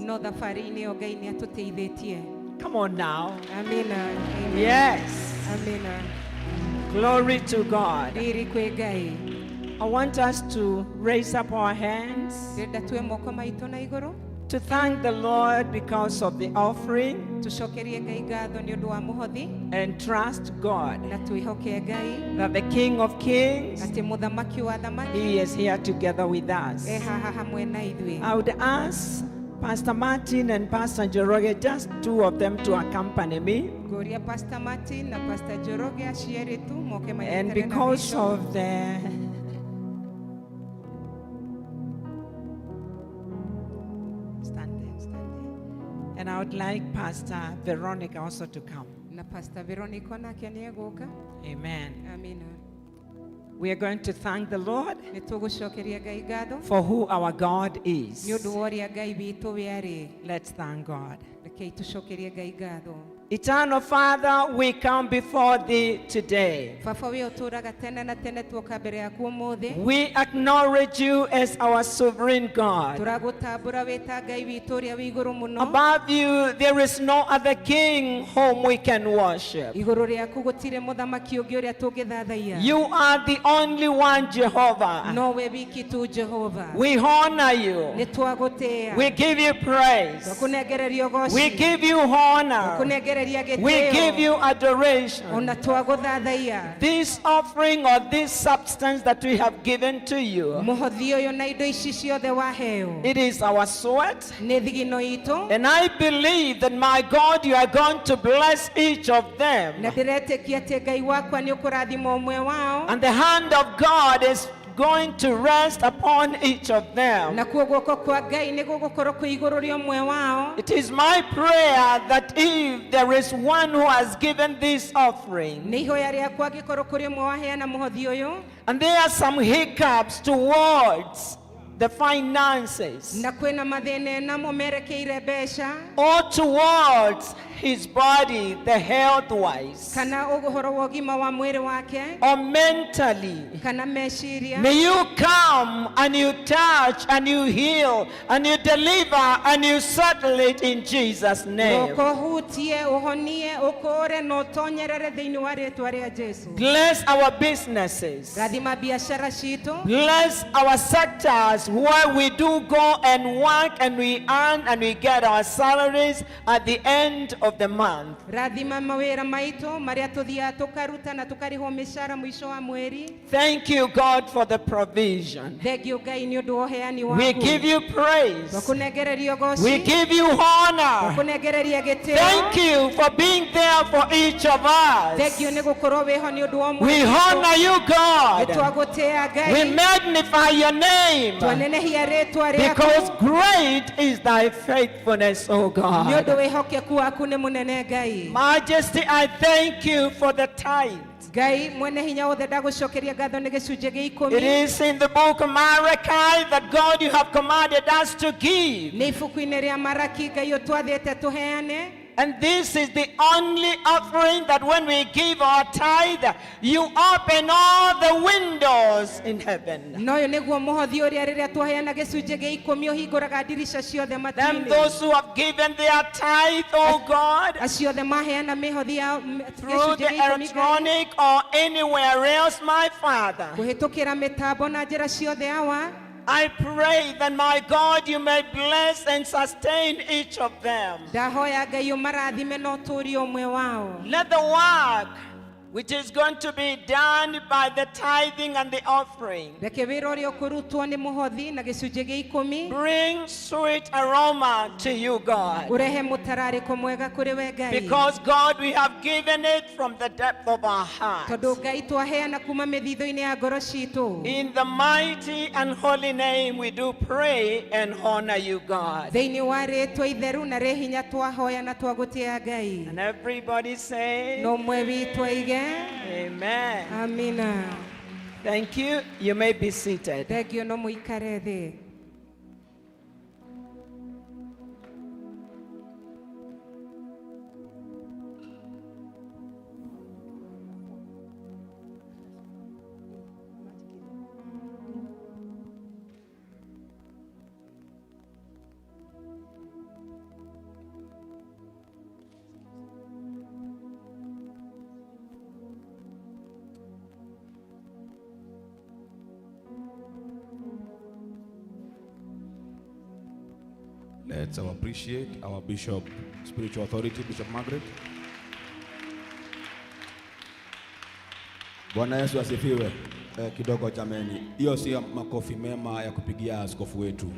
No thabarĩ-inĩ ĩyo Ngai nĩ atũteithĩtie. Come on now. Amina. Amen. Yes. Amina. Glory to God. Riri kwĩ Ngai. I want us to raise up our hands Ndĩrenda tuoe moko maitũ na igũrũ to thank the Lord because of the offering tũcokerie Ngai ngatho nĩ ũndũ wa mũhothi and trust God na twĩhoke Ngai that the King of Kings, atĩ mũthamaki wa athamaki He is here together with us. e haha hamwe na ithuĩ. I would ask Pastor Martin and Pastor Njoroge, just two of them, to accompany me. Ngũria Pastor Martin na Pastor Njoroge acio erĩ tu moke And manyitanĩre na because Bishop. of the stand there, stand there. And I would like Pastor Veronica also to come. Na Pastor Veronica nake nĩ egũka. Amen. Amina. We are going to thank the Lord Nĩ tũgũcokeria Ngai ngatho for who our God is. nĩ ũndũ wa ũrĩa Ngai witũ we arĩ. Let's thank God. Rekei tũcokerie Ngai ngatho. Eternal Father, we come before thee today. Baba we ũtũũraga tene na tene tuoka mbere yaku ũmũthĩ. We acknowledge you as our sovereign God. Tũragũtambũra wĩ ta Ngai witũ ũrĩa wĩ igũrũ mũno. Above you, there is no other king whom we can worship. Igũrũ rĩaku gũtirĩ mũthamaki ũngĩ ũrĩa tũngĩthathaiya. You are the only one, Jehovah. Nowe wiki tu Jehova. We honor you. Nĩ twagũtĩĩa. We give you praise. Twakũnengereria ũgoci. We give you honor. Twakũnengereria We give gĩtĩo. you adoration. Ona twagũthathaiya. This offering or this substance that we have given to you, Mũhothi ũyũ na indo ici ciothe waheo it is our sweat. nĩ thigino itũ And I believe that, my God, you are going to bless each of them. Na ndĩretĩkia atĩ Ngai wakwa nĩ ũkũrathima ũmwe wao And the hand of God is going to rest upon each of them. Nakuo guoko kwa Ngai nĩ gũgũkorwo kwĩ igũrũ rĩa ũmwe wao. It is my prayer that if there is one who has given this offering, Nĩ ihoya rĩakwa angĩkorwo kũrĩ ũmwe waheana mũhothi ũyũ and there are some hiccups towards the finances na kwĩna mathĩna namo merekeire mbeca or towards his body, the health wise, kana ũhoro wa ũgima wa mwĩrĩ wake or mentally, kana meciria, may you come and you touch and you heal and you deliver and you settle it in Jesus' name. Ũka ũhutie ũhonie ũkũũre na ũtonyerere thĩinĩ wa rĩtwa rĩa Jesu. Bless our businesses. Rathima biacara citũ. Bless our sectors where we do go and work and we earn and we get our salaries at the end of the month. Rathima mawĩra maitũ marĩa tũthiaga tũkaruta na tũkarĩhwo mĩcara mũico wa mweri. Thank you, God, for the provision. Thengio Ngai nĩ ũndũ wa ũheani We waku. give you praise. Twakũnengereria We ũgoci. give you honor. Twakũnengereria gĩtĩo. Thank you for being there for each of Thengio us. nĩ gũkorwo wĩho nĩ ũndũ wa ũmwe We witũ. honor you, Nĩ God. twagũtĩĩa We Ngai. magnify your name Twanenehia rĩtwa because rĩaku great is thy faithfulness, O nĩ ũndũ God. wĩhokeku waku nĩ mũnene Ngai. Majesty, I thank you for the tithe. Ngai mwene hinya wothe ndagũcokeria ngatho nĩ gĩcunjĩ gĩa It ikũmi. is in the book of Malachi that God, you have commanded us to give. Nĩ ibuku-inĩ rĩa Maraki Ngai ũtwathĩte tũheane. And this is the only offering that when we give our tithe, you open all the windows in heaven. Na ũyũ nĩguo mũhothi ũrĩa rĩrĩa twaheana gĩcunjĩ gĩa ikũmi ũhingũraga ndirica ciothe Them matu-inĩ. those who have given their tithe, oh God, Acio othe maheana mĩhothi yao through gĩcunjĩ the gĩa ikũmi Ngai, electronic or anywhere else, my Father, kũhĩtũkĩra mĩtambo na njĩra ciothe awa. I pray that, my God, you may bless and sustain each of them. Ndahoya Ngai ũmarathime na ũtũũrie ũmwe wao. Let the work which is going to be done by the tithing and the offering Reke wĩra ũrĩa ũkũrutwo nĩ mũhothi na gĩcunjĩ gĩa ikũmi bring sweet aroma to you, God. ũrehe mũtararĩko mwega kũrĩ we Ngai. Because, God, we have given it from the depth of our hearts. Tondũ Ngai twaheana kuma mĩthithũ-inĩ ya ngoro citũ. In the mighty and holy name, we do pray and honor you, God. Thĩinĩ wa rĩtwa itheru na rĩ hinya twahoya na twagũtĩĩa Ngai. And everybody say, No ũmwe witũ aige Amen. amina. Thank you. You may be seated. Thengio no mũikare thĩ. Let's appreciate our Bishop, Spiritual Authority, Bishop Margaret. Bwana Yesu asifiwe. Kidogo jameni, hiyo sio makofi mema ya kupigia askofu wetu.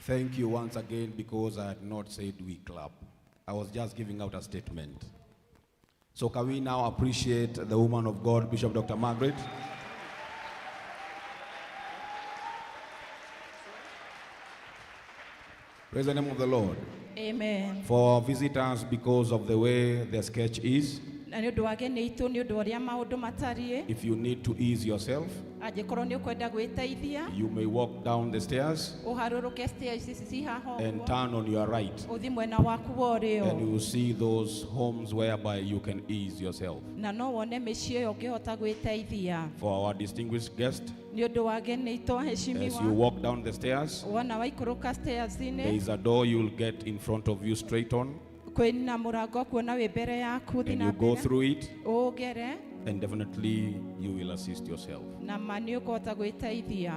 Thank you once again, because I had not said we clap. I was just giving out a statement. So can we now appreciate the woman of God, Bishop Dr. Margaret? Praise the name of the Lord. Amen. For our visitors, because of the way the sketch is, Na nĩ ũndũ wa ageni aitũ, nĩ ũndũ wa ũrĩa maũndũ matariĩ, if you need to ease yourself, angĩkorwo nĩ ũkwenda gwĩteithia, you may walk down the stairs ũharũrũke stairs ici ci haha and ũguo, turn on your right. ũthiĩ mwena waku wa And ũrĩo, you will see those homes whereby you can ease yourself. Na no wone mĩciĩ ĩyo ũngĩhota gwĩteithia. For our distinguished guest, Nĩ ũndũ wa ageni aitũ as you aheshimiwa, walk down the stairs, wona waikũrũka stairs-inĩ, there is a door you will get in front of you straight on, kwĩna mũrango kuona wĩ mbere yaku, thiĩ and na you go mbere through it, ũgere, and definitely you will assist yourself. Na ma nĩ ũkũhota gwĩteithia.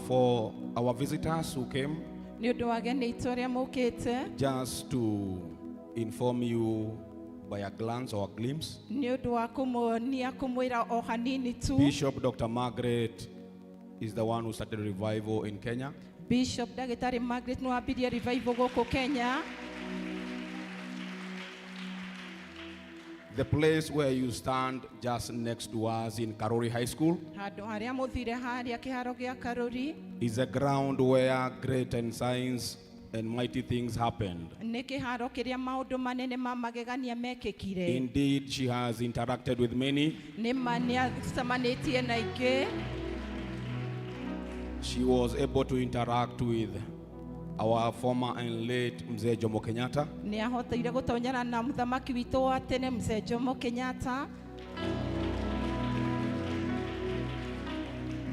For our visitors who came, Nĩ ũndũ wa ageni aitũ arĩa mũkĩte, just to inform you by a glance or a glimpse, nĩ ũndũ wa kũmuonia kũmwĩra o hanini tu, Bishop Dr. Margaret is the one who started revival in Kenya. Bishop Ndagĩtarĩ Margaret nĩ wambirie revival gũkũ Kenya. The place where you stand just next to us in Karori High School Handũ harĩa mũthire harĩa kĩharo gĩa Karũri is a ground where great and signs and mighty things happened. Nĩ kĩharo kĩrĩa maũndũ manene ma magegania mekĩkire. Indeed, she has interacted with many. Nĩ ma nĩ acemanĩtie na ingĩ. She was able to interact with our former and late Mzee Jomo Kenyatta. Nĩ ahoteire gũtonyana na mũthamaki witũ wa tene Mzee Jomo Kenyatta.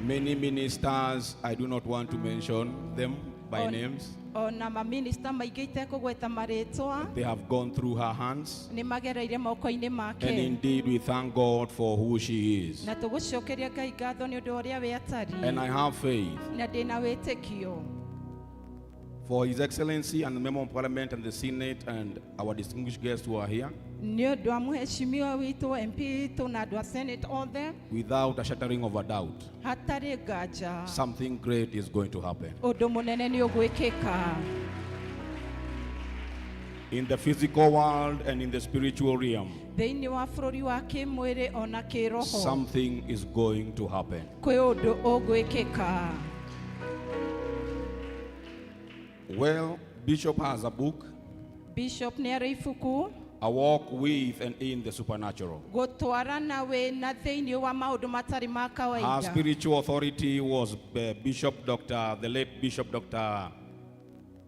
Many ministers, I do not want to mention them by names. Ona maminista maingĩ itekũgweta marĩtwa, They have gone through her hands. Nĩ magereire moko-inĩ make. And indeed, we thank God for who she is. Na tũgũcokeria Ngai ngatho nĩ ũndũ wa ũrĩa we atariĩ. And I have faith Na ndĩna wĩtĩkio for His Excellency and the Member of Parliament and the Senate and our distinguished guests who are here, nĩ ũndũ wa mũheshimiwa witũ MP witũ na andũ a Senate othe, without a shattering of a doubt, hatarĩ nganja, something great is going to happen. Ũndũ mũnene nĩ ũgwĩkĩka. In the physical world and in the spiritual realm, Thĩinĩ wa bũrũri wa kĩmwĩrĩ ona kĩroho, something is going to happen. Kwĩ ũndũ ũgwĩkĩka. Well, Bishop has a book, Bishop nĩ arĩ ibuku, A Walk with and in the Supernatural. Gũtwarana wĩna thĩinĩ wa maũndũ matarĩ ma Her kawaida. spiritual authority was Bishop Dr., the late Bishop Dr.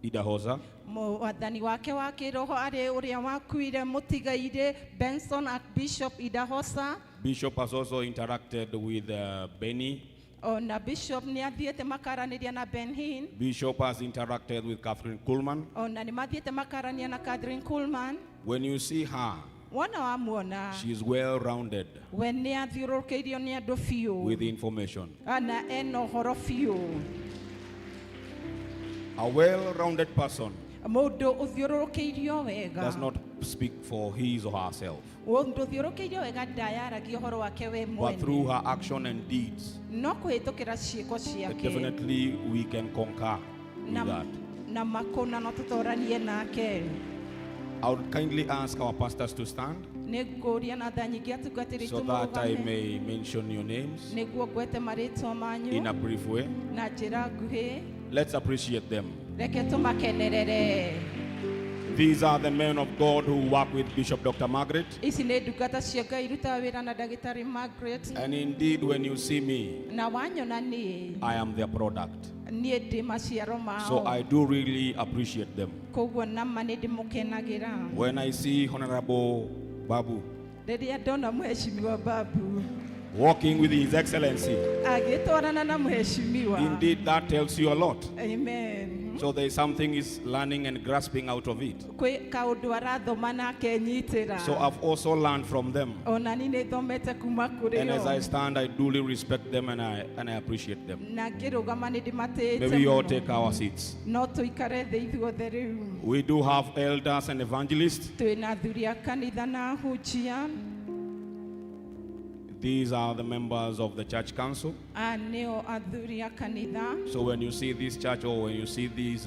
Idahosa. Mwathani wake wa kĩroho arĩ ũrĩa wakuire mũtigairĩ Benson Archbishop Idahosa. Bishop has also interacted with Benny. Ona Bishop nĩ athiĩte makaranĩria na Ben Hinn. Bishop has interacted with Kathryn Kuhlman. Ona nĩ mathiĩte makarania na Kathryn Kuhlman. When you see her, Wona wamuona, she is well rounded we nĩ athiũrũrũkĩirio nĩ andũ biũ with information. Na ena ũhoro biũ. A well rounded person Mũndũ ũthiũrũrũkĩirio wega does not speak for his or herself, Mũndũ ũthiũrũrũkĩirio wega ndayaragia ũhoro wake we but through mwene, her action and deeds, no kũhĩtũkĩra ciĩko ciake, definitely we can concur with na, that. Na makũna no tũtoranie nake. I would kindly ask our pastors to stand Nĩ ngũria na tha nyingĩ atungatĩri so aitũ that I mũrũgame may mention your names nĩguo ngwete marĩtwa manyu in a brief way. Na njĩra nguhĩ. Let's appreciate them. Reke tũmakenerere. These are the men of God who work with Bishop Dr. Margaret. Ici nĩ ndungata cia Ngai irutaga wĩra na ndagĩtarĩ Margaret. And indeed, when you see me, Na wanyona niĩ, I am their product. Niĩ ndĩ maciaro mao. So I do really appreciate them. Koguo nama nĩ ndĩmũkenagĩra. When I see Honorable Babu Rĩrĩa ndona mheshimiwa Babu walking with His Excellency, agĩtwarana na mheshimiwa, indeed that tells you a lot. Amen. So there is something he's learning and grasping out of it. Kwĩ kaũndũ arathoma na akenyitĩra. So I've also learned from them. Ona ni nĩ thomete kuma kũrĩ And as o. I stand, I duly respect them and I appreciate them. Na ngĩrũgama nĩ ndĩmatĩĩte May we all mũno. take our seats. No tũikare thĩ ithuothe rĩu. We do have elders and evangelists. Twĩna athuri a kanitha na ahunjia. These are the members of the church council. Aya nĩo athuri a kanitha. So when you see this church or when you see this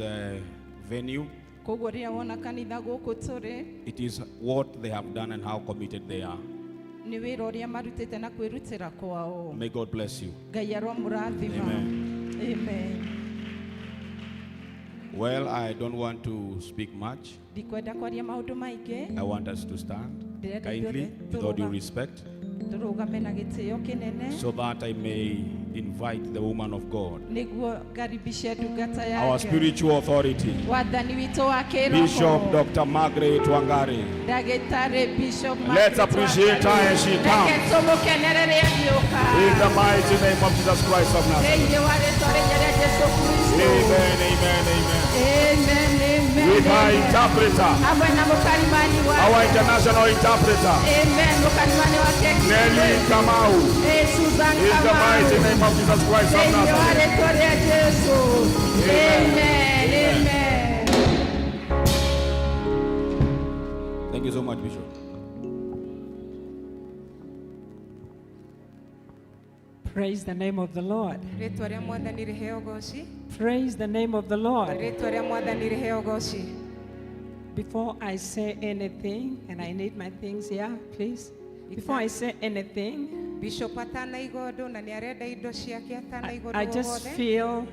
venue, Koguo rĩrĩa wona kanitha gũkũ tũrĩ, it is what they have done and how committed they are. Nĩ wĩra ũrĩa marutĩte na kwĩrutĩra kwao. May God bless you. Ngai aromũrathima. Amen. Amen. Well, I don't want to speak much. Ndikwenda kwaria maũndũ maingĩ. I want us to stand Ndĩrenda kindly, ithuothe with all due tũrũgame. respect, Tũrũgame na gĩtĩo kĩnene so that I may invite the woman of God, nĩguo ngaribishe ndungata ya our Ngai. spiritual authority, Wathani witũ wa Bishop kĩroho Dr. Margaret Wangari. Ndagĩtarĩ Bishop Let's Margaret appreciate her Wangari. as she Reke comes. tũmũkenerere agĩũka. In the mighty name of Jesus Christ of Nazareth. Thĩinĩ wa rĩtwa rĩnya rĩa Jesũ Kristo. Amen, amen, amen. Amen, amen, With our amen. interpreter, Hamwe na mũkarimani wake. our international interpreter, Amen, mũkarimani wake Nelly Kamau. Susan In the Kamau. mighty name of Jesus Christ of Thĩinĩ wa Nazareth. rĩtwa rĩa Jesũ. Amen. Amen, amen. Thank you so much, Bishop. Praise the name of the Lord. Rĩtwa rĩa mwathani rĩheo ũgooci. Praise the name of the Lord. Rĩtwa rĩa mwathani rĩheo ũgooci. Before I say anything, and I need my things here, please. Before I say anything, Bishop atanaiga ũndũ na nĩ arenda indo ciake atanaiga I ũndũ o just wothe. feel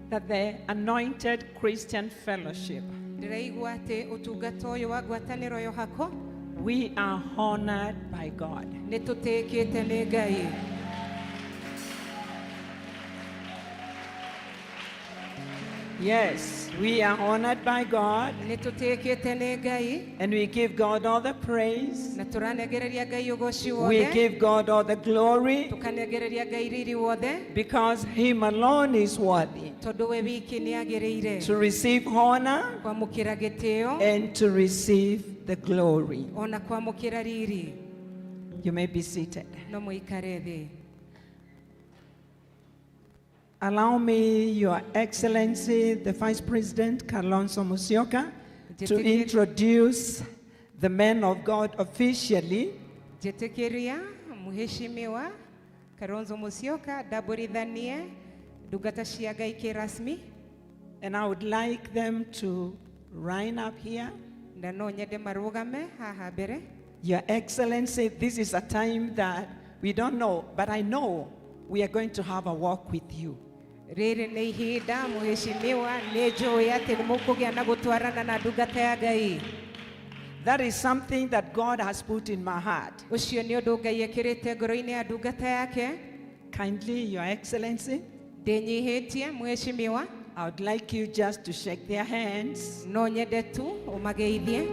that the Anointed Christian Fellowship, Ndĩraigua atĩ ũtungata ũyũ wa ngwatanĩro yohako we are honored by God. nĩ tũtĩĩkĩte nĩ Ngai. Yes, we are honored by God, Nĩ tũtĩĩkĩte nĩ Ngai and we give God all the praise. na tũranengereria Ngai ũgooci We wothe. give God all the glory Tũkanengereria Ngai riri wothe because Him alone is worthy tondũ we wiki nĩ agĩrĩire to receive honor kwamũkĩra gĩtĩo and to receive the glory. ona kwamũkĩra riri. You may be seated. No mũikare thĩ. Allow me, Your Excellency, the Vice President, Kalonzo Musyoka, to introduce the men of God officially. Njĩtĩkĩria Mheshimiwa Kalonzo Musyoka ndambũrithanie ndungata cia Ngai kĩrasmi. And I would like them to line up here. Na no nyende marũgame haha mbere. Your Excellency, this is a time that we don't know, but I know we are going to have a walk with you. Rĩrĩ nĩ ihinda Mheshimiwa, nĩ njũĩ atĩ nĩ mũkũgĩa na gũtwarana na ndungata ya Ngai. That is something that God has put in my heart. Ũcio nĩ ũndũ Ngai ekĩrĩte ngoro-inĩ ya ndungata yake. Kindly, Your Excellency, Ndĩnyihĩtie Mheshimiwa, I would like you just to shake their hands. no nyende tu ũmageithie.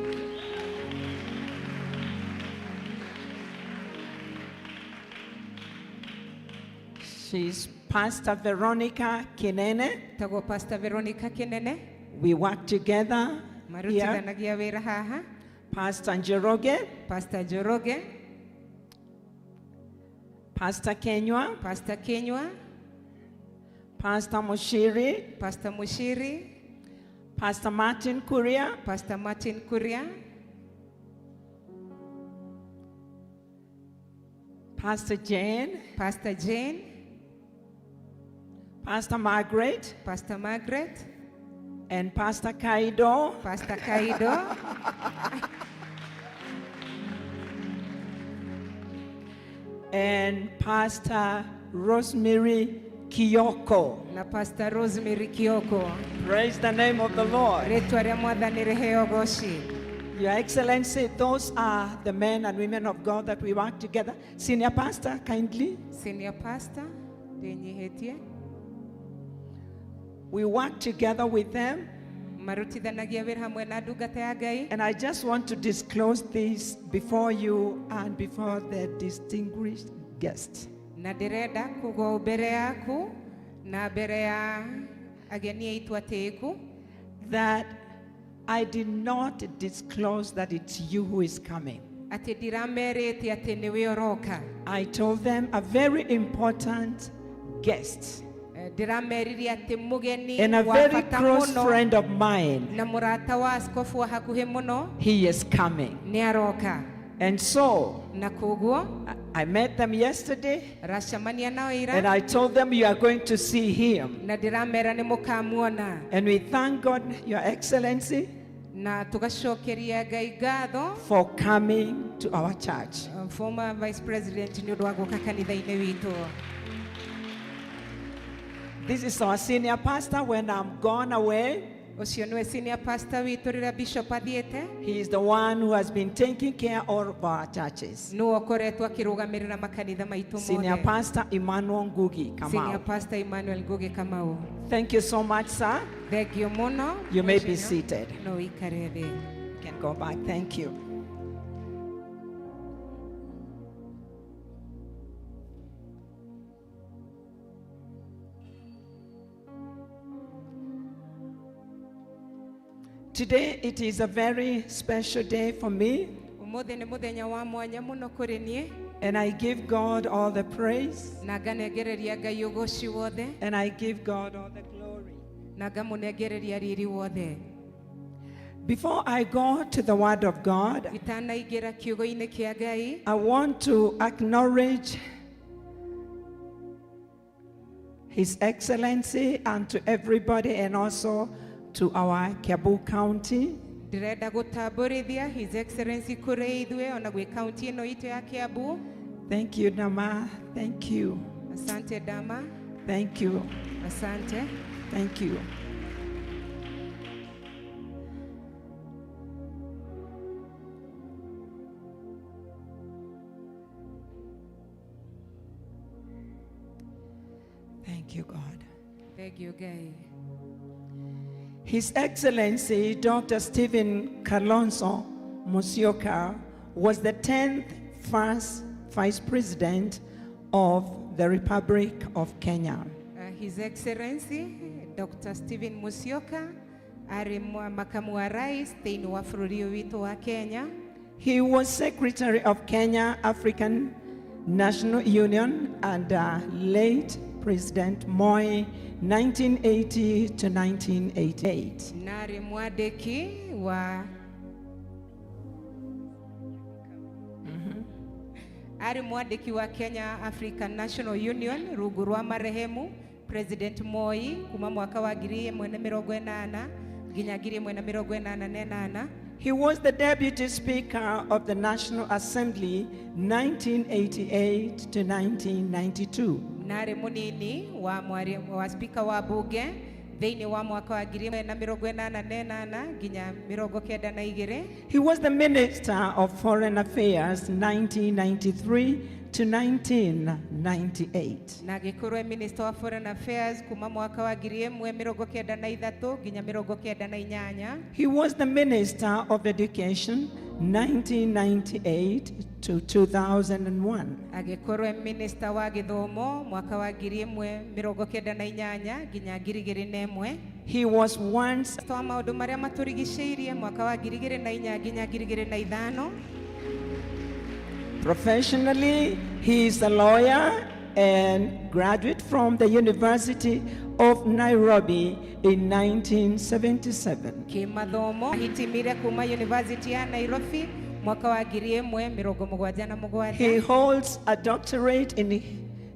She's Pastor Veronica Kinene. Tagwo Pastor Veronica Kinene. We work together here. Marutithanagia wĩra haha. Pastor Njoroge. Pastor Njoroge. Pastor Kenywa. Pastor Kenywa. Pastor Mushiri. Pastor Mushiri. Pastor Martin Kuria. Pastor Martin Kuria. Pastor Jane. Pastor Jane. Pastor Margaret. Pastor Margaret. And Pastor Kaido. Pastor Kaido. And Pastor Rosemary Kioko. Na Pastor Rosemary Kioko. Praise the name of the Lord. Rĩtwa rĩa Mwathani rĩheo ũgooci. Your Excellency, those are the men and women of God that we work together. Senior Pastor, kindly. Senior Pastor, ndĩnyihĩtie. We work together with them. Marutithanagia wĩra hamwe na ndungata ya Ngai. And I just want to disclose this before you and before the distinguished guests. Na ndĩrenda kuga mbere yaku na mbere ya ageni aitũ atĩĩku. that I did not disclose that it's you who is coming. Atĩ ndiramerĩte atĩ nĩwe ũroka. I told them a very important guest Ndĩrameririe atĩ mũgeni and a wa very bata close mũno friend of mine, na mũrata wa askofu wa hakuhĩ mũno he is coming. nĩ aroka. And so Na koguo I met them yesterday racemania nao and ira I told them you are going to see him. na ndĩramera nĩ mũkamuona. And we thank God, Your Excellency, Na tũgacokeria Ngai ngatho for coming to our church. Former vice president nĩ ũndũ wa gũka kanitha-inĩ witũ. This is our senior pastor. When I'm gone away, Ũcio nĩwe senior pastor witũ rĩrĩa bishop athiĩte. he is the one who has been taking care all of our churches. Nĩwe ũkoretwo akĩrũgamĩrĩra makanitha maitũ Senior mothe. Pastor Emmanuel Ngugi Senior Kamau. pastor Emmanuel Ngugi Kamau. Thank you so much, sir. Thengio mũno. You may be Mheshimiwa. seated. No ũikare thĩ. You can go back. Thank you. Today it is a very special day for me, Ũmũthĩ nĩ mũthenya wa mwanya mũno kũrĩ niĩ and I give God all the praise na nganengereria Ngai ũgoci wothe and I give God all the glory. na ngamũnengereria riri wothe. Before I go to the Word of God, Itanaingĩra kiugo-inĩ kĩa Ngai, I want to acknowledge His Excellency and to everybody, and also to our Kiambu County. ndĩrenda gũtambũrithia His Excellency kũrĩ ithuĩ ona gwĩ kaunti ĩno itũ ya Kiambu. Thank you, Dama. Thank you. Asante Dama, Thank you. asante. Thank you. Thank you, God. Thengio Ngai. His Excellency Dr. Stephen Kalonzo Musyoka was the 10th first Vice President of the Republic of Kenya. His Excellency Dr. Stephen Musyoka arĩ makamu wa rais thĩinĩ wa bũrũri ũyũ witũ wa Kenya. He was Secretary of Kenya African National Union and late President Moi 1980 to 1988. Na arĩ mwandĩki wa arĩ mwandĩki wa Kenya African National Union rungu rwa marehemu President Moi kuma mwaka wa 1980 nginya 1988. He was the Deputy Speaker of the National Assembly 1988 to 1992. Na arĩ mũnini wa mwari, wa spika wa bunge thĩinĩ wa mwaka wa 1988 nginya 92. He was the Minister of Foreign Affairs 1993 to 1998. Na agĩkorwo e Minister wa Foreign Affairs kuma mwaka wa 1993 nginya 98. He was the Minister of Education 1998 to 2001. Agĩkorwo e Minister wa gĩthomo mwaka wa 1998 nginya 2001. He was once Minister wa maũndũ marĩa matũrigicĩirie mwaka wa 2004 nginya 2005. Professionally, he is a lawyer and graduate from the University of Nairobi in 1977. Kĩmathomo ahitimire kuma University ya Nairobi mwaka wa 1977. He holds a doctorate in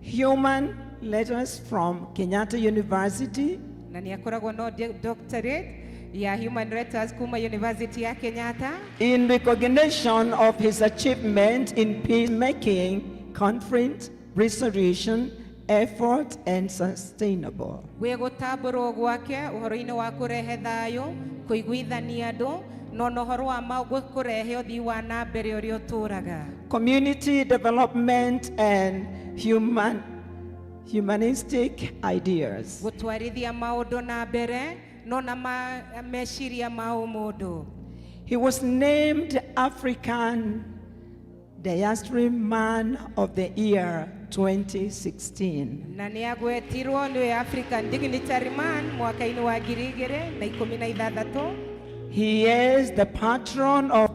human letters from Kenyatta University. Na nĩ akoragwo no doctorate ya human letters kuma University ya Kenyatta. In recognition of his achievement in peacemaking, conflict resolution, effort, and sustainable. Gwĩ gũtambũrwo gwake ũhoro-inĩ wa kũrehe thayũ, kũiguithania andũ, na ona ũhoro wa kũrehe ũthii wa na mbere ũrĩa ũtũraga. Community development and humanistic ideas. Gũtwarithia maũndũ na mbere no na meciria ma ũmũndũ. He was named African Diaspora Man of the Year 2016. Na nĩ agwetirwo nĩwe African Dignitary Man mwaka-inĩ wa 2016. He is the patron of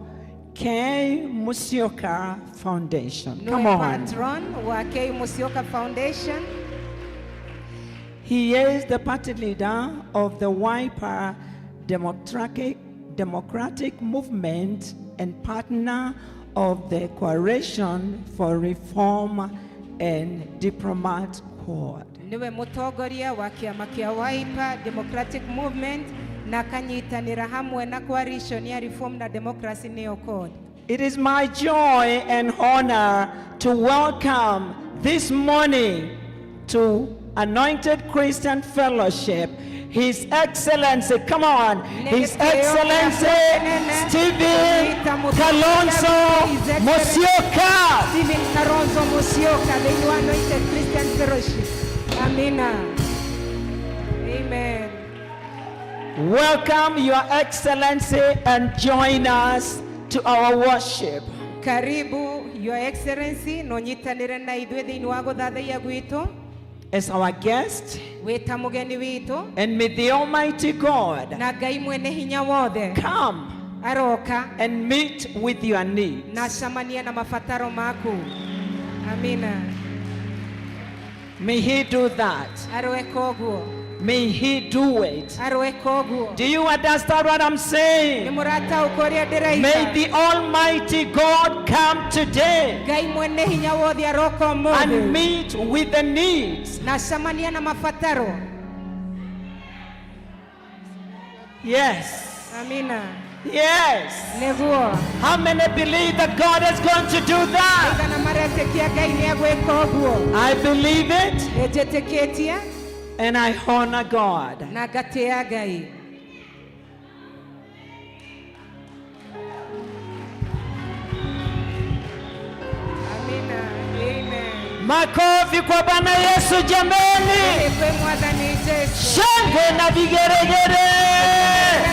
K. Musyoka Foundation. Nĩwe Come on. Patron wa K Musyoka Foundation. He is the party leader of the Wiper Democratic Movement and partner of the Coalition for Reform and Diplomat Quad. Niwe mũtongoria wa kĩama kĩa Wiper Democratic Movement na akanyitanĩra hamwe na coalition ya Reform na Democracy nĩyo CORD. It is my joy and honor to welcome this morning to Anointed Christian Fellowship His Excellency, come on, His Excellency Stephen Kalonzo Musyoka. Stephen Kalonzo Musyoka thĩinĩ wa Anointed Christian Fellowship. Amina. Amen. Welcome, Your Excellency, and join us to our worship. Karibu Your Excellency no nyitanĩre na ithuĩ thĩinĩ wa gũthathaiya gwitũ As our guest, wĩ ta mũgeni witũ and may the Almighty God na Ngai mwene hinya wothe come aroka and meet with your needs. Na acamanie na mabataro maku. Amina. May He do that. Aroeka ũguo. May He do it. Aroeka ũguo. Do you understand what I'm Nĩ saying? mũrataũka ũrĩa May ndĩraiga? the Almighty God come today Ngai mwene hinya wothe aroka and ũmũthĩ meet with the needs. na acamanie na mabataro. Yes. Amina. Yes. Nĩguo. How many believe that God is going to do that? Aigana maretĩkia Ngai nĩ egwĩka ũguo? I believe it Nĩnjĩtĩkĩtie and I honor God. Na ngatĩa Ngai. Amina. Amen. Makofi kwa Bwana Yesu jameni. Kwĩ Mwathani Jesu. Shangwe na vigeregere.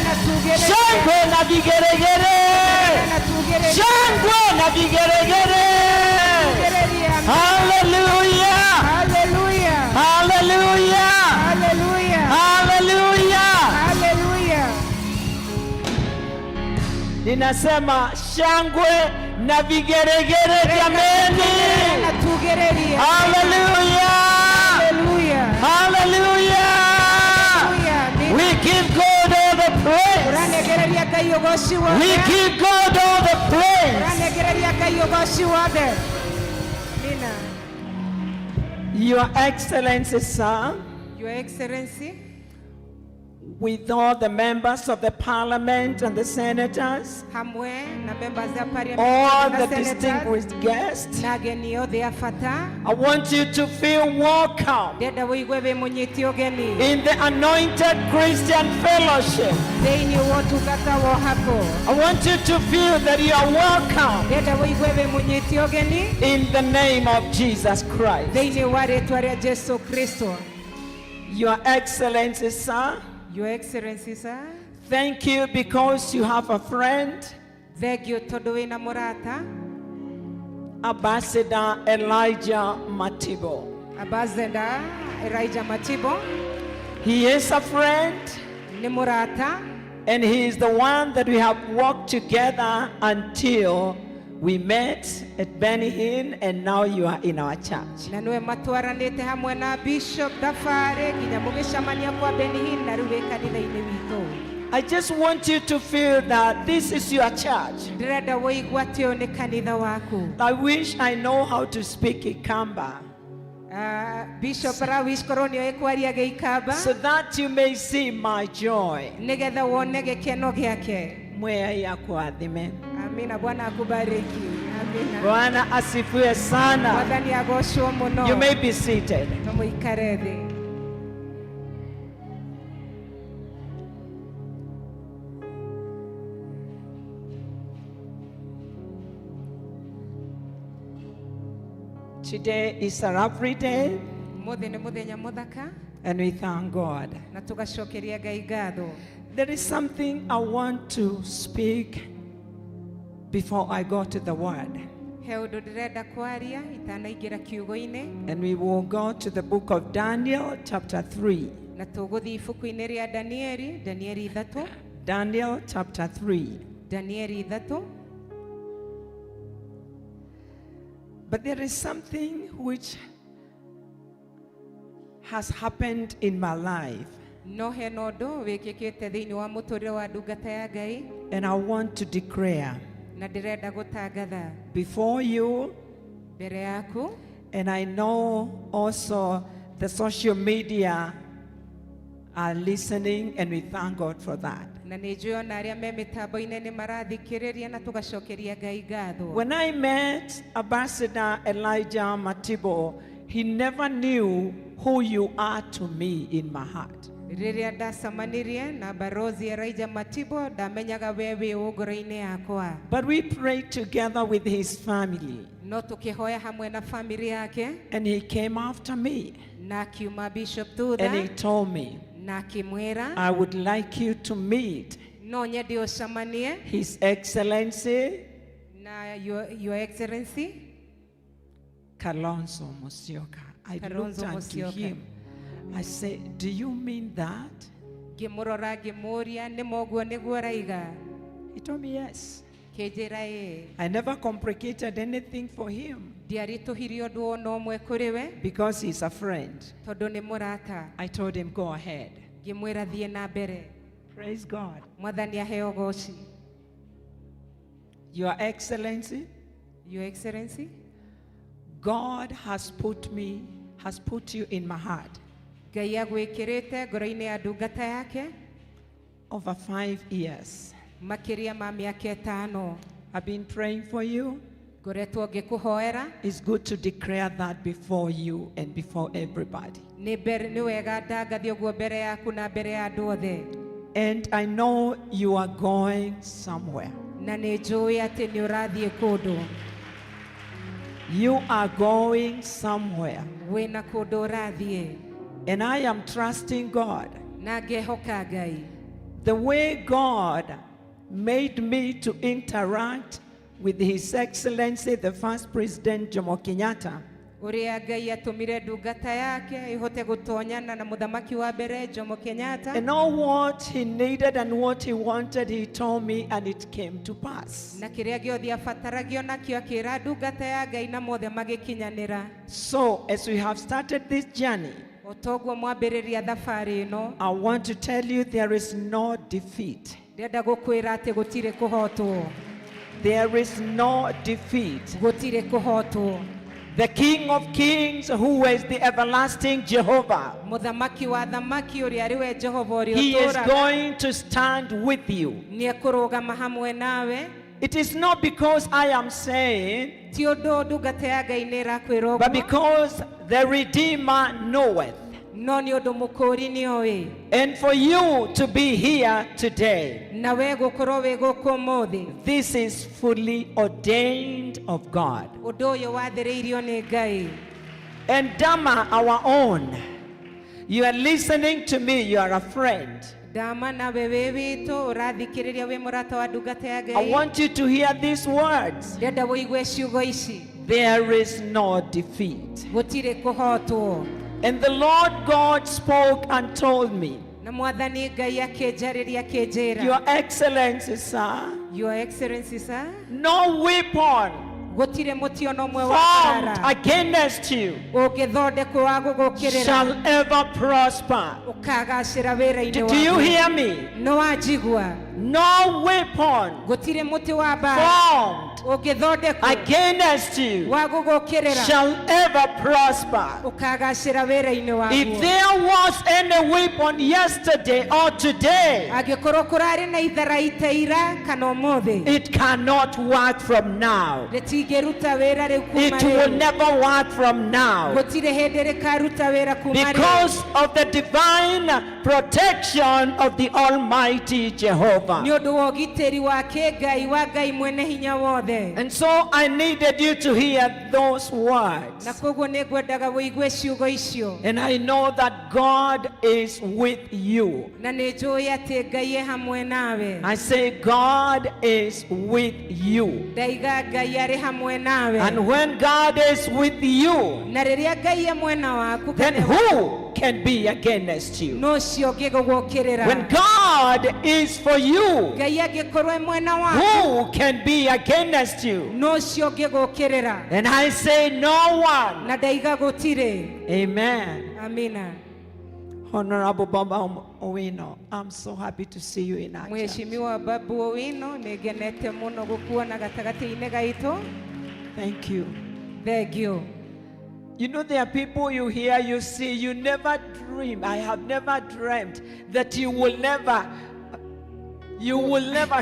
Na tugĩrĩrie. Shangwe na vigeregere. Na tugĩrĩrie. Shangwe na vigeregere. Tugĩrĩrie. Hallelujah. Hallelujah. Hallelujah. Hallelujah. Hallelujah. Hallelujah. Ninasema shangwe na vigeregere jameni. Na tugĩrĩrie. Hallelujah. Hallelujah. Hallelujah. Hallelujah. We give God all the praise. Ũranegereria Ngai ũgoci We wothe. give God all the praise. Ũranegereria Ngai ũgoci wothe. Amina. Your Excellency, sir, Your Excellency, with all the members of the parliament and the senators, hamwe na members a parliament all na the senators, distinguished guests, na ageni othe a bata, I want you to feel welcome ndĩrenda wĩigue wĩ mũnyiti ũgeni in the Anointed Christian Fellowship. Thĩinĩ wa ũtungata wa ũhakwo. I want you to feel that you are welcome Ndĩrenda wĩigue wĩ mũnyiti ũgeni in the name of Jesus Christ. Thĩinĩ wa rĩtwa rĩa Jesu Kristo. Your Excellency, sir, Your Excellency, sir, thank you because you have a friend, Thengio tondũ wĩna mũrata, Ambassador Elijah Matibo. Ambassador Elijah Matibo. He is a friend, Nĩ mũrata and he is the one that we have worked together until we met at Benny Hinn, and now you are in our church. Na nĩwe matwaranĩte hamwe na Bishop Thabarĩ nginya mũgĩcemania kwa Benny Hinn na rĩu wĩ kanitha-inĩ witũ. I just want you to feel that this is your church. Ndĩrenda wũigue atĩ ũyũ nĩ kanitha waku. I wish I know how to speak Ikamba Ah, Bishop arawish korwo nĩoĩ kwaria gĩikamba so that you may see my joy. Nĩgetha wone gĩkeno gĩake. Mwea akũrathime. Amina. Bwana akubariki. Amina. Bwana asifiwe sana. Mwathani agocwo mũno. You may be seated. No mũikare thĩ. Today is a lovely day, Ũmũthĩ nĩ mũthenya mũthaka and we thank God. Na tũgacokeria Ngai ngatho. There is something I want to speak before I go to the word. He ũndũ ndĩrenda kwaria itanaingĩra kiugo-inĩ. And we will go to the book of Daniel, chapter 3. Na tũgũthiĩ ibuku-inĩ rĩa Danieli, Danieli 3. Daniel, chapter 3. Danieli 3. But there is something which has happened in my life, No hena ũndũ wĩkĩkĩte thĩinĩ wa mũtũrĩre wa ndungata ya Ngai, and I want to declare na ndĩrenda gũtangatha before you, mbere yaku. and I know also the social media are listening, and we thank God for that. Na nĩ njũĩ ona arĩa me mĩtambo-inĩ nĩ marathikĩrĩria na tũgacokeria Ngai ngatho. When I met Ambassador Elijah Matibo, he never knew who you are to me in my heart. Rĩrĩa ndacemanirie na Barozi Elijah Matibo, ndamenyaga we wĩ ũ ngoro-inĩ yakwa. But we prayed together with his family, No tũkĩhoya hamwe na bamĩrĩ yake, and he came after me na akiuma Bishop and he thutha told me, na akĩmwĩra, I would like you to meet no nyende ũcemanie His Excellency na Your Excellency Kalonzo Musyoka. I looked Kalonzo unto Musyoka. him. I said, do you mean that? Ngĩmũrora ngĩmũũria, nĩ moguo nĩguo ũraiga? He told me yes. Kĩnjĩra ĩĩ. I never complicated anything for him Ndiaritũhirie ũndũ ona ũmwe kũrĩ we because he's a friend. tondũ nĩ mũrata. I told him, go ahead. Ngĩmwĩra thiĩ na mbere. Praise God. Mwathani aheo goci. Your Excellency, Your Excellency, God has put me, has put you in my heart Ngai agwĩkĩrĩte ngoro-inĩ ya ndungata yake over 5 years. Makĩria ma mĩaka 5. I've been praying for you. Ngoretwo ngĩkũhoera. It's good to declare that before you and before everybody. Nĩ mbere nĩ wega ndangathie ũguo mbere yaku na mbere ya andũ othe. And I know you are going somewhere. Na nĩ njũĩ atĩ nĩ ũrathiĩ kũndũ. You are going somewhere. Wĩna kũndũ ũrathiĩ. And I am trusting God. Na ngehoka Ngai. The way God made me to interact with His Excellency, the first President Jomo Kenyatta, Ũrĩa Ngai atũmire ndungata yake ĩhote gũtonyana na mũthamaki wa mbere Jomo Kenyatta, and all what he needed and what he wanted, he told me, and it came to pass. Na kĩrĩa gĩothe abataragio nakĩo akĩra ndungata ya Ngai na mothe magĩkinyanĩra. So, as we have started this journey, O toguo mwambĩrĩria thabarĩ ĩno, I want to tell you there is no defeat. Ndĩrenda gũkwĩra atĩ gũtirĩ kũhotwo. There is no defeat. Gũtirĩ kũhotwo. The King of Kings, who is the everlasting Jehovah, Mũthamaki wa thamaki ũrĩa arĩ we Jehova ũrĩa he is ũtũũraga, going to stand with you. nĩekũrũgama hamwe nawe. It is not because I am saying, Ti ũndũ ndungata ya Ngai nĩ ĩrakwĩra but ũguo, because the Redeemer knoweth. No nĩ ũndũ mũkũũri nĩoĩ. And for you to be here today, Na we gũkorwo wĩ gũkũ ũmũthĩ, this is fully ordained of God. Ũndũ ũyũ wathĩrĩirio nĩ Ngai. And Dama, our own, you are listening to me, you are a friend. Dama nawe wĩ witũ ũrathikĩrĩria wĩ mũrata wa ndungata ya I Ngai, want you to hear these words. Ndĩrenda wũigue ciugo ici. There is no defeat. Gũtirĩ kũhotwo. And the Lord God spoke and told me, Na mwathani Ngai akĩnjarĩria akĩnjĩra, Your Excellency, sir, Your Excellency, sir, no weapon gũtirĩ mũtĩ ona ũmwe wa formed mbaara against you ũngĩthondekwo wa gũgũkĩrĩra shall ever prosper. ũkagacĩra wĩra-inĩ Do you waku. hear me? Nĩ wanjigua? No weapon Gũtirĩ mũtĩ wa mbaara formed ũngĩthondekwo against you wa gũgũkĩrĩra shall ever prosper. ũkagacĩra wĩra-inĩ If waku. there was any weapon yesterday or today, Angĩkorwo kũrarĩ na itharaita ira kana ũmũthĩ, it cannot work from now. Rĩtingĩruta wĩra rĩu kuma It will rĩu. never work from now. Gũtirĩ hĩndĩ rĩkaruta wĩra kuma rĩu. Because of the divine protection of the Almighty Jehovah. Jehovah. Nĩ ũndũ wa ũgitĩri wa kĩngai wa Ngai mwene hinya wothe. And so I needed you to hear those words. Na koguo nĩ ngwendaga wĩigue ciugo icio. And I know that God is with you. Na nĩ njũĩ atĩ Ngai e hamwe nawe. I say, God is with you. Ndaiga Ngai arĩ hamwe nawe. And when God is with you, Na rĩrĩa Ngai e mwena waku, then who can be against you? no ũcio ũngĩgũgũkĩrĩra? When God is for you, Ngai angĩkorwo e mwena waku, who can be against you? no ũcio ũngĩgũkĩrĩra? And I say, no one. Na ndaiga gũtirĩ. Amen. Amina. Honorable Baba Owino, I'm so happy to see you in our church. Mheshimiwa Babu Owino, nĩ ngenete mũno gũkuona gatagatĩ-inĩ gaitũ. Thank you. Thank you. You know, there are people you hear, you see, you never dream. I have never dreamt that you will never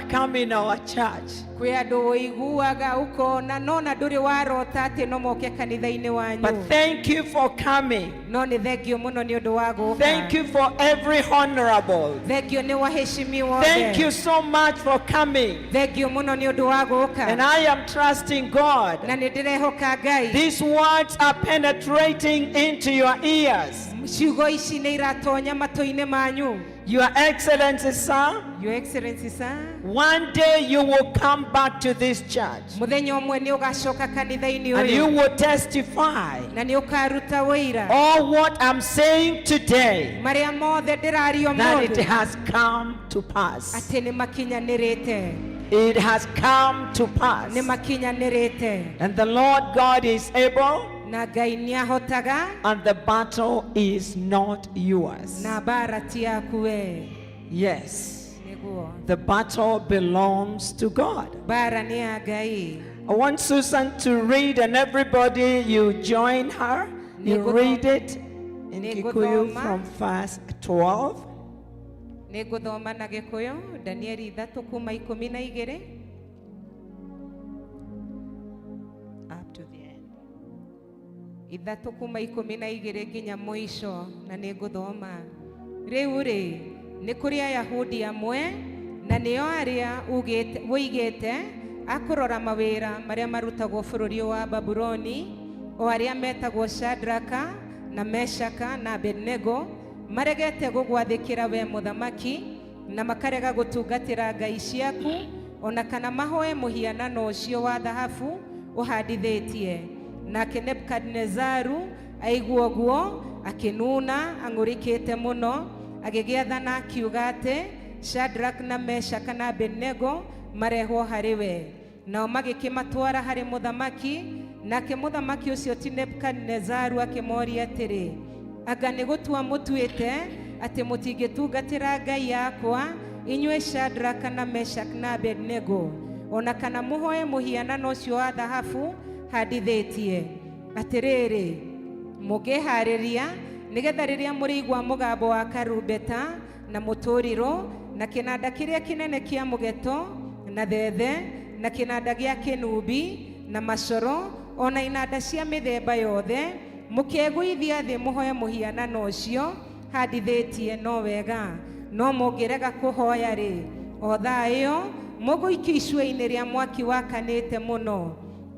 come in our church. Kwĩ andũ ũiguaga ũkona nona ndũrĩ warota atĩ no moke kanitha-inĩ wanyu. But thank you for coming. No nĩ thengio mũno nĩ ũndũ wa gũka. Thank you for every honorable. Thengio nĩ waheshimiwa. Thank you so much for coming. Thengio mũno nĩ ũndũ wa gũka. And I am trusting God. Na nĩ ndĩrehoka Ngai. These words are penetrating into your ears. Ciugo ici nĩ iratonya matũ-inĩ manyu. Your Excellency, sir, Your Excellency, sir, one day you will come back to this church mũthenya ũmwe nĩ ũgacoka kanitha-inĩ and you ũyũ will testify na nĩ ũkaruta wũira all what I'm saying today, marĩa mothe ndĩraria that it ũmũthĩ has come to pass. atĩ nĩ makinyanĩrĩte. It has come to pass. Nĩ makinyanĩrĩte. And the Lord God is able, Na Ngai nĩ ahotaga, and the battle is not yours. Na mbara ti yaku we. Yes, Nĩguo. the battle belongs to God. Mbara nĩ ya Ngai. I want Susan to read, and everybody, you join her. You read it in Kikuyu Nĩngũthoma. from verse 12. Nĩ ngũthoma na Gĩkũyũ Danieli 3 kuma 12 Up to the end. 3 kuma 12 nginya mũico, na nĩ ngũthoma. Rĩu rĩ, nĩ kũrĩ Ayahudi amwe, na nĩo arĩa ũigĩte akũrora mawĩra marĩa marutagwo bũrũri wa Babuloni, o arĩa metagwo Shadraka na Meshaka na Abednego, maregete gũgwathĩkĩra we mũthamaki, na makarega gũtungatĩra ngai ciaku, ona kana mahoe mũhianano ũcio wa thahabu ũhandithĩtie. Nake Nebukadinezaru aigua ũguo akĩnuna ang'ũrĩkĩte mũno, agĩgĩathana akiuga atĩ Shadrach na Meshaka na Abednego marehwo harĩ we. Nao magĩkĩmatwara harĩ mũthamaki. Nake mũthamaki ũcio ti Nebukadinezaru akĩmoria atĩrĩ, anga nĩ gũtua mũtuĩte atĩ mũtingĩtungatĩra ngai yakwa, inyuĩ Shadrach na Meshach na Abednego, ona kana mũhoe mũhianano ũcio wa thahabu handithĩtie? Atĩrĩrĩ, mũngĩharĩria nĩgetha rĩrĩa mũrĩigua mũgambo wa karumbeta na mũtũrirũ na kĩnanda kĩrĩa kĩnene kĩa mũgeto na thethe na kĩnanda gĩa kĩnumbi na macoro ona inanda cia mĩthemba yothe, mũkegũithia thĩ mũhoe mũhianano ũcio handithĩtie, no wega. No mũngĩrega kũhoya rĩ, o thaa ĩyo mũgũikio icua-inĩ rĩa mwaki wakanĩte mũno.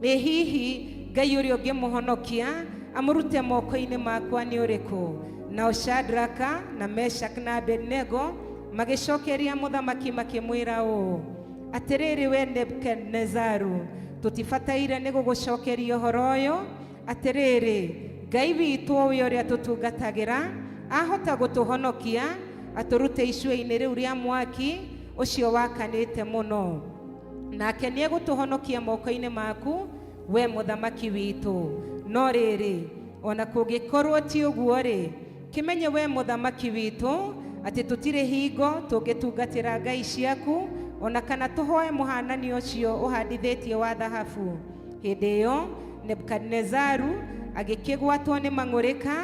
Ĩ hihi Ngai ũrĩa ũngĩmũhonokia amũrute moko-inĩ makwa nĩ ũrĩkũ? Nao Shadraka na Meshak na Abednego magĩcokeria mũthamaki makĩmwĩra ũũ, atĩrĩrĩ we Nebukadinezaru, tũtibataire nĩ gũgũcokeria ũhoro ũyũ. Atĩrĩrĩ, Ngai witũ ũyũ ũrĩa tũtungatagĩra ahota gũtũhonokia atũrute icua-inĩ rĩu rĩa mwaki ũcio wakanĩte mũno, nake nĩ egũtũhonokia moko-inĩ maku, we mũthamaki witũ. No rĩrĩ, ona kũngĩkorwo ti ũguo rĩ, kĩmenye we mũthamaki witũ atĩ tũtirĩ hingo tũngĩtungatĩra ngai ciaku, ona kana tũhoe mũhanani ũcio ũhandithĩtie wa thahabu. Hĩndĩ ĩyo Nebukadinezaru agĩkĩgwatwo nĩ mang'ũrĩka,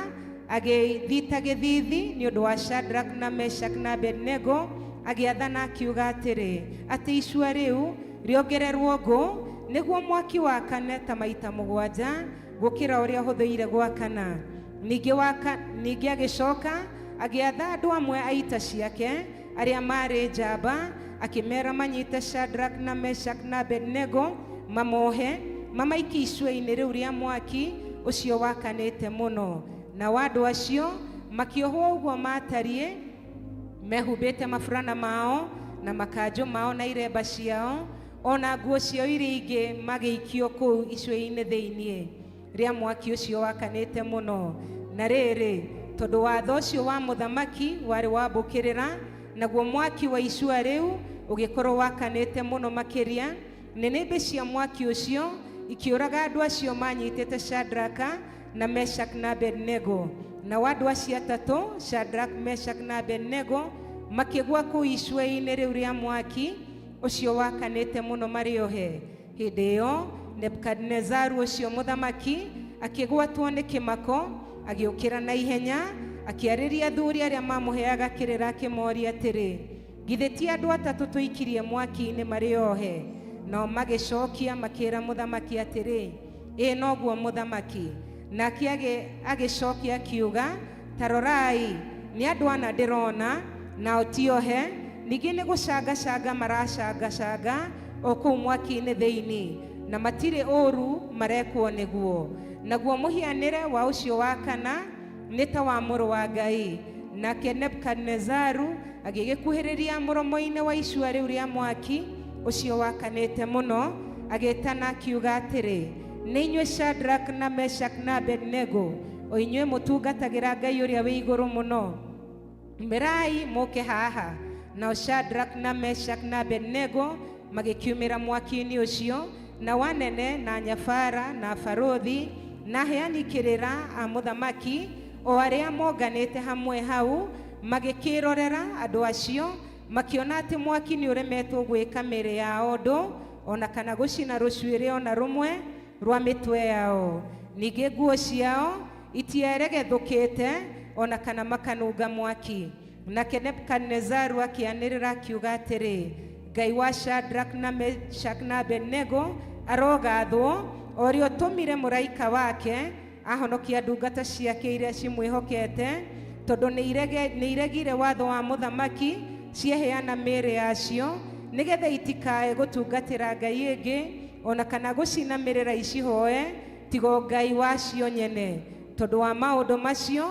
agĩthita gĩthithi nĩ ũndũ wa Shadrach na Meshach na Abednego, agĩathana akiuga atĩrĩ, atĩ icua rĩu rĩongererwo ngũ nĩguo mwaki wakane ta maita 7 gũkĩra ũrĩa ũhũthĩire gwakana. Ningĩ agĩcoka agĩatha andũ amwe a ita ciake arĩa maarĩ njamba. Akĩmeera manyite Shadrach na Meshach na Abednego, mamohe mamaikie icua-inĩ rĩu rĩa mwaki ũcio wakanĩte mũno. Nao andũ acio makĩohwo ũguo matariĩ, mehumbĩte maburana mao na makanjũ mao na iremba ciao ona nguo ciao iria ingĩ, magĩikio kũu icua-inĩ thĩiniĩ rĩa mwaki ũcio wakanĩte mũno. Na rĩrĩ, tondũ watho ũcio wa mũthamaki warĩ wa mbũkĩrĩra, naguo mwaki wa icua rĩu ũgĩkorwo wakanĩte mũno makĩria, nĩnĩmbĩ cia mwaki ũcio ikĩũraga andũ acio manyitĩte Shadraka na Meshach na Abednego. Nao andũ acio atatũ, Shadrach, Meshach na Abednego, makĩgwa kũu icua-inĩ rĩu rĩa mwaki ũcio wakanĩte mũno marĩ ohe. Hĩndĩ ĩyo Nebukadinezaru ũcio mũthamaki akĩgwatwo nĩ kĩmako, agĩũkĩra na ihenya, akĩarĩria athuri arĩa mamũheaga kĩrĩra, akĩmoria atĩrĩ, "Githĩ ti andũ atatũ tũikirie mwaki-inĩ marĩ ohe?" Nao magĩcokia makĩra mũthamaki atĩrĩ, "Ĩ noguo, mũthamaki." Nake agĩcokia akiuga, "Ta rorai, nĩ andũ ana ndĩrona, nao ti ohe, ningĩ nĩ gũcangacanga maracangacanga o kũu mwaki-inĩ thĩinĩ, na matirĩ ũũru marekwo nĩguo. Naguo mũhianĩre wa ũcio wa kana nĩ ta wa mũrũ wa Ngai." Nake Nebukadinezaru agĩgĩkuhĩrĩria mũromo-inĩ wa icua rĩu rĩa mwaki ũcio wakanĩte mũno, agĩtana akiuga atĩrĩ, "Nĩ inyuĩ Shadrach na Meshach na Abednego, o inyuĩ mũtungatagĩra Ngai ũrĩa wĩ igũrũ mũno, umĩrai mũke haha." Nao Shadrach na Meshach na Abednego magĩkiumĩra mwaki-inĩ ũcio, na wanene na nyabara na barũthi na aheani kĩrĩra a mũthamaki o arĩa monganĩte hamwe hau magĩkĩrorera andũ acio, makĩona atĩ mwaki nĩ ũremetwo gwĩka mĩĩrĩ yao ũndũ ona kana gũcina rũcuĩrĩ ona rũmwe rwa mĩtwe yao, ningĩ nguo ciao itieregethũkĩte ona kana makanunga mwaki. Nake Nebukadinezaru akĩanĩrĩra akiuga atĩrĩ, "Ngai wa Shadrach na Meshach na Abednego arogathwo, o ũrĩa ũtũmire mũraika wake ahonokia ndungata ciake iria cimwĩhokete, tondũ nĩ iregire watho wa mũthamaki, cieheana mĩĩrĩ yacio nĩgetha itikae gũtungatĩra ngai ĩngĩ ona kana gũcinamĩrĩra icihoe tigo Ngai wacio nyene. Tondũ wa maũndũ macio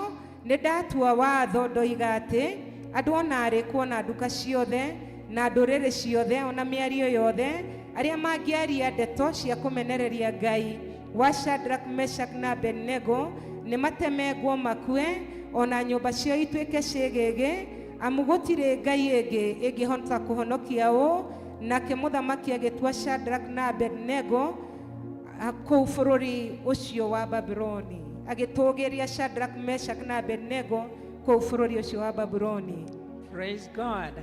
nĩ ndatua watho ndoiga atĩ andũ ona arĩkũ ona nduka ciothe na ndũrĩrĩ ciothe ona mĩario yothe arĩa mangĩaria ndeto cia kũmenereria Ngai wa Shadrach, Meshach na Abednego nĩ matemengwo makue, ona nyũmba ciao ituĩke ciĩgĩgĩ, amu gũtirĩ ngai ĩngĩ ĩngĩhota kũhonokia ũũ." Nake mũthamaki agĩtua Shadrach na Abednego kũu bũrũri ũcio wa Babuloni, agĩtũgĩria Shadrach, Meshach na Abednego kũu bũrũri ũcio wa Babuloni. Praise God.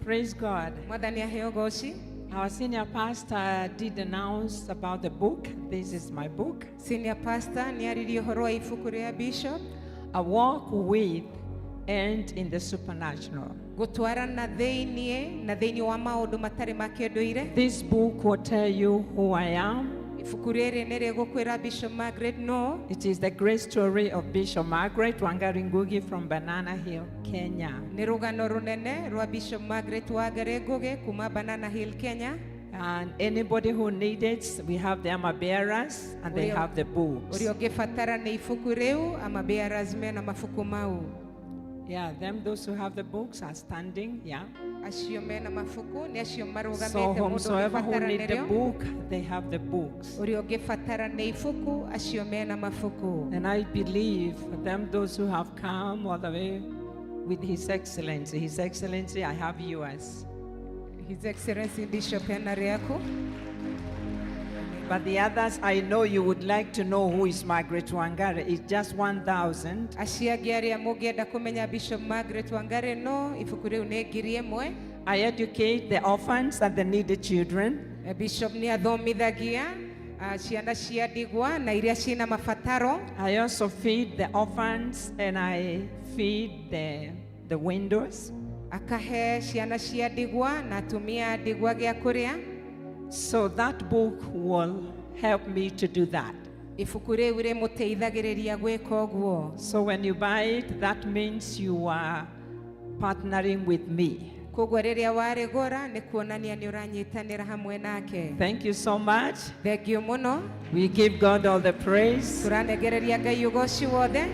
Praise God. Mwathani aheo goci. Our senior pastor did announce about the book. This is my book. Senior pastor nĩ aririe ũhoro wa ibuku rĩa bishop. A Walk with and in the Supernatural. Gũtwarana thĩiniĩ na thĩiniĩ wa maũndũ matarĩ ma kĩndũire. This book will tell you who I am. Ibuku rĩrĩ nĩ rĩgũkwĩra Bishop Margaret no. It is the great story of Bishop Margaret Wangari Ngugi from Banana Hill, Kenya. Nĩ rũgano rũnene rwa Bishop Margaret Wangari Ngugi kuma Banana Hill, Kenya. And anybody who needs it, we have the armor bearers and they have the books. Ũrĩa ũngĩbatara nĩ ibuku rĩu, armor bearers mena mabuku mau. Yeah, them, those who have the books are standing. Yeah. Acio mena mabuku nĩ acio So marũgamĩte. Mũndũ whomsoever who ũngĩbatara need the nĩrĩo book, they have the books. ũrĩa ũngĩbatara nĩ ibuku, acio mena mabuku. And I believe them, those who have come all the way with His Excellency. His Excellency, I have yours. His Excellency Bishop ena rĩaku. But the others, I know you would like to know who is Margaret Wangari. It's just 1,000. Acio angĩ arĩa mũngĩenda kũmenya Bishop Margaret Wangari no ibuku rĩu nĩ 1,000. I educate the orphans and the needy children. Bishop nĩ athomithagia ciana cia ndigwa na iria ciĩna mabataro. I also feed the orphans and I feed the widows. Akahe ciana cia ndigwa na atumia a ndigwa gĩa kũrĩa. So that book will help me to do that. Ibuku rĩu rĩmũteithagĩrĩria gwĩka ũguo. So when you buy it, that means you are partnering with me. Koguo rĩrĩa warĩgũra nĩ kuonania nĩ ũranyitanĩra hamwe nake. Thank you so much. Thengio mũno. We give God all the praise. Tũranegereria Ngai ũgoci wothe.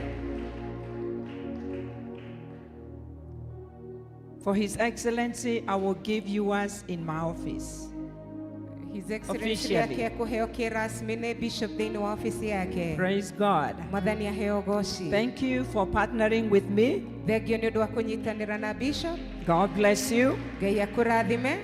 For His Excellency, I will give you us in my office. His Excellency Officially. yake kũheo kĩrasmi nĩ Bishop thĩinĩ wa ofici yake. Praise God. Mwathani aheo ũgoci. Thank you for partnering with me. Thengio nĩ ũndũ wa kũnyitanĩra na Bishop. God bless you. Ngai akũrathime.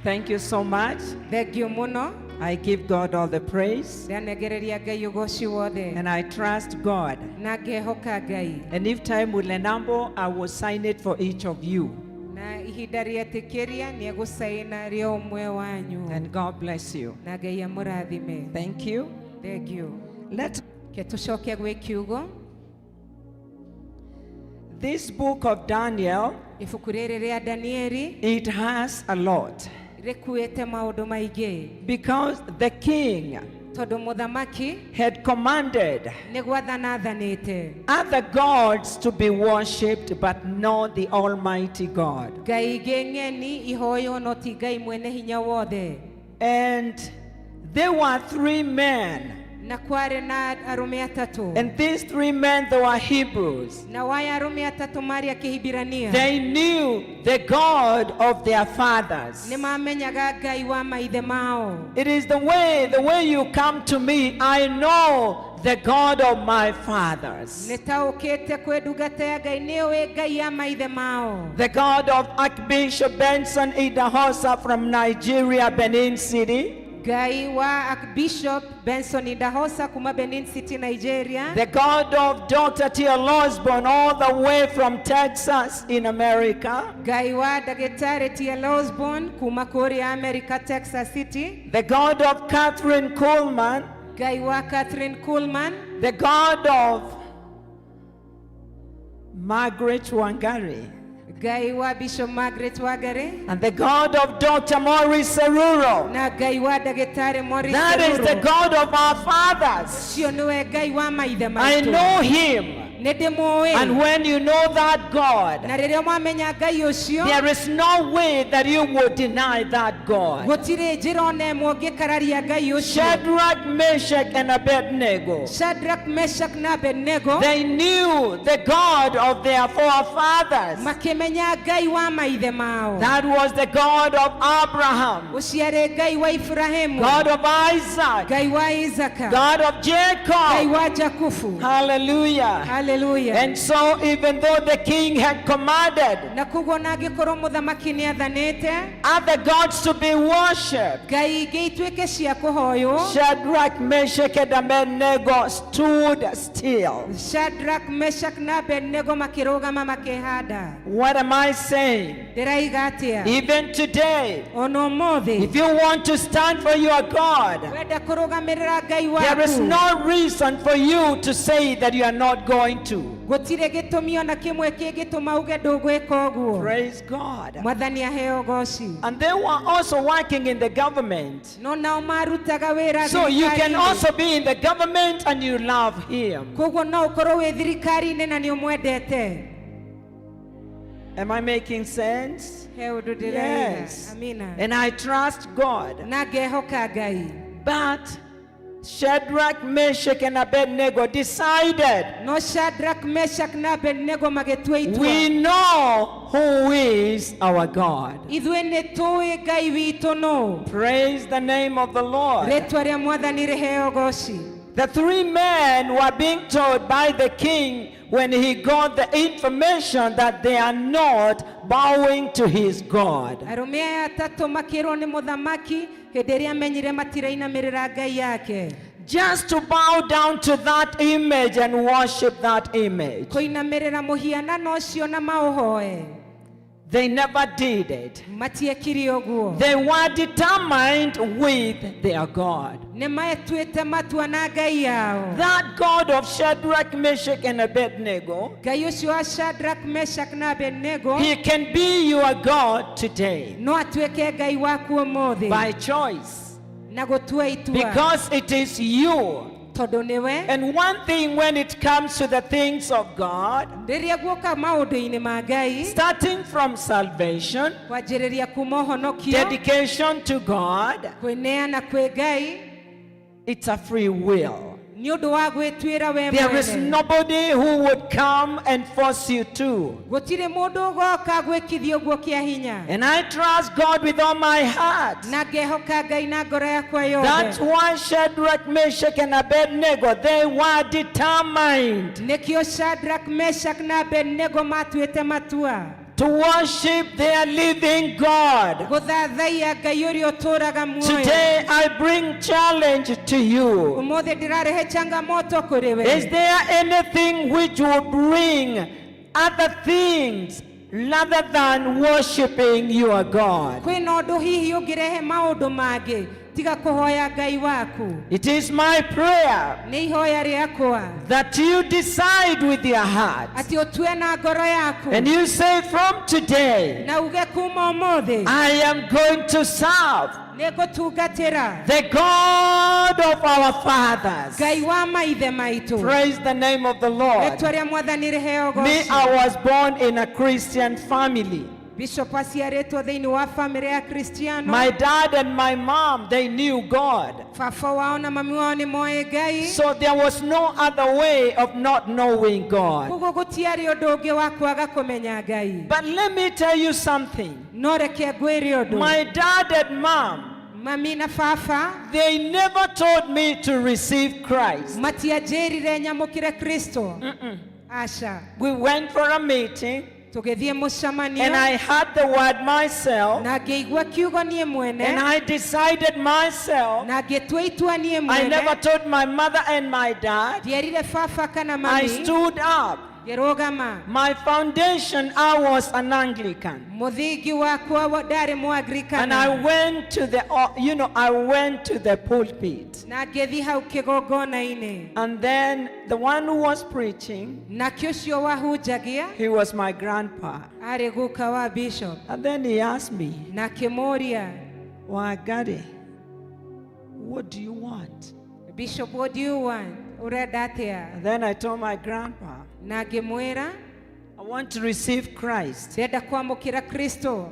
Thank you so much. Thengio mũno. I give God all the praise Ndanegereria Ngai ũgoci wothe. and I trust God. Na ngehoka Ngai. And if time will enable, I will sign it for each of you. Na ihinda rĩetĩkĩria nĩ egũcaina rĩa ũmwe wanyu. And God bless you. Na Ngai amũrathime. Thank you. Thengio. Let Ke tũcoke gwĩ kiugo. this book of Daniel, Ibuku rĩrĩ rĩa Danieli it has a lot rĩkuĩte maũndũ maingĩ. because the king Tondũ mũthamaki had commanded nĩ gwathana athanĩte. other gods to be worshipped, but not the Almighty God. Ngai ingĩ ng'eni ihoywo no ti Ngai mwene hinya wothe. And there were three men, Na kwarĩ na arũme atatũ. and these three men, they were Hebrews. Na waya arũme atatũ marĩ a Kĩhibirania. They knew the God of their fathers. Nĩ mamenyaga Ngai wa maithe mao. It is the way you come to me, I know the God of my fathers. Nĩ taũkĩte kwĩ ndungata ya Ngai nĩ ũĩ Ngai ya maithe mao. The God of Archbishop Benson Idahosa from Nigeria, Benin City. Ngai wa Archbishop Benson Idahosa kuma Benin City, Nigeria. The God of Dr. T.L. Osborne, all the way from Texas in America. Ngai wa Ndagĩtarĩ T.L. Osborne kuma kũrĩa America, Texas City. The God of Catherine Coleman. Ngai wa Catherine Kuhlman. The God of Margaret Wangari. Ngai wa Bishop Margaret Wangari. And the God of Dr. Maurice Ceruro. Na Ngai wa Ndagĩtarĩ Maurice That is the Ceruro. God of our fathers. Ũcio nĩwe Ngai wa maithe I maitũ. know him. Nĩ ndĩmũĩ. And when you know that God, Na rĩrĩa mwamenya Ngai ũcio, there is no way that you would deny that God. gũtirĩ njĩra ona ĩmwe ũngĩkararia Ngai ũcio. Shadrach, Meshach, and Abednego. Shadrach, Meshach na Abednego They knew the God of their forefathers. makĩmenya Ngai wa maithe mao. That was the God of Abraham, Ũcio arĩ Ngai wa Ibrahimu, God of Isaac, Ngai wa Isaka, God of Ngai Jacob. wa Jakubu. Hallelujah. Haleluya. And so, even though the king had commanded Na koguo ona angĩkorwo mũthamaki nĩ athanĩte other gods to be worshipped, Ngai ingĩ ituĩke cia kũhoywo, Shadrach, Meshach, and Abednego stood still. Shadrach, Meshach na Abednego makĩrũgama makĩhanda. What am I saying? Ndĩraiga atĩa? Even today, Ona ũmũthĩ if you want to stand for your God, wenda kũrũgamĩrĩra Ngai there is waku, no reason for you to say that you are not going to. gũtirĩ gĩtũmi ona kĩmwe kĩngĩtũma uge ndũgwĩka ũguo. Praise God. Mwathani aheo ũgoci. And they were also working in the government. No nao marutaga wĩra So you can thirikari-inĩ. also be in the government and you love him. Koguo no ũkorwo wĩ thirikari-inĩ na nĩ ũmwendete. Am I making sense? He ũndũ ndĩraiga. Yes. Amina. And I trust God. Na ngehoka Ngai. But Shadrach, Meshach, and Abednego decided, No Shadrach, Meshach na Abednego magĩtua itua. we know who is our God. Ithuĩ nĩ tũĩ Ngai witũ nũ. Praise the name of the Lord. Rĩtwa rĩa Mwathani rĩheo ũgoci. The three men were being told by the king when he got the information that they are not bowing to his God. Arũme aya atatũ makĩrwo nĩ mũthamaki hĩndĩ ĩrĩa amenyire matirainamĩrĩra Ngai yake. Just to bow down to that image and worship that image. Kũinamĩrĩra mũhianano ũcio na maũhoe. They never did it. Matiekire ũguo. They were determined with their God. Nĩ metuĩte matua na Ngai yao. That God of Shadrach, Meshach, and Abednego, Ngai ũcio wa Shadrach, Meshach na Abednego he can be your God today no atuĩke Ngai waku ũmũthĩ by choice. na gũtua itua Because it is you tondũ Tondũ nĩwe. And one thing when it comes to the things of God, Rĩrĩa guoka maũndũ-inĩ ma Ngai, starting from salvation, kwanjĩrĩria kuma ũhonokio, dedication to God, kwĩneana kwĩ Ngai, it's a free will. Nĩ ũndũ wa gwĩtuĩra we There is mwene. Nobody who would come and force you to. Gũtirĩ mũndũ ũgoka gwĩkithia ũguo kĩa hinya. And I trust God with all my heart. Na ngehoka Ngai na ngoro yakwa That's yothe. Why Shadrach, Meshach, and Abednego, they were determined Nĩkĩo Shadrach, Meshach na Abednego matuĩte matua to worship their living God. Gũthathaiya Ngai ũrĩa ũtũũraga muoyo. Today I bring challenge to you. Ũmũthĩ ndĩrarehe changamoto kũrĩ we. Is there anything which will bring other things rather than worshiping your God? Kwĩna ũndũ hihi ũngĩrehe maũndũ mangĩ tiga kũhoya Ngai waku? It is my prayer Nĩ ihoya rĩakwa that you decide with your heart atĩ ũtue na ngoro yaku and you say, "From today, na uge kuma ũmũthĩ I am going to serve nĩ ngũtungatĩra the God of our fathers." Ngai wa maithe maitũ. Praise the name of the Lord. Rĩtwa rĩa Mwathani rĩheo Me, goci. I was born in a Christian family. Bishop aciarĩtwo thĩinĩ wa bamĩrĩ ya Kristiano. My dad and my mom, they knew God. Baba wao na mami wao nĩ moĩ Ngai. So there was no other way of not knowing God. Koguo gũtiarĩ ũndũ ũngĩ wa kwaga kũmenya Ngai. But let me tell you something. No reke ngwĩre ũndũ. My dad and mom, Mami na baba they never told me to receive Christ. Matianjĩrire nyamũkĩre Kristo, aca. We went for a meeting Tũgĩthiĩ mũcemanio and I heard the word myself na ngĩigua kiugo niĩ mwene and I decided myself. Na ngĩtua itua niĩ I mwene. never told my mother and my dad. Ndierire baba kana I mami. Stood up. Ngĩrũgama. My foundation, I was an Anglican. Mũthingi wakwa ndarĩ And I Mũanglikana. went to the, you know, I went to the pulpit. Na ngĩthiĩ hau kĩgongona-inĩ. And then the one who was preaching, Nake ũcio wahunjagia he was my grandpa. Arĩ guka wa bishop. And then he asked me, Na akĩmũũria, "Wangari, what do you want?" "Bishop, what do you want? Ũrenda atĩa?" And then I told my grandpa, Na ngĩmwĩra, "I want to receive Christ." "Ndĩrenda kwamũkĩra Kristo."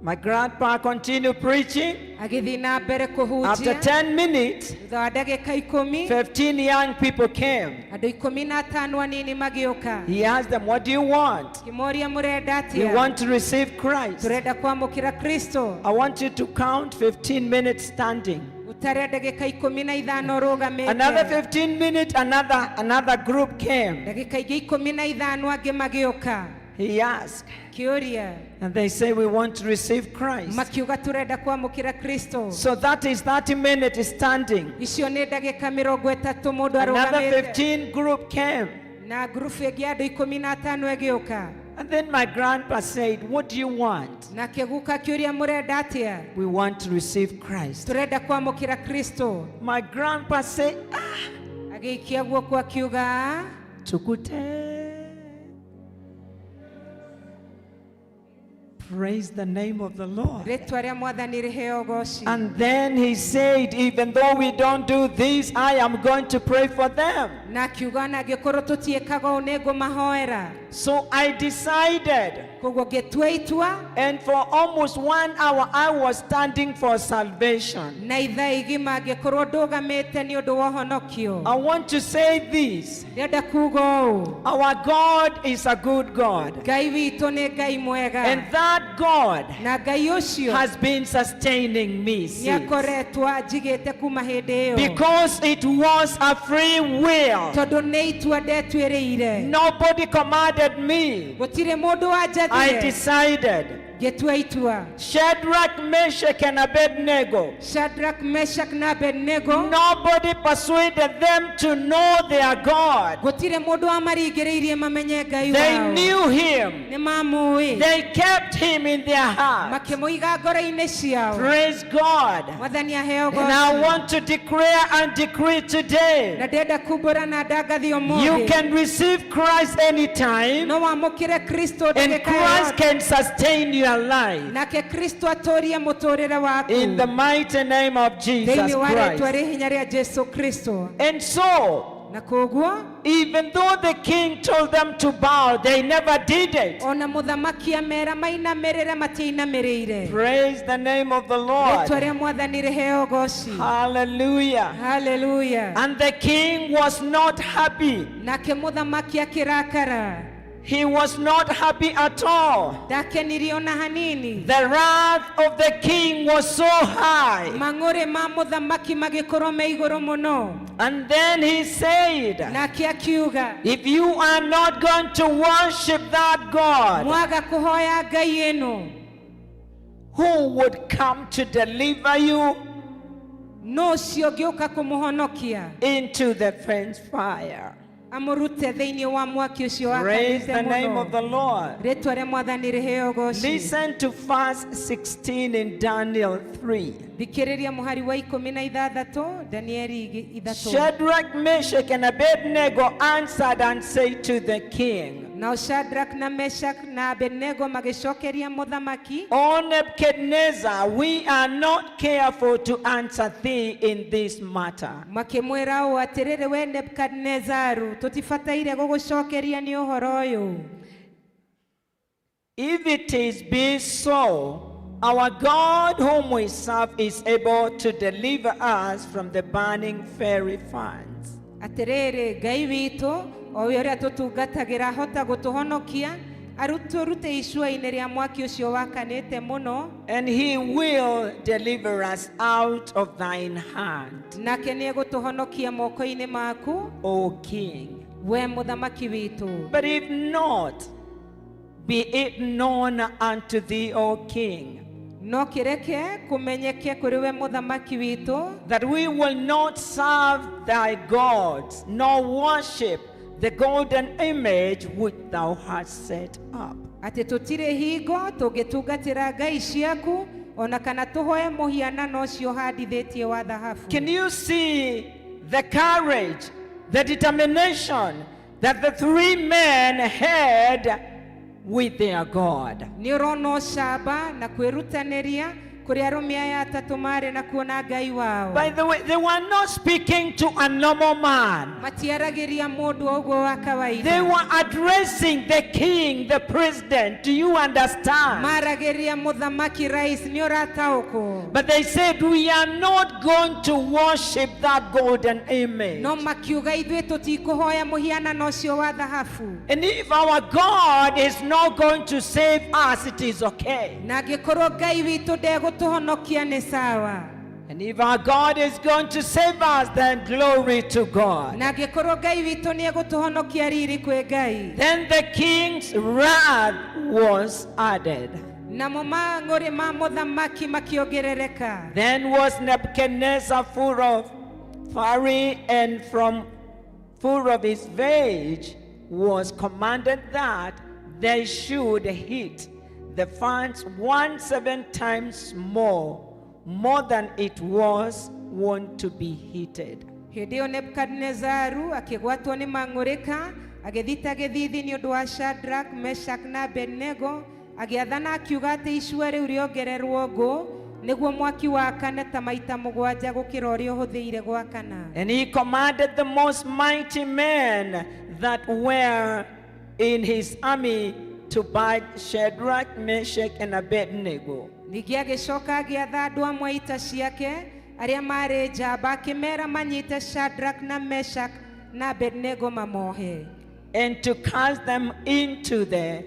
My grandpa continued preaching. Agĩthiĩ na mbere After kũhunjia. 10 minutes, Thutha wa ndagĩka 10, 15 young people came. Andũ 15 anini magĩũka. He asked them, "What do you want?" Kĩmoria, "Mũrenda "We atĩa?" want to receive Christ." "Tũrenda kwamũkĩra Kristo." "I want you to count 15 minutes standing." Ũtare ndagĩka 15 Another ũrũgamĩte. 15 minutes, another group came. Ndagĩka ingĩ 15 angĩ magĩũka. He asked, Kĩũria. and they say, "We want to receive Christ." Makiuga, "Tũrenda kwamũkĩra Kristo." So that is 30 minutes standing. Icio nĩ ndagĩka 30 mũndũ Another arũgamĩte. 15 group came. Na ngurubu ĩngĩ ya andũ 15 ĩgĩũka. And then my grandpa said, "What do you want?" Na kĩguka kĩũria, "Mũrenda atĩa?" "We want to receive Christ." "Tũrenda kwamũkĩra Kristo." My grandpa said, "Ah, Agĩikia guoko akiuga, "Ah, tukute." Praise the name of the Lord. Rĩtwa rĩa Mwathani rĩheo goci. And then he said, "Even though we don't do this, I am going to pray for them." Na akiuga, "Ona angĩkorwo tũtiĩkaga ũũ, nĩ ngũmahoera." So I decided. Koguo ngĩtua itua. And for almost one hour, I was standing for salvation. Na ithaa igima ngĩkorwo ndũgamĩte nĩ ũndũ wa ũhonokio. I want to say this: Ndĩrenda kuga ũũ: our God is a good God. Ngai witũ nĩ Ngai mwega. And that God Na Ngai ũcio has been sustaining me nĩ since. akoretwo anjigĩte kuma hĩndĩ ĩyo. Because it was a free will. Tondũ nĩ itua ndetuĩrĩire. Nobody commanded me. Gũtirĩ mũndũ I wanjathire. Decided. Ngĩtua itua. Shadrach, Meshach, and Abednego. Shadrach, Meshach na Abednego. Nobody persuaded them to know their God. Gũtirĩ mũndũ wamaringĩrĩirie mamenye Ngai They wao. Knew him. Nĩ mamũĩ. They kept him in their heart. Makĩmũiga ngoro-inĩ ciao. Praise God. Mwathani aheo And I goci. Want to declare and decree today, Na ndĩrenda kumbũra na ndangathi you ũmũthĩ, can receive Christ anytime, no wamũkĩre Kristo and ndagĩka Christ yothe. can sustain your your life. Nake Kristo atũrie mũtũrĩre waku In the mighty name of Jesus thĩinĩ wa rĩtwa Christ. rĩ hinya rĩa Jesu Kristo. And so, Na koguo even though the king told them to bow, they never did it. ona mũthamaki amera mainamĩrĩre matiainamĩrĩire. Praise the name of the Lord. Rĩtwa rĩa mwathani rĩheo goci. Hallelujah. Haleluya. And the king was not happy. Nake mũthamaki akĩrakara. He was not happy at all. Ndakenirio na hanini. The wrath of the king was so high. Mang'ũrĩ ma mũthamaki magĩkorwo me igũrũ mũno. And then he said, Nake akiuga, If you are not going to worship that God, mwaga kũhoya Ngai ĩno, who would come to deliver you nũ ũcio ũngĩũka kũmũhonokia into the fence fire? amũrute thĩinĩ wa mwaki ũcio Praise wakanĩte the name of mũno. the Lord. Rĩtwa rĩa mwathani rĩheo goci. Listen to verse 16 in Daniel 3. Thikĩrĩria mũhari wa 16 Danieli 3. Shadrach, Meshach, and Abednego answered and said to the king, Nao Shadrach na Meshach na Abednego magĩcokeria mũthamaki, O Nebuchadnezzar, we are not careful to answer thee in this matter. Makĩmwĩra ũũ atĩrĩrĩ, we Nebukadinezaru, tũtibataire gũgũcokeria nĩ ũhoro ũyũ. If it is be so, our God whom we serve is able to deliver us from the burning fiery furnace. Atĩrĩrĩ, Ngai witũ o we ũrĩa tũtungatagĩra ahota gũtũhonokia arutũrute icua-inĩ rĩa mwaki ũcio wakanĩte mũno, And he will deliver us out of thine hand, nake nĩegũtũhonokia moko-inĩ maku, O king. we mũthamaki witũ. But if not, be it known unto thee, O king, No kĩreke kũmenyeke kũrĩ we mũthamaki witũ that we will not serve thy gods, nor worship the golden image which thou hast set up. Atĩ tũtirĩ hingo tũngĩtungatĩra ngai ciaku ona kana tũhoe mũhianano ũcio ũhandithĩtie wa thahabu. Can you see the courage, the determination that the three men had with their God? Nĩ ũrona ũcamba na kwĩrutanĩria kũrĩa arũme aya atatũ marĩ na kuona Ngai wao. By the way, they were not speaking to a normal man. Matiaragĩria mũndũ o ũguo wa They kawaida. were addressing the king, the president. Do you understand? Maragĩria mũthamaki rais, nĩ ũrataũkwo. But they said, We are not going to worship that golden image. No makiuga ithuĩ tũtikũhoya mũhianano ũcio wa thahabu. And if our God is not going to save us, it is okay. Na angĩkorwo Ngai witũ ndegũtũhonokia nĩ sawa. And if our God is going to save us, then glory to God. Na angĩkorwo Ngai witũ nĩegũtũhonokia riri kwĩ Ngai. Then the king's wrath was added. Namo mang'ũrĩ ma mũthamaki makĩongerereka. Then was Nebuchadnezzar full of fury and from full of his rage was commanded that they should hit the fans 17 times more than it was wont to be heated. Hĩndĩ ĩyo Nebukadinezaru akĩgwatwo nĩ mang'ũrĩka agĩthita gĩthithi nĩ ũndũ wa Shadrach, Meshach na Abednego, agĩathana akiuga atĩ icua rĩu rĩongererwo ngũ nĩguo mwaki wakane ta maita 7 gũkĩra ũrĩa ũhũthĩire gwakana. And he commanded the most mighty men that were in his army to bind Shadrach, Meshach, and Abednego. Ningĩ agĩcoka agĩatha andũ amwe a ita ciake arĩa maarĩ njamba akĩmeera manyite Shadrach na Meshach na Abednego mamohe, And to cast them into the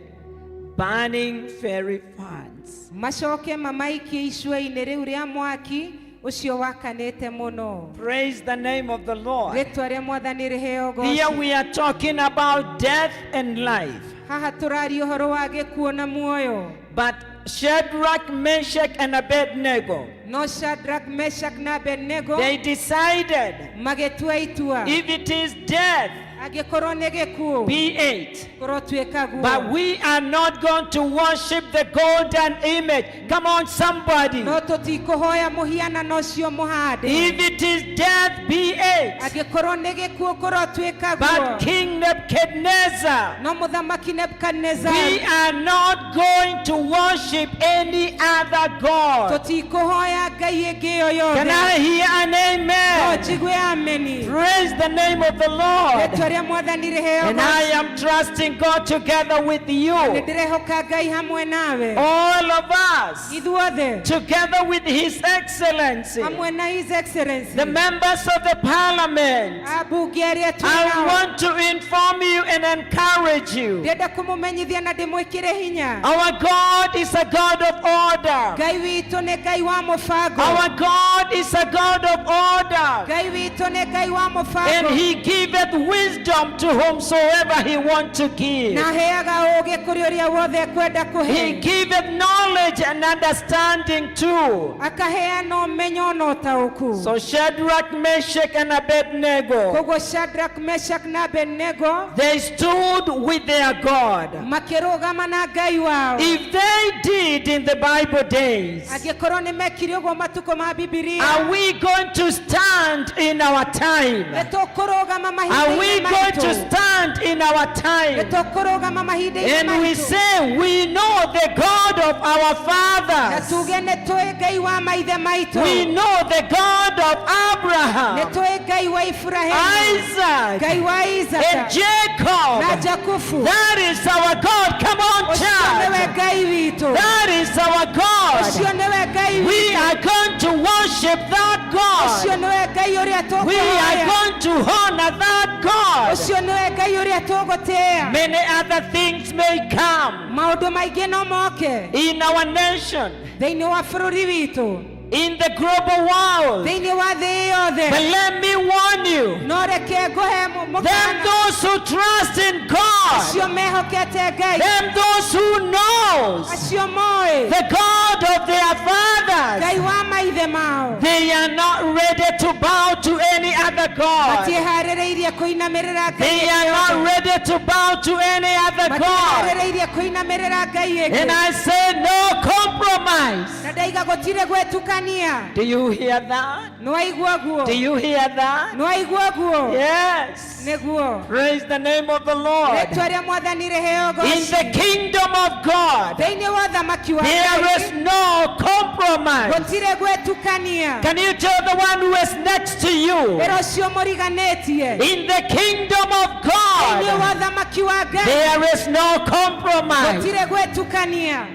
burning fiery furnace. Macoke mamaikie icua-inĩ rĩu rĩa mwaki ũcio wakanĩte mũno. Praise the name of the Lord. Rĩtwa rĩa mwathani rĩheo Here goci. we are talking about death and life. Haha tũraria ũhoro wa gĩkuũ na muoyo. But Shadrach, Meshach, and Abednego, No Shadrach, Meshach na Abednego they decided magĩtua itua, if it is death, Angĩkorwo nĩ gĩkuũ, be it. kũrotuĩka guo. But we are not going to worship the golden image. Come on, somebody. No tũtikũhoya mũhianano ũcio mũhande. If it is death, be it. Angĩkorwo nĩ gĩkuũ, kũrotuĩka guo. But King Nebuchadnezzar, No mũthamaki Nebukadnezari, we are not going to worship any other God. Tũtikũhoya ngai ĩngĩ yo Can yothe. I hear an No amen? njigue ameni. Praise the name of the Lord. Rĩtwa rĩa mwathani rĩheo And I gooci. am trusting God together with Nĩ you. ndĩrehoka Ngai hamwe nawe. All of us. Ithuothe Together with His Excellency. hamwe na His Excellency, The members of the parliament. Ambunge arĩa twĩ I nao. want to inform you and encourage you. Ndĩrenda kũmũmenyithia na ndĩmwĩkĩre hinya. Our God is a God of order. Ngai witũ nĩ Ngai wa mũbango. Our God is a God of order. Ngai witũ nĩ Ngai wa And mũbango. He giveth wisdom to whomsoever He want to give. Na aheaga ũũgĩ kũrĩ ũrĩa wothe ekwenda He kũhe. giveth knowledge and understanding too. Akaheana ũmenyo na ũtaũku. So Shadrach, Meshach, and Abednego, Koguo Shadrach, Meshach na Abednego they stood with their God. Makĩrũgama na Ngai wao. If they did in the Bible days, Angĩkorwo nĩ mekire ũguo matukũ ma Bibilia, are we going to stand in our time? Nĩ tũkũrũgama Are we mahinda-inĩ going to maitũ. stand in our Nĩ time? tũkũrũgama mahinda-inĩ And we maitũ. say, we know the God of our Na fathers. tuge nĩ tũĩ Ngai wa maithe maitũ. We know the God of Nĩ Abraham, tũĩ Ngai wa Iburahĩmu, Isaac, Ngai wa and Isaka na Jacob. Jakubu. That is our God. Come on, Ũcio nĩwe church. Ngai witũ. That is our God. Ũcio nĩwe Ngai We witũ. are going to worship that Ũcio God. nĩwe Ngai ũrĩa We are tũkũhoya. going to honor that God. Ũcio nĩwe Ngai ũrĩa tũgũtĩĩa. Many other things may come Maũndũ maingĩ no moke in our nation, thĩinĩ wa bũrũri witũ, in the global world. Thĩinĩ wa thĩ yothe. But let me warn you, No reke ngũhe them mũkaana. those who trust in God, Acio mehokete Ngai, them those who knows acio moĩ the God of their fathers, Ngai wa maithe mao, they are not ready to bow to any other God. Matiĩharĩrĩirie kũinamĩrĩra Ngai They ĩngĩ are not yothe. ready to bow to any other God. Matiĩharĩrĩirie kũinamĩrĩra Ngai And ĩngĩ. I say no compromise. Na ndaiga gũtirĩ gwĩtukania. Do you hear that? Nĩwaigua guo? Do you hear that? Nĩwaigua guo? Yes. Nĩguo. Praise the name of the Lord. Rĩtwa rĩa mwathani rĩheo In goci. the kingdom of God, Thĩinĩ wa ũthamaki wa there is Ngai no compromise. gũtirĩ gwĩtukania. Can you tell the one who is next to you? Ĩra ũcio mũriganĩtie. In the kingdom of Thĩinĩ God, wa ũthamaki wa Ngai there is no compromise. gũtirĩ gwĩtukania.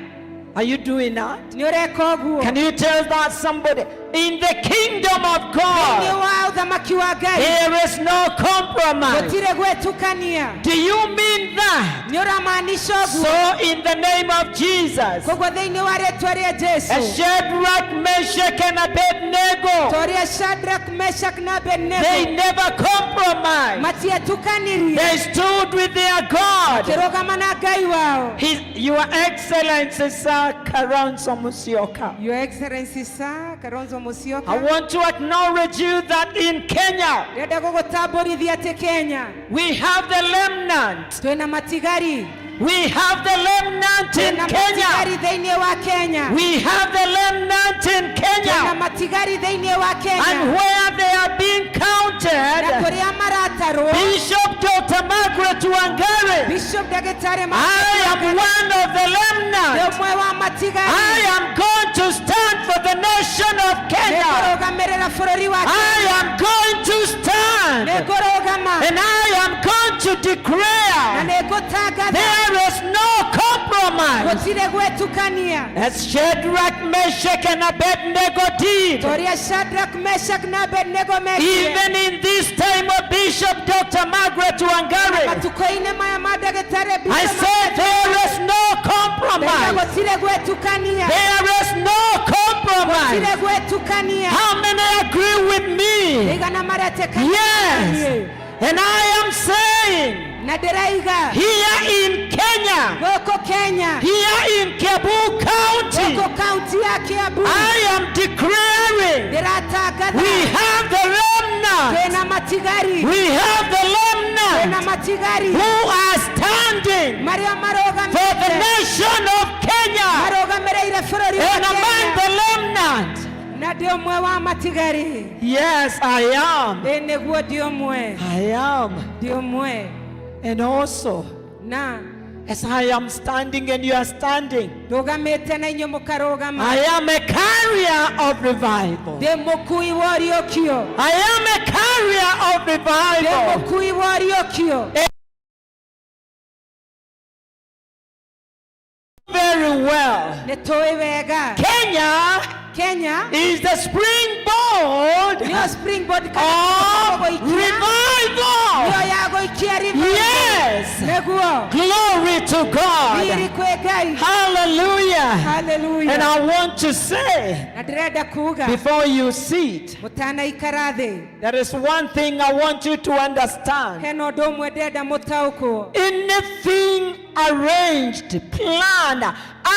Are you doing that? Nĩ ũreka ũguo? Can you tell that somebody? In the kingdom of Thĩinĩ God, wa ũthamaki wa Ngai there is no compromise. gũtirĩ gwĩtukania. Do you mean that? Nĩ ũramaanisha ũguo? So, in the name of Jesus, Koguo thĩinĩ wa rĩtwa rĩa as Jesu, Shadrach, Meshach, and Abednego, ta ũrĩa Shadrach, Meshach na Abednego they never compromised. matiatukanirie, They stood with their God. makĩrũgama na Ngai wao. Your Excellency, Sir Kalonzo Musyoka. Your Excellency Sir Kalonzo Musyoka, I want to acknowledge you that in Kenya, ndĩrenda gũgũtambũrithia atĩ Kenya we have the remnant. Twĩna matigari. We have the remnant in Twĩna Kenya. matigari thĩinĩ wa Kenya. We have the remnant in Twĩna Kenya. matigari thĩinĩ wa And Kenya. where they are being Na counted, kũrĩa maratarwo, Bishop Dr. Margaret Wangari, Bishop Ndagĩtarĩ I am one of the nĩ remnant. ũmwe wa matigari. I am going to stand for the nation of Kenya. Nĩngũrũgamĩrĩra bũrũri wa I Kenya. am going to stand. Nĩngũrũgama And I am going to na declare nĩngũtangatha there is no compromise. Gũtirĩ gwĩtukania. As Shadrach, Meshach, and Abednego did, Ta ũrĩa Shadrach, Meshach na Abednego mekire. even in this time of Bishop Dr. Margaret Wangari, Matukũ-inĩ maya ma ndagĩtarĩ I Bishop said there is no compromise. Gũtirĩ gwĩtukania. There is no compromise. Gũtirĩ gwĩtukania. How many agree with me? Igana maretĩkania. Yes. And I am saying, Na ndĩraiga here in Kenya, gũkũ Kenya, here in Kiambu County, gũkũ kaunti ya Kiambu, I am declaring ndĩratangatha we have the remnant. Twĩna matigari. We have the remnant. Na matigari who are standing marĩa for the marũgamĩte nation of Kenya. marũgamĩrĩire bũrũri wa And among Kenya the remnant. Na ndĩ ũmwe wa matigari. Yes, I am. Ĩ nĩguo ndĩ ũmwe. I am. Ndĩ ũmwe. And also, Na as I am standing and you are standing, ndũgamĩte na inyuĩ mũkarũgama, I am a carrier of revival. Ndĩ mũkui wa ũriũkio. I am a carrier of Ndĩ revival. mũkui wa ũriũkio. Very well. Nĩ tũĩ wega. Kenya Kenya is the springboard nĩyo springboard kana of gũikia revival. nĩyo ya gũikia revival. Yes. Nĩguo. Glory to Riri God. Kwĩ Ngai. Hallelujah. Hallelujah. And I want to say Na ndĩrenda kuga before you sit, mũtanaikara thĩ, there is one thing I want you to understand. Hena ũndũ ũmwe ndĩrenda mũtaũkwo. Anything arranged, planned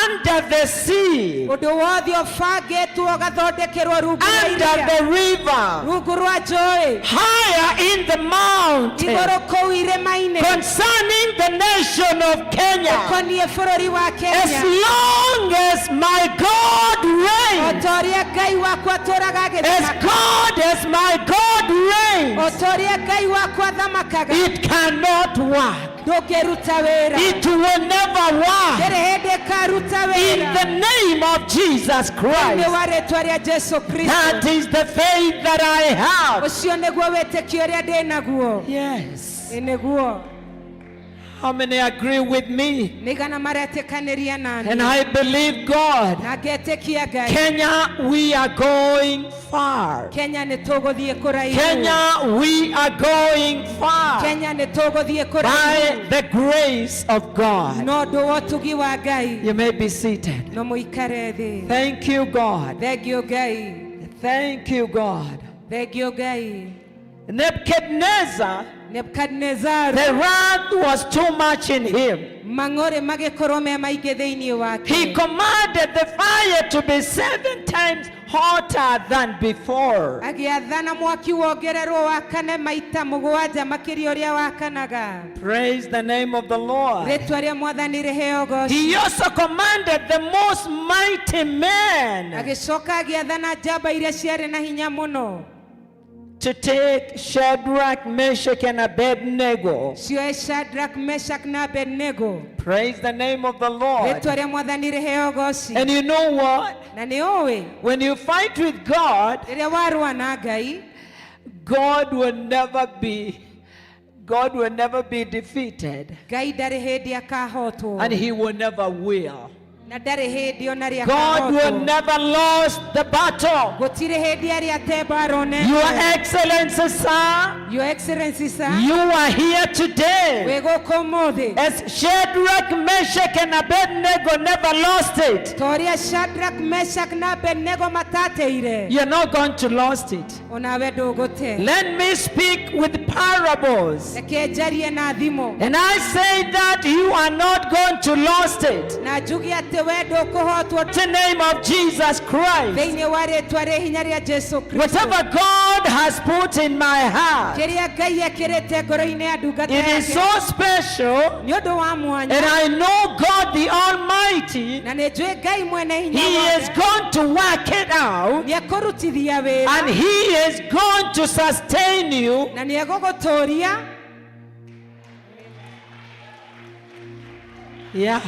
under the sea, Ũndũ wothe ũbangĩtwo ũgathondekerwo rungu rwa under iria, the river, rungu rwa njũĩ, higher in the mountain, igũrũ kũu irĩma-inĩ, concerning the nation of Kenya, ũkoniĩ bũrũri wa as Kenya, long as my God o reigns, ta ũrĩa Ngai wakwa atũũraga as agĩthamaka, God as my God o reigns, ta ũrĩa Ngai wakwa athamakaga, it cannot work. Ndũngĩruta wĩra. It will never work. Ndĩrĩ hĩndĩ ĩkaruta In wĩra. the name of Jesus Thĩinĩ Christ. wa rĩtwa rĩa Jesu Kristo. That is the faith that I have. Ũcio nĩguo wĩtĩkio ũrĩa ndĩ naguo. Yes. Ĩ nĩguo. How many agree with me? Nĩ igana maretĩkanĩria And nani. I believe God. Na ngetĩkia Ngai. Kenya, we are going far. Kenya nĩ tũgũthiĩ kũraihu. Kenya, we are going far. Kenya nĩ tũgũthiĩ By kũraihu. the grace of God. No ũndũ wa ũtugi wa Ngai. You may be seated. No mũikare thĩ. Thank you, God. Thengio Ngai. Thank you, God. Thengio Ngai. Nebuchadnezzar, Nebukadnezaru, the wrath was too much in him. Mang'ũrĩ magĩkorwo me maingĩ thĩinĩ wake. He commanded the fire to be seven times hotter than before. Agĩathana mwaki wongererwo wakane maita mũgwanja makĩria ũrĩa wakanaga. Praise the name of the Lord. Rĩtwa rĩa Mwathani rĩheo goci. He also commanded the most mighty men Agĩcoka agĩathana njamba iria ciarĩ na hinya mũno to take Shadrach, Meshach, and Abednego. Cioe Shadrach, Meshach na Abednego. Praise the name of the Lord. Rĩtwa rĩa Mwathani rĩheo goci. And you know what? Na nĩ ũĩ, When you fight with God, rĩrĩa warũa na Ngai, God will never be defeated. Ngai ndarĩ hĩndĩ akahotwo. And he will never will. Na ndarĩ hĩndĩ ona rĩ God will akahotwo. Never lose the battle. Gũtirĩ hĩndĩ arĩa ate mbara onene. Your Excellency, sir, Your Excellency, sir, you are here today. Wĩ gũkũ ũmũthĩ. As Shadrach, Meshach, and Abednego never lost it, Ta ũrĩa Shadrach, Meshach na Abednego matateire, you're not going to lose it. Onawe ndũgũte. Let me speak with parables. Reke njarie na thimo. And I say that you are not going to lose it. Na njuge atĩ we ndũkũhotwo. In the name of Jesus Christ. Thĩinĩ wa rĩtwa rĩ hinya rĩa Jesu Kristo. Whatever God has put in my heart, Kĩrĩa Ngai ekĩrĩte ngoro-inĩ ya ndungata it is yake so special. nĩ ũndũ wa mwanya. And I know God the Almighty, Na nĩ njũĩ Ngai mwene hinya He is wothe going to work it out nĩ ekũrutithia wĩra and He is going to sustain you. Na nĩ egũgũtũũria. Yeah.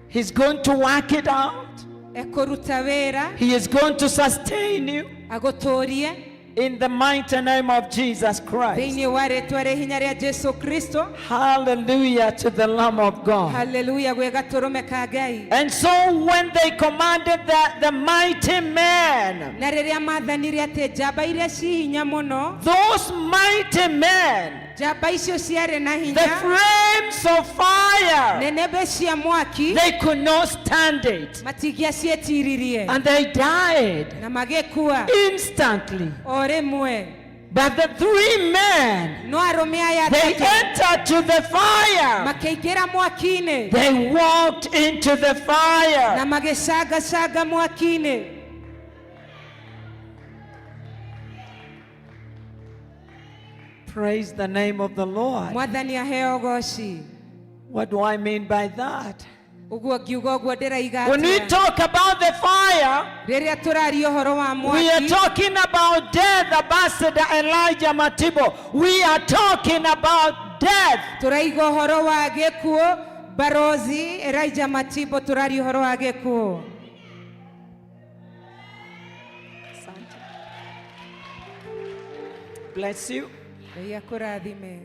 He's going to work it out. Ekũruta wĩra. He is going to sustain you Agũtũũrie in the mighty name of Jesus Christ. Thĩinĩ wa rĩtwa rĩ hinya rĩa Jesu Kristo. Hallelujah to the Lamb of God. Haleluya gwĩ gatũrũme ka Ngai. And so when they commanded the mighty men, Na rĩrĩa mathanire atĩ njamba iria ci hinya mũno, those mighty men, njamba icio ciarĩ na the hinya, flames of fire, nĩnĩmbĩ cia mwaki, they could not stand it. Matingĩaciĩtiririe. And they died Na magĩkua instantly. O rĩmwe. But the three men, No arũme aya they atatũ entered to the fire. makĩingĩra mwaki-inĩ. They walked into the Na fire. magĩcangacanga mwaki-inĩ. Praise the name of the Lord. Mwathani aheo goci. What do I mean by that? Ũguo ngiuga ũguo ndĩraiga When we atĩa? talk about the fire, Rĩrĩa tũraria ũhoro wa we are mwaki, talking about death, Ambassador Elijah Matibo. We are talking about death. tũraiga ũhoro wa gĩkuũ. Barozi Elijah Matibo, tũraria ũhoro wa gĩkuũ. Bless you. Ngai akũrathime.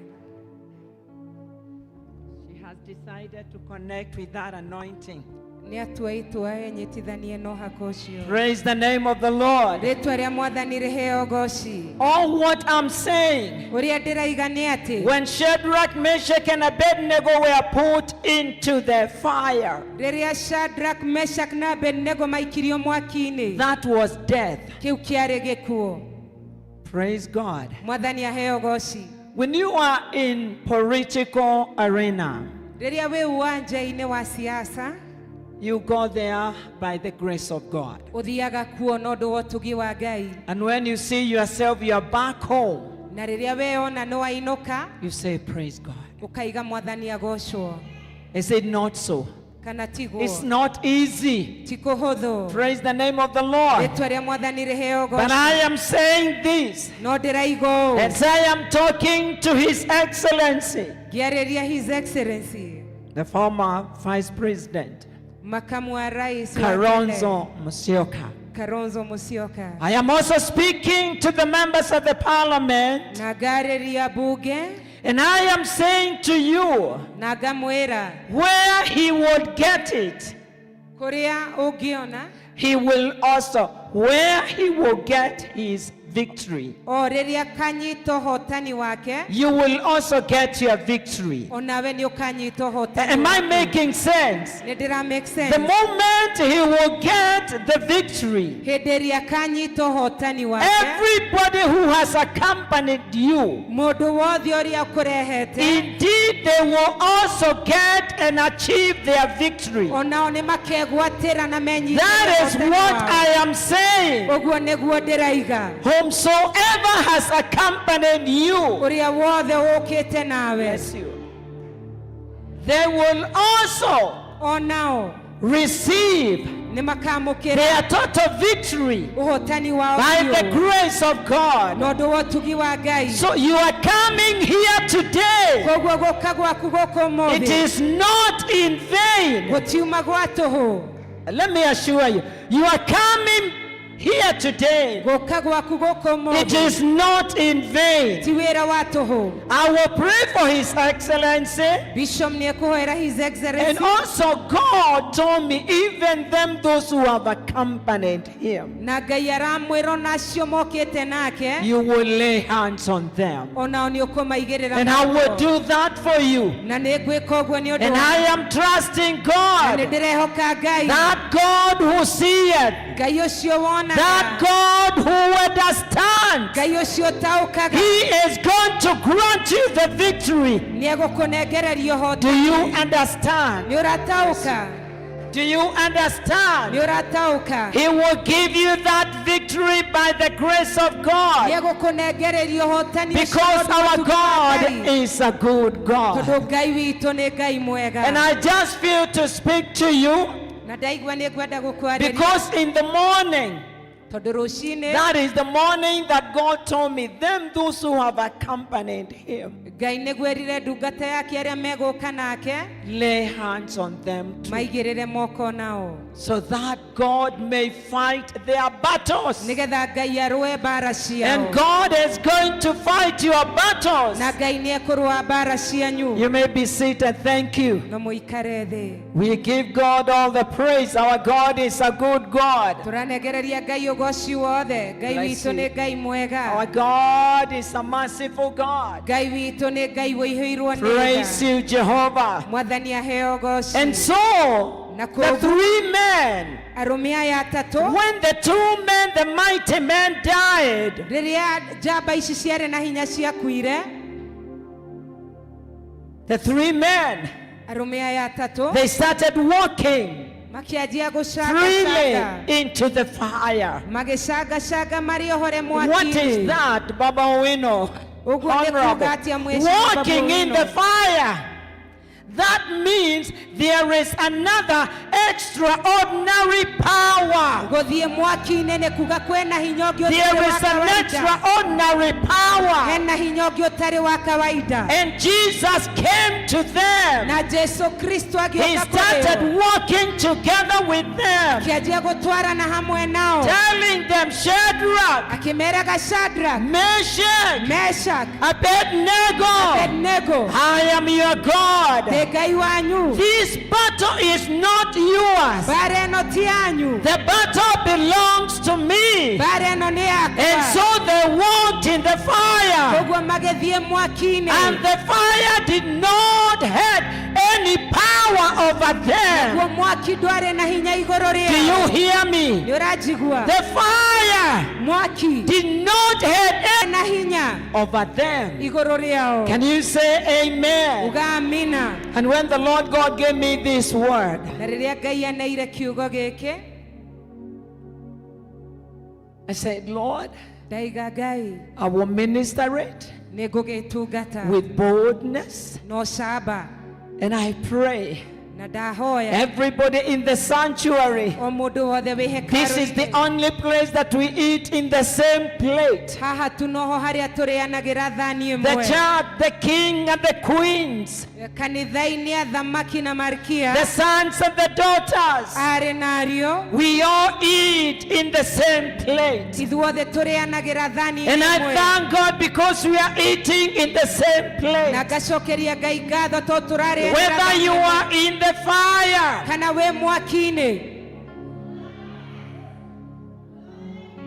She has decided to connect with that anointing. Nĩ atua itua enyitithanie na ũhaka ũcio. Praise the name of the Lord. Rĩtwa rĩa mwathani rĩheo goci. All what I'm saying, Ũrĩa ndĩraiga nĩ atĩ when Shadrach, Meshach, and Abednego were put into the fire, rĩrĩa Shadrach, Meshach na Abednego maikirio mwaki-inĩ, that was death. kĩu kĩarĩ gĩkuũ. Praise God. Mwathani aheo goci. When you are in political arena, Rĩrĩa wĩ uwanja-inĩ wa siasa, you go there by the grace of God. ũthiaga kuo na ũndũ wa ũtugi wa Ngai. And when you see yourself, you are back home, Na rĩrĩa weyona nĩ wainũka, you say, Praise God. ũkaiga mwathani agocwo. Is it not so? Kana tiguo? It's not easy. Ti kũhũthũ. Praise the name of the Lord. Rĩtwa rĩa mwathani rĩheo But goci. I am saying this No ndĩraiga ũũ as I am talking to His Excellency, ngĩarĩria His Excellency the former Vice President, makamu wa rais wa tene, Kalonzo Musyoka. Kalonzo Musyoka. I am also speaking to the members of the parliament, Na ngarĩria bunge and I am saying to you na ngamwĩra where he would get it, kũrĩa ũngĩona he will also, where he will get his victory, o rĩrĩa kanyita ũhotani wake, you will also get your victory. onawe nĩ ũkanyita ũhotani Am I waku. making sense? Nĩ ndĩra make The sense. moment he will get the victory, Hĩndĩ ĩrĩa kanyita ũhotani wake, everybody who has accompanied you, mũndũ wothe ũrĩa ũkũrehete indeed they will also get and achieve their victory. onao nĩ makegwatĩra na menyitĩre That is ũhotani what wao. I am saying. Ũguo nĩguo ndĩraiga. Whomsoever has accompanied you, Ũrĩa wothe ũkĩte nawe, bless you, they will also onao receive nĩ makamũkĩra their total victory ũhotani wao by the biũ grace of God. na ũndũ wa ũtugi wa Ngai. So you are coming here today. Koguo gũka gwaku gũkũ It ũmũthĩ is not in vain. gũtiuma gwa tũhũ. Let me assure you, you are coming here today. Gũka gwaku gũkũ It ũmũthĩ is not in vain. ti wĩra wa tũhũ. I will pray for His Excellency. Bishop nĩ ekũhoera His And Excellency also, God told me, even them, those who have accompanied him, na Ngai aramwĩra ona acio mokĩte nake you will lay hands on them. onao nĩ ũkũmaigĩrĩra And I will moko. do that for you. Na nĩ ngwĩka ũguo nĩ ũndũ And I waku. am trusting Na nĩ God, ndĩrehoka Ngai, that God who seeth, Ngai ũcio wonaga, that God who understands. Ngai ũcio ũtaũkaga, He is going to grant you the victory. nĩ egũkũnengereria Do ũhotani. you understand? Nĩ ũrataũka? Do you understand? Nĩ ũrataũka? He will give you that victory by the grace of Nĩ God. egũkũnengereria ũhotani ũcio Because na ũndũ wa our ũtugi wa God Ngai. is a good God. Tondũ Ngai witũ nĩ Ngai mwega. And I just feel to speak to you Na ndaigua nĩ ngwenda gũkwarĩria because in the morning, tondũ rũcinĩ that is the morning that God told me, them those who have accompanied him, Ngai nĩguo erire ndungata yake arĩa megũka nake lay hands on them too, maigĩrĩre moko nao so that God may fight their battles. nĩgetha Ngai arũe mbara ciao. And God is going to fight your battles. Na Ngai nĩ ekũrũa mbara cianyu. You may be seated. Thank you. No mũikare thĩ. We give God all the praise. Our God is a good God. Tũranengereria Ngai ũgoci wothe. Ngai Bless witũ nĩ you. Ngai Our mwega. God is a merciful God. Ngai witũ nĩ Ngai wĩihũirwo nĩ Praise tha. you, Jehovah. Mwathani aheo ũgoci. And so, Na the koguo three men, arũme aya atatũ, when the two men, the mighty men, died, rĩrĩa njamba ici ciarĩ na hinya ciakuire, the three men, arũme aya atatũ they started walking makĩanjia freely gũcangacanga, into the fire. magĩcangacanga marĩ ohore What is mwaki-inĩ. that, Baba Owino? Ũguo nĩ kuuga Honorable. atĩa mwĩhĩshimiwa Walking in the Babu fire. That means there is another extraordinary power. Gũthiĩ mwaki-inĩ nĩ kuga kwĩna hinya ũngĩ There ũtarĩ wa is an kawaida. extraordinary power. Hena hinya ũngĩ ũtarĩ wa kawaida. And Jesus came to them. Na Jesu Kristo He agĩũka started kũrĩ o. walking together with them, Akĩanjia gũtwarana hamwe nao. telling them, Shadrach, Akĩmeraga Shadrach, Meshach, Meshach, Abednego, Abednego, I am your God. ndĩ Ngai wanyu. This battle is not yours. Mbara ĩno ti yanyu. The battle belongs to me. Mbara ĩno nĩ And yakwa. so they walked in the fire. Koguo magĩthiĩ mwaki-inĩ. And the fire did not have any power over them. Naguo mwaki ndwarĩ na hinya igũrũ Do rĩao. you hear me? Nĩ ũranjigua? The fire Mwaki did not have any na hinya over them. igũrũ rĩao. Can you say amen? Uga amina. And when the Lord God gave me this word, Na rĩrĩa Ngai aneire kiugo gĩkĩ, I said, Lord, ndaiga Ngai I will minister it nĩ ngũgĩtungata with boldness. na ũcamba And I pray na ndahoya everybody in the sanctuary. O mũndũ wothe wĩ This is the hekarũ-inĩ. only place that we eat in the same plate. Haha tu noho harĩa tũrĩanagĩra thani The ĩmwe. church, the king and the queens, Kanitha-inĩ athamaki na malkia, the sons and the daughters, arĩ na ariũ, we all eat in the same plate. Ithuothe tũrĩanagĩra thani And I ĩmwe. thank God because we are eating in the same Na plate. ngacokeria Ngai ngatho tondũ tũrarĩanĩra Whether thani you ĩmwe. are in the fire Kana wĩ mwaki-inĩ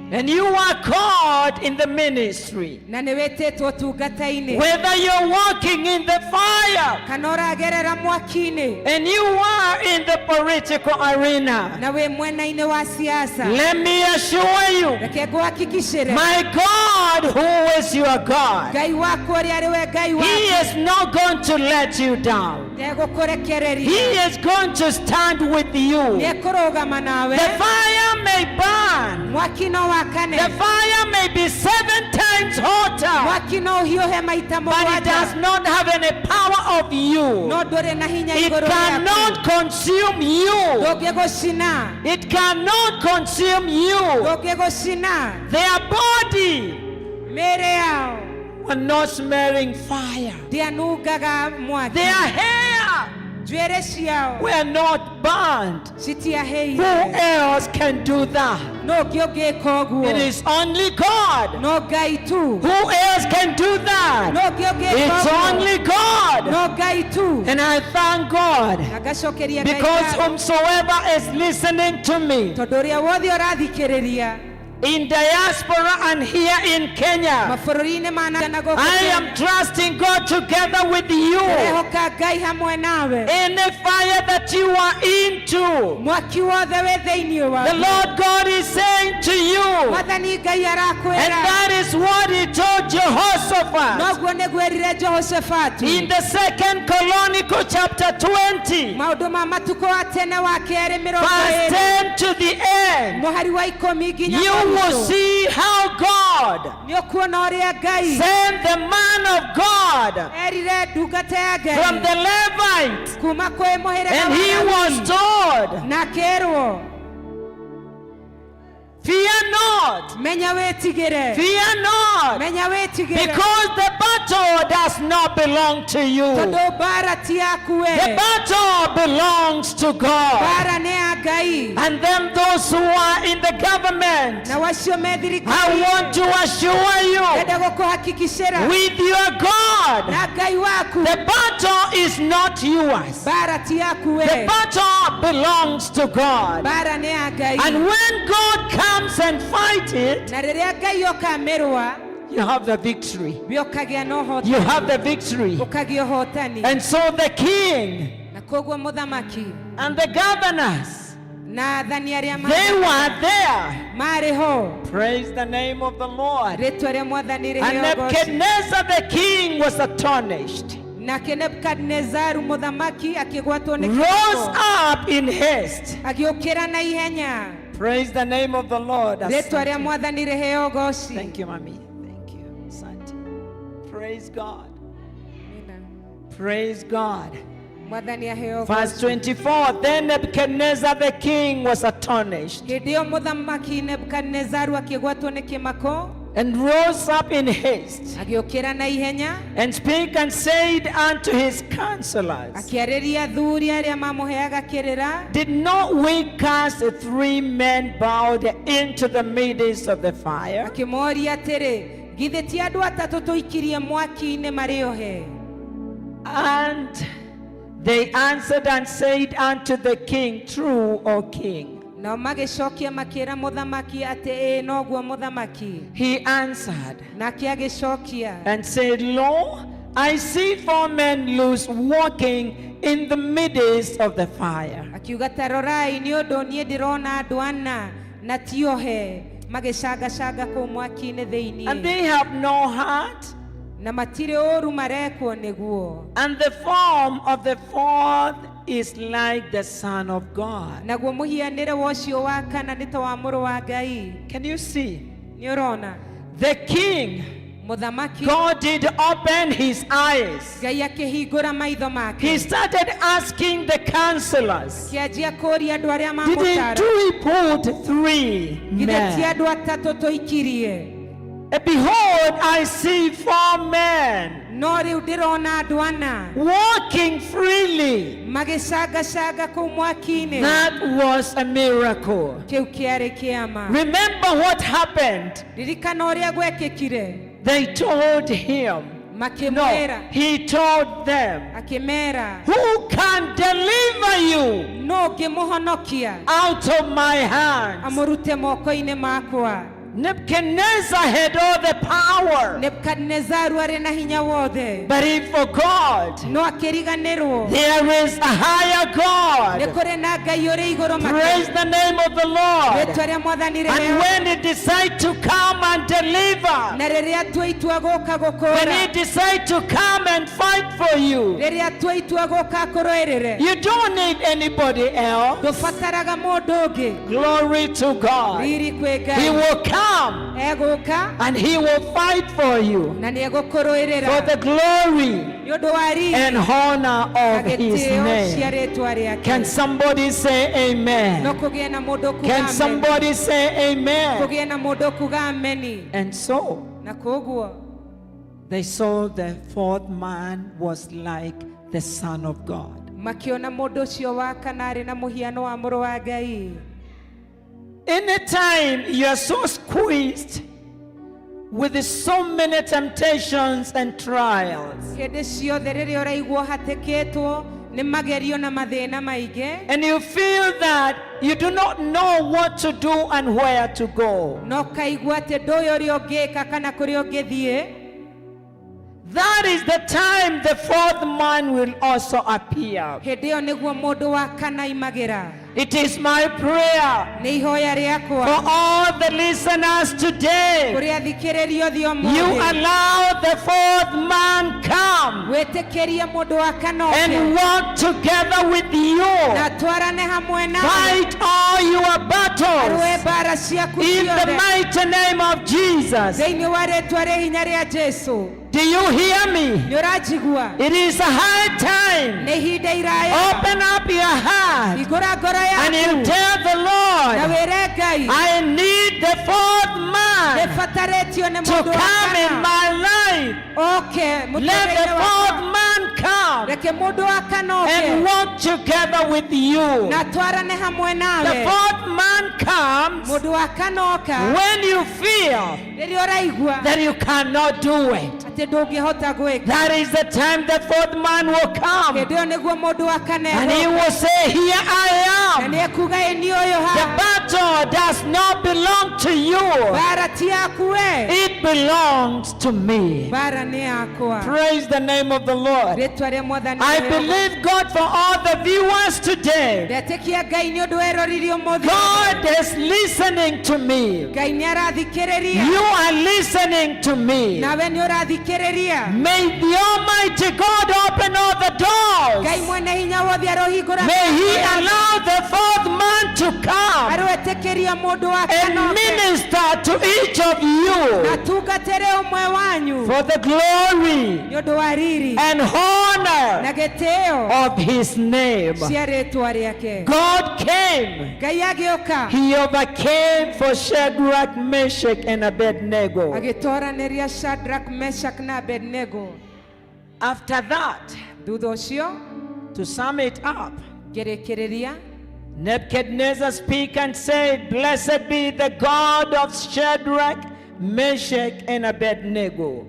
and you are called in the ministry, na nĩ wĩtĩtwo ũtungata-inĩ, whether you're walking in the fire kana ũragerera mwaki-inĩ and you are in the political arena, na wĩ mwena-inĩ wa siasa, let me assure you, reke ngũhakikicĩre, my God, who is your God, Ngai waku ũrĩa arĩ we Ngai He waku is not going to let you down. ndegũkũrekereria. He is going to stand with you. Nĩekũrũgama nawe. The fire may burn. Mwaki no wakane. The fire may be 7 times hotter, Mwaki no ũhiũhe maita but it does mũgwanja, not have any power of you. no ndũrĩ na hinya It igũrũ rĩaku. cannot consume you. Ndũngĩgũcina. It cannot consume you. Ndũngĩgũcina. Their body Mĩĩrĩ yao were not smelling fire. ndĩanungaga mwaki. Their hair Njuĩrĩ ciao were not burned. Who citiahĩire. else can do that? No ũngĩ ũngĩka ũguo? It is only God. No Ngai tu. Who else can do that? No ũngĩ ũngĩka It's ũguo? only God. No Ngai tu. And I thank God Na ngacokeria Ngai because ngatho. whomsoever is listening to me Tondũ ũrĩa wothe ũrathikĩrĩria in diaspora and here in Kenya, mabũrũri-inĩ ma na na gũkũ I Kenya, am trusting God together with you. Ndĩrehoka Ngai hamwe nawe. Any fire that you are into, Mwaki wothe wĩ thĩinĩ the waku, Lord God is saying to you, Mwathani Ngai and arakwĩra. that is what he told Jehoshaphat Noguo nĩguo erire Jehoshafatu in the second Chronicle chapter 20, maũndũ ma matukũ wa tene wa kerĩ mĩrongo verse ĩrĩ 10 to the end. mũhari wa ikũmi nginya You will mũico. see how God Nĩ ũkuona ũrĩa Ngai sent the man of God erire ndungata ya from Ngai the Levite, kuma kwĩ mũhĩrĩga and wa he Lawi. was told, Na akĩrwo, Fear not, menya wĩtigĩre, fear not, menya wĩtigĩre, because the battle does not belong to you. tondũ mbara ti yaku The we, battle belongs to God. mbara nĩ ya Ngai. And then those who are in the government, Na wacio me I thirikari, want to assure you, ndenda gũkũhakikicĩra with your God, na Ngai waku, the battle is not yours. mbara ti yaku The we, battle belongs to God. mbara nĩ ya Ngai. And when God comes and fight it, Na rĩrĩa Ngai oka mĩrũa, you have the victory. we ũkagĩa na ũhotani. You have the victory. Ũkagĩa ũhotani. And so the king Na koguo mũthamaki and the governors, na athani arĩa they were there. marĩ ho. Praise the name of the Lord. Rĩtwa rĩa Mwathani And rĩheo ũgoci. Nebuchadnezzar the king was astonished, Nake Nebukadinezaru mũthamaki akĩgwatwo nĩ rose kĩmako. up in haste. Agĩũkĩra na ihenya. Praise the name of the Lord. Rĩtwa rĩa Asante. Mwathani rĩheo ũgoci. Thank you, mommy. Thank you. Asante. Praise God. Amina. Praise God. Mwathani aheo Verse 24. Then Nebuchadnezzar the king was astonished hĩndĩ ĩyo mũthamaki Nebukadinezaru akĩgwatwo nĩ kĩmako and rose up in haste agĩũkĩra na ihenya and spake and said unto his counselors, akĩarĩria athuri arĩa mamũheaga kĩrĩra. Did not we cast the three men bound into the midst of the fire? Akĩmoria atĩrĩ, githĩ ti andũ atatũ tũikirie mwaki-inĩ marĩ ohe? And they answered and said unto the king, True, O king. Nao magĩcokia makĩra mũthamaki atĩ ĩĩ noguo mũthamaki. He answered Nake agĩcokia and said, Lo, I see four men loose walking in the midst of the fire, akiuga ta rorai nĩ ũndũ niĩ ndĩrona andũ ana na ti ohe magĩcangacanga kũu mwaki-inĩ and thĩinĩ they have no heart. Na matirĩ ũũru marekwo nĩguo. And the form of the fourth is like the Son of God. Naguo mũhianĩre wa ũcio wa kana nĩ ta wa mũrũ wa Ngai. Can you see? Nĩ ũrona? The king, Mũthamaki, God did open his eyes. Ngai akĩhingũra maitho make. He started asking the counselors, Kĩanjia kũũria andũ arĩa Didn't mamũtara, we put three githĩ ti men? andũ atatũ tũikirie? And behold, I see four men No rĩu ndĩrona andũ ana walking freely. magĩcangacanga kũu mwaki-inĩ. That was a miracle. Kĩu kĩarĩ kĩama. Remember what happened. Ririkana ũrĩa gwekĩkire. They told him. No, Makĩmwĩra, he told them, akĩmera, Who can deliver you no ngĩmũhonokia out of my hands? amũrute moko-inĩ makwa. Nebuchadnezzar had all the power, Nebukadinezaru arĩ na hinya wothe, but he forgot no akĩriganĩrwo there is a higher nĩ God. kũrĩ na Ngai ũrĩ igũrũ Praise makĩria. the name of the Lord. Rĩtwa rĩa Mwathani And rĩheo. when he decided to come and deliver, Na rĩrĩa atua itua gũka when he gũkũũra, decided to come and fight for you, rĩrĩa atua itua gũka akũrũĩrĩre, you don't need anybody else. ndũbataraga mũndũ ũngĩ. Glory to God. Riri kwĩ He Ngai. will come Egũka and he will fight for you na nĩ for egũkũrũĩrĩra the glory nĩ ũndũ wa riri and honor na of his gĩtĩo cia name. rĩtwa rĩake. Can somebody say No amen? kũgĩe na mũndũ kuga Can amen. somebody say amen? Kũgĩe na mũndũ kuga ameni. And so Na koguo they saw the fourth man was like the Son of God. makĩona mũndũ ũcio wa kana arĩ na mũhiano wa mũrũ wa Ngai. Anytime you are so squeezed with so many temptations and trials, Hĩndĩ ciothe rĩrĩa ũraigua ũhatĩkĩtwo nĩ magerio na mathĩna maingĩ, and you feel that you do not know what to do and where to go, na ũkaigua atĩ ndũĩ ũrĩa ũngĩka kana kũrĩa ũngĩthiĩ, that is the time the fourth man will also appear. hĩndĩ ĩyo nĩguo mũndũ wa kana aimagĩra. It is my prayer Nĩ ihoya for rĩakwa all the listeners today. kũrĩ athikĩrĩria othe You ũmũthĩ, allow the fourth man come wĩtĩkĩrie mũndũ wa kana oke and walk together with you. na twarane hamwe nawe, Fight all your arũe battles mbara ciaku in the ciothe mighty name of Jesus. thĩinĩ wa rĩtwa rĩa hinya rĩa Jesu. Do you hear me? Nĩ ũranjigua? It is a high time. Nĩ ihinda iraya. Open up your heart Hingũra ngoro and you yaku tell the na Lord, wĩre Ngai, I need the fourth man nĩbatarĩtio nĩ to mũndũ wa come in kana my life. oke Let the mũtũũrĩre fourth wakwa. man come Reke mũndũ wa kana oke and walk together with you. na twarane hamwe The nawe. fourth man comes Mũndũ wa kana oka when you feel rĩrĩa ũraigua that you cannot do it. atĩ ndũngĩhota gwĩka. That is the time the fourth man will come Hĩndĩ ĩyo nĩguo mũndũ wa kana and he egũka will say, Here I na am. nĩ ekuga ĩ niĩ ũyũ The haha. battle does not belong to you, Mbara ti yaku we, it belongs to me. mbara nĩ yakwa. Praise the name of the Lord. Rĩtwa rĩa Mwathani I rĩheo. believe God for all the viewers today. Ndetĩkia Ngai nĩ ũndũ werorire ũmũthĩ. God is listening to me. Ngai nĩ arathikĩrĩria. You are listening to me. Nawe nĩ ũrathikĩrĩria. May the Almighty God open all the Ngai doors. mwene hinya wothe arohingũra May He mĩrango. allow the fourth man to come Aroetĩkĩria Etĩkĩria mũndũ wa and kana oke minister to each of you na tungatĩre ũmwe wanyu for the glory nĩ ũndũ wa riri and na honor gĩtĩo of his name. cia rĩtwa rĩake. God came. Ngai agĩũka He overcame for Shadrach, Meshach, and Abednego. agĩtoranĩria Shadrach, Meshach na Abednego. After that, Thutha ũcio to sum it up, ngĩrĩkĩrĩria Nebuchadnezzar speak and said, Blessed be the God of Shadrach, Meshach, and Abednego,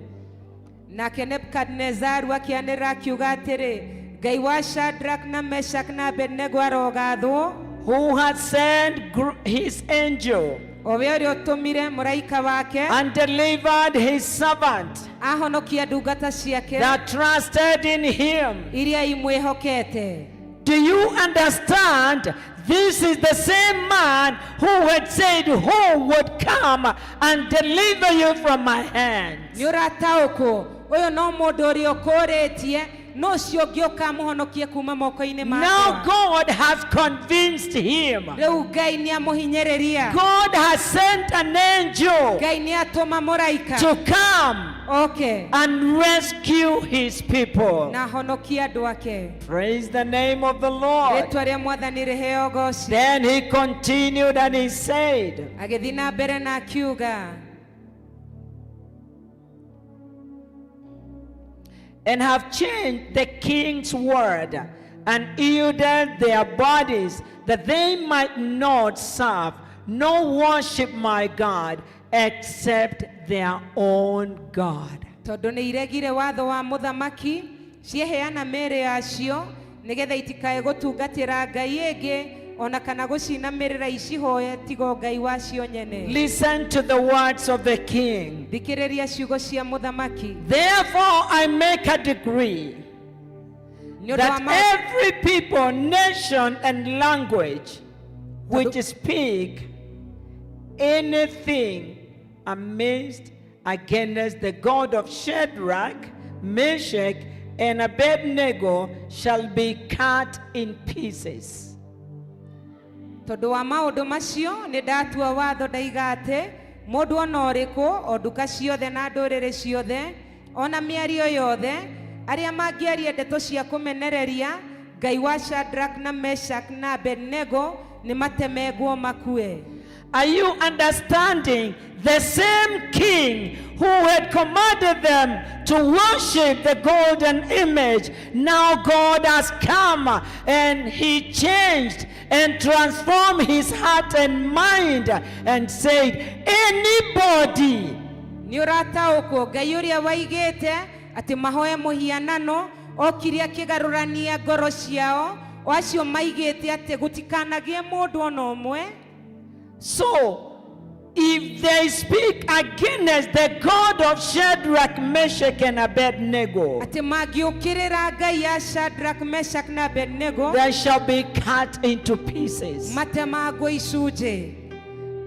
nake Nebukadinezaru akĩanĩrĩra akiuga atĩrĩ, Ngai wa Shadrach na Meshach na Abednego arogathwo, who has sent his angel o we ũrĩa ũtũmire mũraika wake and delivered his servant ahonokia ndungata ciake that trusted in him. iria imwĩhokete. Do you understand? This is the same man who had said, Who would come and deliver you from my hands? Nĩ ũrataũkwo ũyũ no mũndũ ũrĩa ũkũrĩtie no ũcio ũngĩũka amũhonokie kuma moko-inĩ Now makwa. God has convinced him. Rĩu Ngai nĩ amũhinyĩrĩria. God has sent an angel Ngai nĩ atũma mũraika to come oke and rescue his people. na ahonokie andũ ake. Praise the name of the Lord. Rĩtwa rĩa Mwathani rĩheo goci. Then he continued and he said, Agĩthiĩ na mbere na akiuga, and have changed the king's word and yielded their bodies that they might not serve nor worship my God except their own God. Tondũ nĩ iregire watho wa mũthamaki cieheana mĩĩrĩ yacio nĩgetha itikae gũtungatĩra ngai ĩngĩ ona kana gũcinamĩrĩra icihoe tigo ngai wacio nyene. Listen to the words of the king. Thikĩrĩria ciugo cia mũthamaki. Therefore, I make a decree Nĩ ũndũ wa that every people, nation, and language which speak anything amiss against the God of Shadrach, Meshach, and Abednego shall be cut in pieces. Tondũ wa maũndũ macio nĩ ndatua watho ndaiga atĩ mũndũ ona ũrĩkũ o nduka ciothe na ndũrĩrĩ ciothe ona mĩario yothe arĩa mangĩaria ndeto cia kũmenereria Ngai wa Shadrach na Meshach na Abednego nĩ matemengwo makue. Are you understanding? The same king who had commanded them to worship the golden image, now God has come and he changed and transformed his heart and mind and said, anybody Nĩ ũrataũkwo Ngai ũrĩa waigĩte atĩ mahoe mũhianano okire akĩgarũrania ngoro ciao o acio maigĩte atĩ gũtikanagĩe mũndũ ona ũmwe. So, if they speak against the God of Shadrach, Meshach, and Abednego, atĩ mangĩũkĩrĩra Ngai ya Shadrach, Meshach na Abednego they shall be cut into pieces. matemangwo icunjĩ.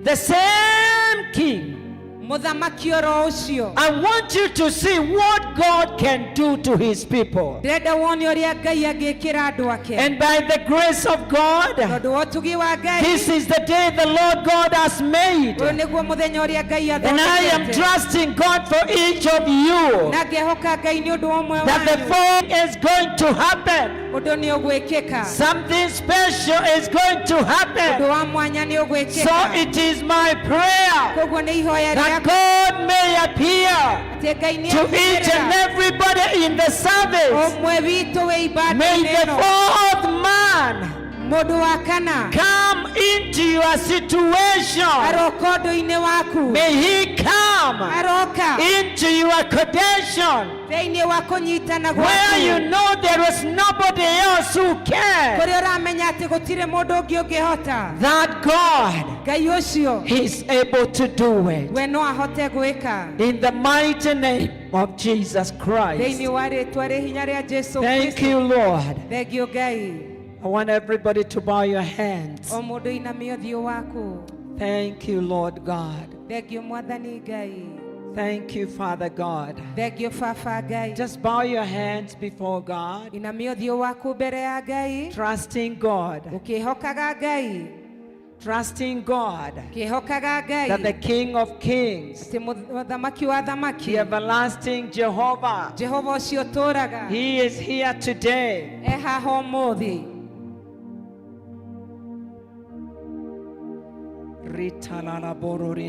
The same king. Mũthamaki oro ũcio. I want you to see what God can do to his people. Ndĩrenda wone ũrĩa Ngai angĩkĩra andũ ake. And by the grace of God, Tondũ wa ũtugi wa Ngai this is the day the Lord God has made. ũyũ nĩguo mũthenya ũrĩa Ngai And I am athondekete. trusting God for each of you Na ngehoka Ngai nĩ ũndũ wa ũmwe that the wanyu fall is going to happen. ũndũ nĩ ũgwĩkĩka. Something special is going to Ũndũ happen. wa mwanya nĩ So ũgwĩkĩka. it is my prayer Koguo nĩ ihoya that rĩakwa God may appear atĩ Ngai nĩ to each and akinyĩrĩra everybody in the service. ũmwe witũ wĩ May ibada-inĩ the ĩno. fourth man Mũndũ wa kana come into your situation. aroka ũndũ-inĩ waku. May he come Aroka into your condition thĩinĩ wa kũnyitana where you gwaku know there is nobody else who can. kũrĩa ũramenya atĩ gũtirĩ mũndũ ũngĩ ũngĩhota. That God Ngai ũcio is able to do it. we no ahote gwĩka. In the mighty name of Jesus Christ. Thĩinĩ wa rĩtwa rĩ hinya rĩa Jesu Thank Kristo. you, Lord. Thengio Ngai. I want everybody to bow your hands. O mũndũ inamie ũthiũ waku. Thank you, Lord God. Thengio Mwathani Ngai. Thank you, Father God. Thengio Baba Ngai. Just bow your hands before God, Inamia ũthiũ waku mbere ya Ngai trusting God, ũkĩhokaga Ngai. Trusting God Kĩhokaga that the Ngai King of Kings, atĩ mũthamaki wa thamaki the everlasting Jehovah, Jehova ũcio ũtũũraga He is here today. e haha ũmũthĩ.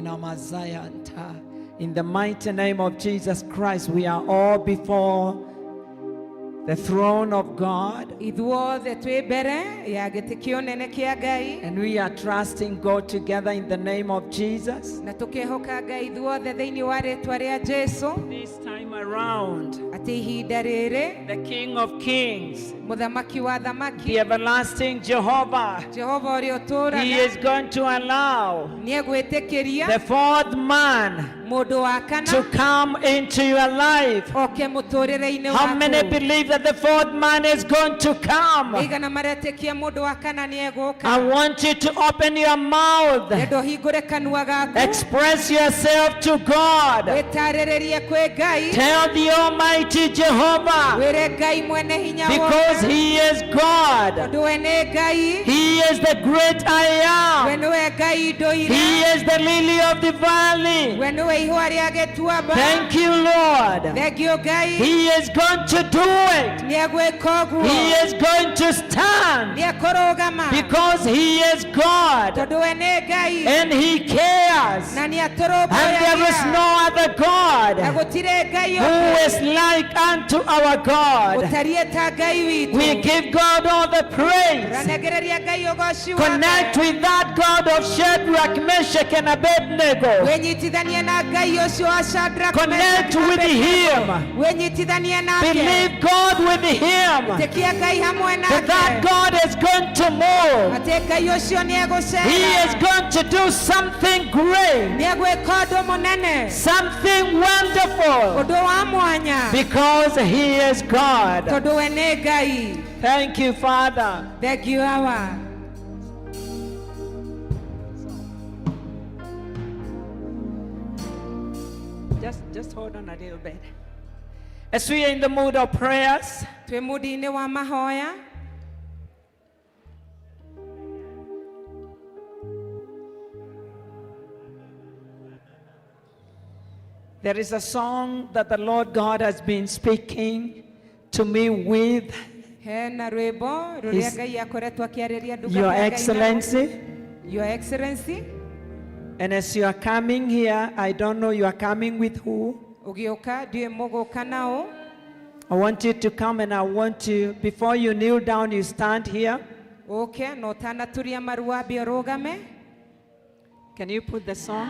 Ritalalabororinamasayanta. In the mighty name of Jesus Christ, we are all before the throne of God, Ithuothe twĩ mbere ya gĩtĩ kĩa ũnene kĩa Ngai and we are trusting God together in the name of Jesus. na tũkehoka Ngai ithuothe thĩinĩ wa rĩtwa rĩa Jesu This time around, atĩ ihinda rĩrĩ the King of Kings, mũthamaki wa thamaki the everlasting Jehovah, Jehova ũrĩa He ũtũũraga is going to allow nĩegwĩtĩkĩria the fourth man mũndũ wa to kana come into your life. oke mũtũũrĩre-inĩ How many waku. believe that the fourth man is going to come? Aigana maretĩkia mũndũ wa kana nĩegũka. I want you to open your mouth, Ndenda ũhingũre kanua gaku express yourself to God, wĩtarĩrĩrie kwĩ Ngai tell the Almighty Jehovah, wĩre Ngai mwene hinya because wothe He is God, tondũ we nĩ Ngai He is the great I we am, nĩwe Ngai ndũire He is the lily of the valley. we nĩwe ihũa rĩa gĩtuamba. Thank you, Lord. Thengio Ngai He is going to do it. nĩegwĩka ũguo He is going to stand nĩekũrũgama because He is God tondũ we nĩ Ngai and He cares. na And there is nĩatũrũmbũyagia no other na God gũtirĩ Ngai who ũngĩ is like unto our God. ũtariĩ ta Ngai witũ. We give God all the praise. Tũranengereria Ngai ũgoci Connect wake with that God of Shadrach, Meshach, and Abednego. wĩnyitithanie na Ngai ũcio wa Shadrach, Connect Meshach na with Abednego. Him. Wĩnyitithanie nake Believe God with Him. ĩtĩkia Ngai hamwe That that nake God is going to move. atĩ Ngai ũcio He is nĩegũcera going to do something great, nĩegwĩka ũndũ mũnene something wonderful, ũndũ wa mwanya because He is God. tondũ we nĩ Ngai. Thank you, Father. Thank you, Awa. Just hold on a little bit. As we are in the mood of prayers, Twĩ mũndi-inĩ wa mahoya there is a song that the Lord God has been speaking to me with, hena rwĩmbo rũrĩa His- Ngai akoretwo akĩarĩria ndungata Your ya Ngai naruo. Excellency. Your Excellency And as you are coming here, I don't know you are coming with who. ũgĩũka ndiũĩ mũgũka nao. I want you to come and I want you, before you kneel down, you stand here. Ũke na ũtanaturia maru wambe ũrũgame. Can you put the song?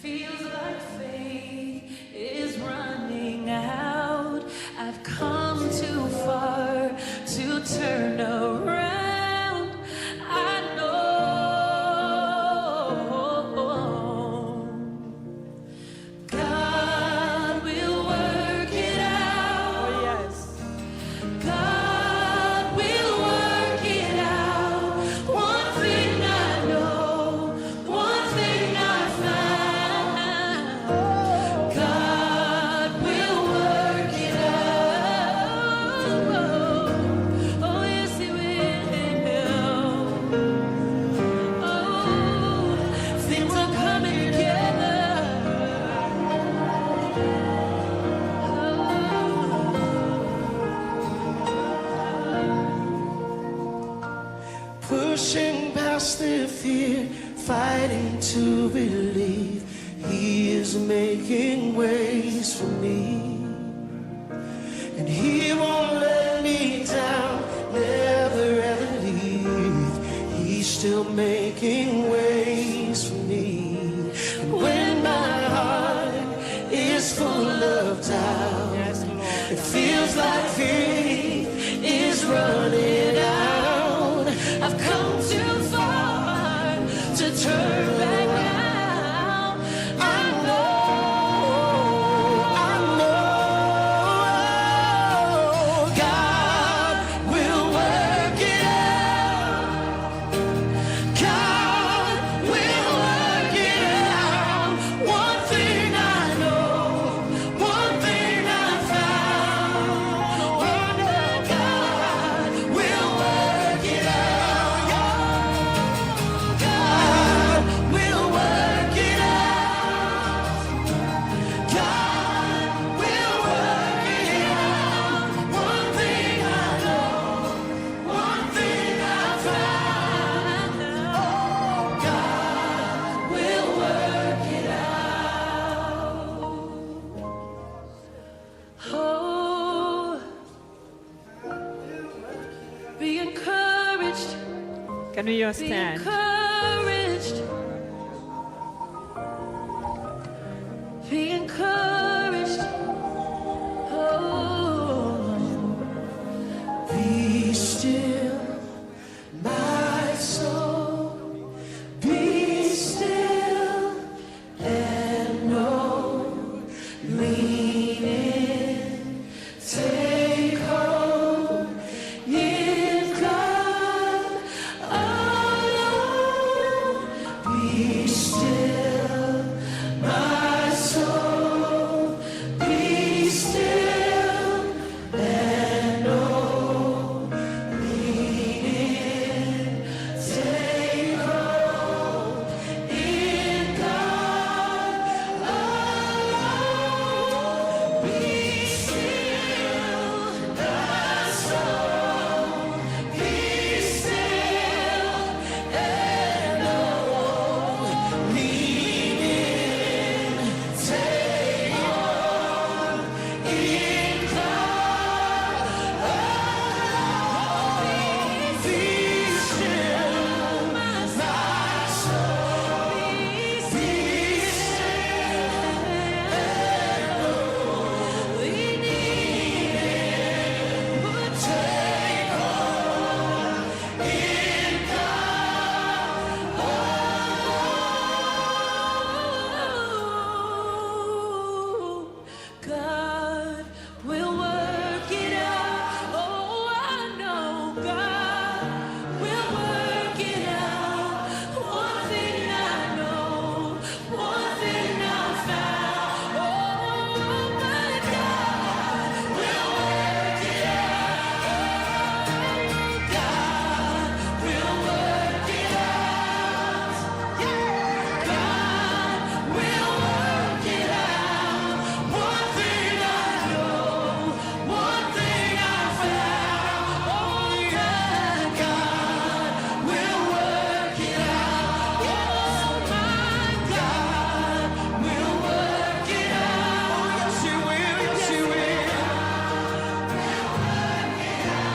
Feels like faith is running out. I've come too far to turn around. I know God will work it out. Oh, yes. God will work it out. One thing I know, one thing I found. God will work it out. Oh, yes, He will. Oh, things are coming together. Pushing past the fear, fighting to believe He is making ways for me. And He won't let me down, never ever leave. He's still making ways for me. And when my heart is full of doubt, Yes, Lord. it feels like faith is running out. I've come too far to turn back now. I know God will work it out. God will work to your Be stand. Encouraged. Be encouraged. Oh. Be still, my soul. Be still and know. Lean in, take hold in God alone. Be still, my soul. Be still and know. Lean in, take hold in God alone. Be still, my soul. Be still and know. Lean in, take hold in God alone. Be still, my soul. Be still and know. Lean in, take hold in God Oh, God will work it out. Oh, I know God will work it out. One thing I know, one thing I found. Oh, my God will work it out. God will work it out. God will work it out. One thing I know, one thing I found. Oh, yeah, God will work it out. Oh, my God will work it out. Yes, He will. Yes, He will.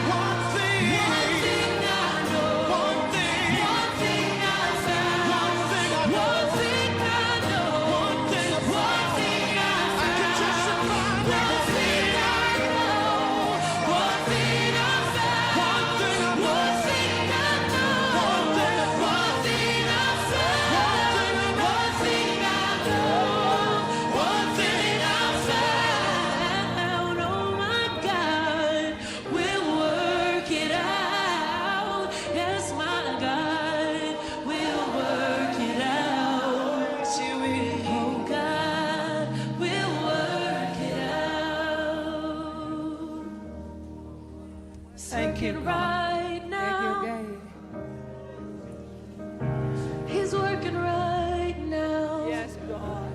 One thing. One thing I know. One thing. One thing I found. One thing I know. One thing I know. One thing I One thing I I can testify. One thing I know. One thing I found. One thing I know. One thing I know. One thing I One thing I found. One thing I know. One thing I found. Oh my God will work it out. Yes, my God will work it out. Yes, He will. Oh God will work it out. Thank you, Working God. right Thank you, now. Ngai. He's working right now. Yes, God.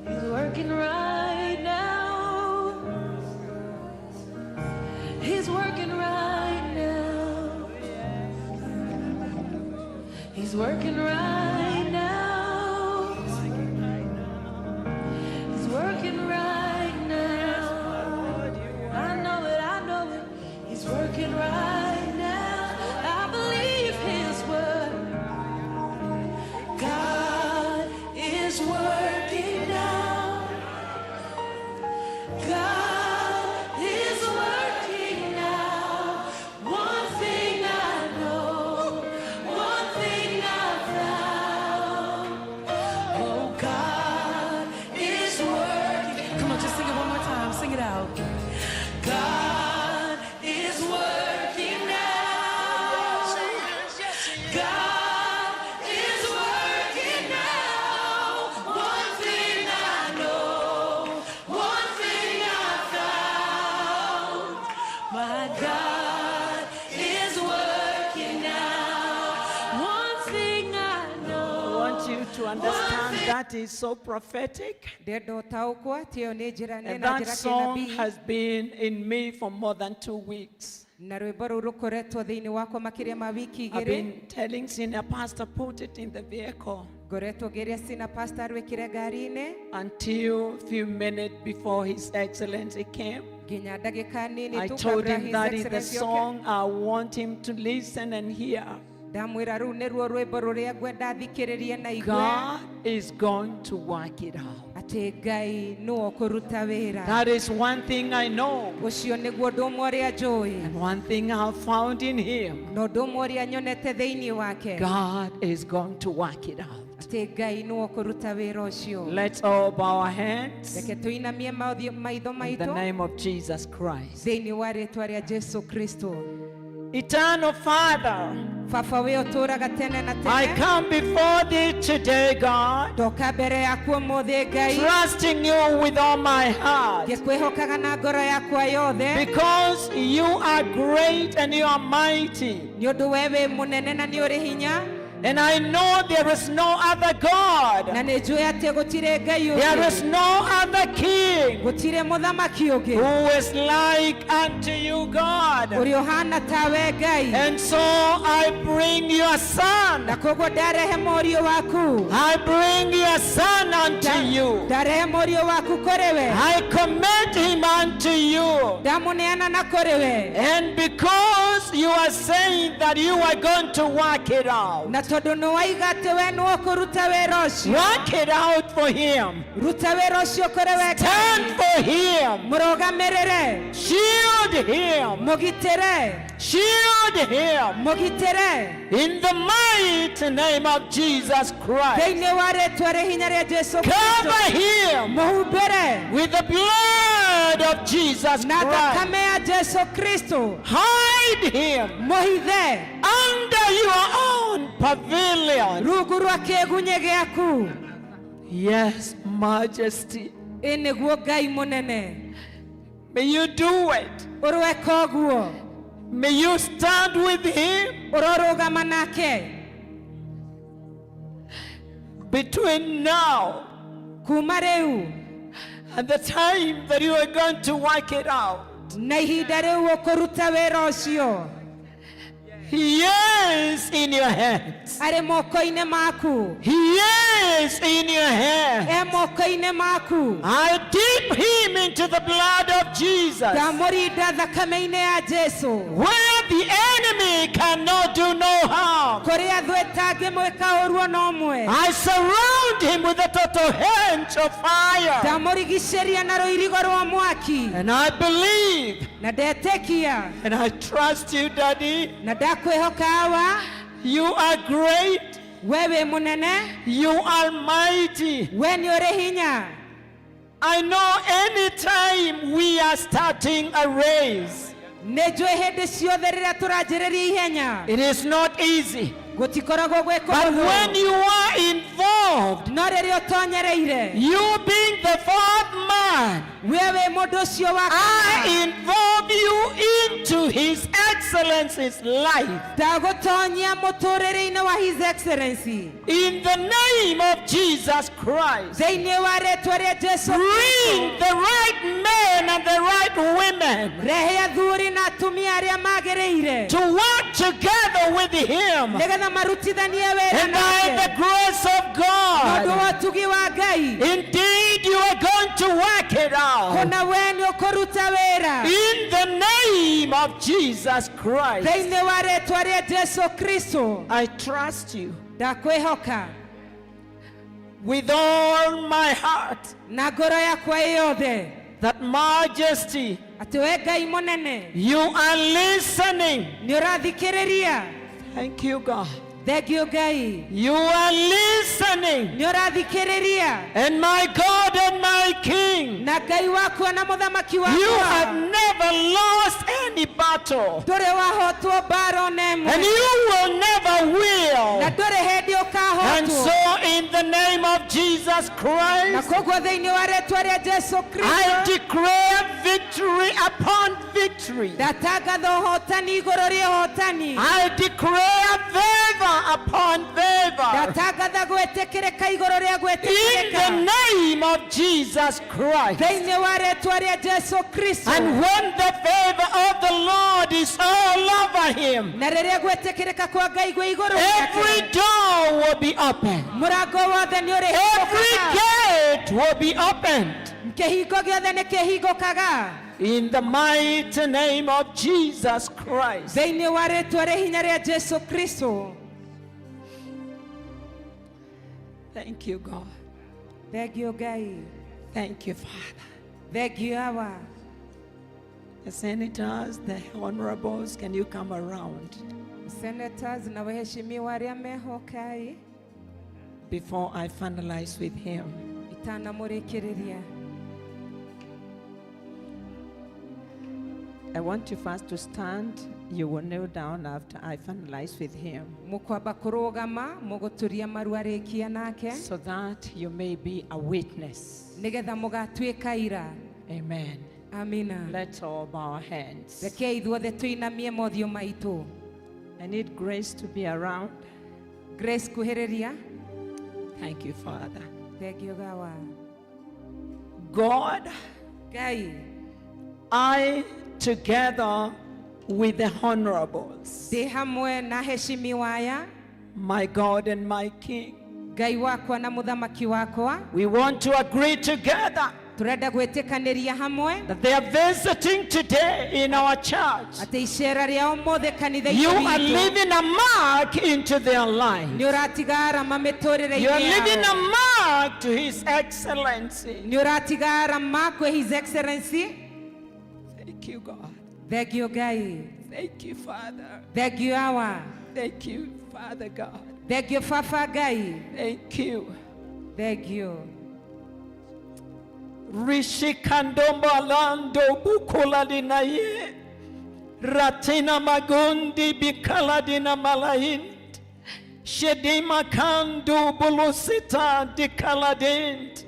He's working right now. He's working right now. He's working right now. He's working right now. I know it, I know it. He's working right now. I believe his word. God is working now. God is working now. One thing I know, one thing I found. Oh, God is working. Come on, just sing it one more time. Sing it out. God is working now. God is working now. One thing I know, one thing I found. My God is working now. One thing I I know. want you to understand that is so prophetic. Ndĩrenda ũtaũkwo atĩ ĩyo nĩ njĩra nĩ And na that njĩra song kĩnabii has been in me for more than 2 weeks. Na rwĩmbo rũu rũkoretwo thĩinĩ wakwa makĩria ma wiki I've igĩrĩ. been telling senior pastor, put it in the vehicle. Ngoretwo ngĩria sina pastor rwĩkĩre ngari-inĩ until few minutes before His Excellency came. Nginya ndagĩka nini I tu told kabla him His that is the Excellency oke. song I want him to listen and hear. Ndamwĩra rũu nĩruo rwĩmbo rũrĩa ngwenda thikĩrĩrie na igue. God is going to work it out. Atĩ Ngai nĩwe ũkũruta wĩra. That is one thing I know. Ũcio nĩguo ũndũ ũmwe ũrĩa njũĩ. And one thing I've found in him. Na ũndũ ũmwe ũrĩa nyonete thĩinĩ wake. God is going to work it out. Atĩ Ngai nĩwe ũkũruta wĩra ũcio. Let's all bow our hands Reke tũinamie maitho in the maitũ name of Jesus Christ. thĩinĩ wa rĩtwa rĩa Jesu Kristo. Eternal Father, Baba we ũtũũraga tene na I tene. come before thee today, God, Ndoka mbere yaku ũmũthĩ Ngai, trusting you with all my heart. ngĩkwĩhokaga na ngoro yakwa yothe, Because you are great and you are mighty. nĩ ũndũ we wĩ mũnene na nĩ ũrĩ hinya, And I know there is no other God. na nĩ njũĩ atĩ gũtirĩ Ngai There ũngĩ, is no other king gũtirĩ mũthamaki ũngĩ who is like unto you, God. ũrĩa ũhana tawe Ngai. And so I bring your son. Na koguo ndarehe mũriũ waku, I bring your son unto you. ndarehe mũriũ waku kũrĩ we, I commit him unto you. ndamũneana na kũrĩ we. And because you are saying that you are going to work it out, Na tondũ nĩ waiga atĩ we nĩwe ũkũruta wĩra ũcio, work it out for him. ruta wĩra ũcio kũrĩ we Ngai. Stand for him. Mũrũgamĩrĩre, Shield him. mũgitĩre, Shield him. mũgitĩre In the mighty name of Jesus Christ. thĩinĩ wa rĩtwa rĩ hinya rĩa Jesu Cover Kristo. him Mũhumbĩre with the blood of Jesus na Christ. thakame ya Jesu Kristo. Hide him Mũhithe under your own pavilion. rungu rwa kĩgunyĩ gĩaku. Yes, Majesty. Ĩ nĩguo Ngai mũnene, May you do it. ũrweka ũguo, May you stand with him ũrorũgama nake between now kuma rĩu and the time that you are going to work it out. na ihinda rĩu ũkũruta wĩra ũcio. He is in your hands. Arĩ moko-inĩ maku, He is in your hands. e moko-inĩ maku. I dip him into the blood of Jesus, Ndamũrinda thakame-inĩ ya Jesu, where the enemy cannot do no harm. kũrĩa thũ ĩtangĩmwĩka ũru ona ũmwe. I surround him with a total hedge of fire. Ndamũrigicĩria na rũirigo rwa mwaki, And I believe na ndetĩkia and I trust you, Daddy. na ndakwĩhoka Awa, You are great. we wĩ mũnene, You are mighty. we nĩ ũrĩ hinya. I know anytime we are starting a race, Nĩ njũĩ hĩndĩ ciothe rĩrĩa tũranjĩrĩria ihenya, it is not easy. gũtikoragwo gwĩ But when kũhũthũ. you are involved, No rĩrĩa ũtonyereire, you being the fourth man, we wĩ mũndũ ũcio wa I kana. involve you into His Excellency's life. Ndagũtonyia mũtũrĩre-inĩ wa His Excellency In the name of Jesus Christ, thĩinĩ wa rĩtwa rĩa Jesu bring Kristo. the right men and the right women Rehe athuri na atumia arĩa magĩrĩire to work together with Him. nĩgetha marutithanie wĩra And by nake the grace of Na ũndũ God, wa ũtugi wa Ngai, indeed you are going to work it out. kũna we nĩ ũkũruta wĩra In the name of Jesus Christ, thĩinĩ wa rĩtwa rĩa Jesu Kristo. I trust you Ndakwĩhoka with all my heart na ngoro yakwa ĩ yothe that Majesty, atĩ we Ngai mũnene you are listening. nĩ ũrathikĩrĩria. Thank you, God. Thengio Ngai, You are listening. nĩ ũrathikĩrĩria. And my God and my King, Na Ngai wakwa na mũthamaki you have wakwa, never lost any battle, ndũrĩ wahotwo mbara ona and ĩmwe, you will never na will. ndũrĩ hĩndĩ And ũkahotwo. so, in the name of Jesus Na Christ, koguo thĩinĩ wa rĩtwa rĩa Jesu I Kristo, declare victory upon victory. ndatangatha ũhotani igũrũ rĩa ũhotani. I declare favor upon favor. Ndatangatha gwĩtĩkĩrĩka igũrũ rĩa In the gwĩtĩkĩrĩka name of Jesus Christ. thĩinĩ wa rĩtwa rĩa Jesu Kristo. And when the favor of the Lord is all over him, Na rĩrĩa gwĩtĩkĩrĩka kwa Ngai gwĩ igũrũ every rĩake, door will be open. Mũrango wothe nĩ Every ũrĩhingũkaga. gate will be opened. Kĩhingo gĩothe nĩ kĩhingũkaga. In the mighty name of Jesus Christ. Thĩinĩ wa rĩtwa rĩa hinya rĩa Jesu Kristo. Thank you, God. Thengio Ngai. Thank you, Father. Thengio Awa. The senators, the honorables, can you come around Senators na waheshimiwa arĩa meho kai before I finalize with him? Itanamũrĩkĩrĩria. I want you first to stand. You will kneel down after I finalize with him Mũkwamba kũrũgama mũgũturia maru arĩkia nake so that you may be a witness. Nĩgetha mũgatuĩka ira. Amen. Amina. Let's all bow our hands. Rekei ithuothe tũinamie mothiũ maitũ. I need Grace to be around. Grace kuhĩrĩria. Thank you, Father. Thengio Gawa. God, Ngai, I together with the honorables, ndĩ hamwe na heshimiwa aya, my God and my King, Ngai wakwa na mũthamaki wakwa, we want to agree together tũrenda gwĩtĩkanĩria hamwe that they are visiting today in our church. Atĩ icera rĩa ũmũthĩ kanitha-inĩ You are witũ leaving a mark into their life. nĩ ũratiga arama mĩtũrĩre-inĩ You are leaving a yao. mark to His Excellency. Nĩ ũratiga arama kwĩ His Excellency. Thank you, God. Thengio Ngai. Thank you, Father. Thengio Awa. Thank you, Father God. Thengio Baba Ngai. Thank you. Thengio. Rishikandombalando bukula dinaye. Ratina magundi bikala dina malaint. Shedima kandu bulusita dikaladint.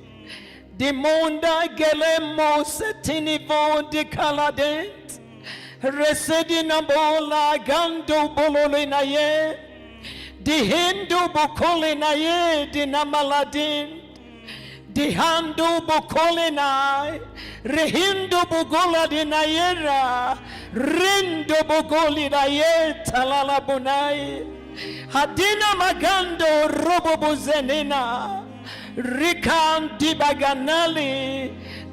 Dimonda gelemo setinivo dikaladint. Resedina bola gando bololinaye. Dihindu bukolinaye dinamaladint. Dihandu bukolinai, Rehindu bugola dinayera, Rindo bugolinaye talala bunai, Hadina magando robo buzenina, Rikan dibaganali,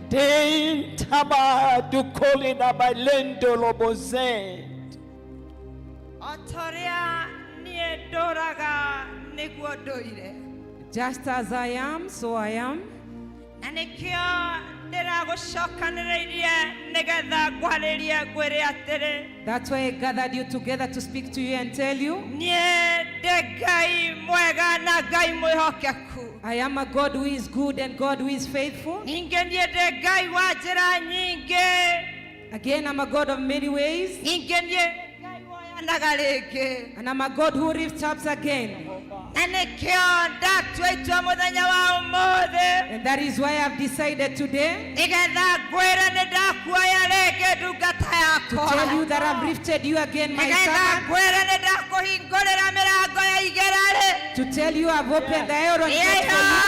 Dein taba dukolina bailendo lobozen. O ta ũrĩa niĩ ndũraga nĩguo ndũire. Just as I am, so I am. Na nĩkĩo ndĩragũcokanĩrĩirie nĩgetha ngwarĩrie ngwĩre atĩrĩ, That's why I gathered you together to speak to you and tell you, niĩ ndĩ Ngai mwega na Ngai mwĩhokeku. I am a God who is good and God who is faithful. Ningĩ niĩ ndĩ Ngai wa njĩra nyingĩ. Again, I'm a God of many ways. Ningĩ niĩ Ngai woyanaga rĩngĩ. And I'm a God who lifts up again. Na nĩkĩo ndatua itua mũthenya wa ũmũthĩ And that is why I've decided today nĩgetha ngwĩre nĩ ndakuoya rĩngĩ ndungata to tell you yakwa, that I've lifted you again, my nĩgetha servant. ngwĩre nĩ ndakũhingũrĩra mĩrango ya igera-rĩ To tell you I've opened the iron ĩrĩa gate for you.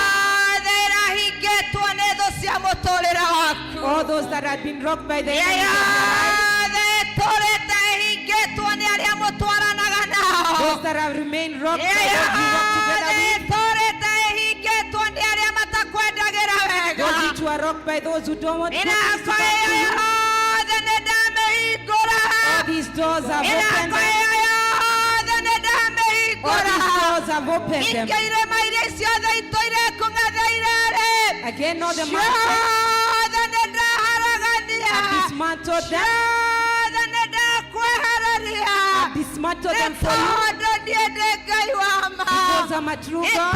yothe ĩrahingĩtwo nĩ thũ cia mũtũrĩre waku, All those that have been rocked by the ĩrĩa enemy of your life. yothe ĩtũrĩte ĩhingĩtwo nĩ arĩa mũtwaranaga nao, Those that have remained rocked by ĩrĩa those you walk together yothe with. ĩtũrĩte ĩhingĩtwo nĩ arĩa matakwendagĩra wega, Those which were rocked by those who don't want good things mĩrango to come ĩyo to you. yothe nĩ ndamĩhingũra. All these doors have opened Mĩrango them. ĩyo yothe nĩ All ndamĩhingũra. these doors have opened them. Ningĩ irĩma iria ciothe itũire kũng'etheire-rĩ, Again, all the mountains ciothe nĩ ndaharagania, have dismantled them. ciothe nĩ ndakwehereria, I've dismantled nĩ them for you tondũ niĩ ndĩ Ngai wa ma, because I'm a true nĩ God,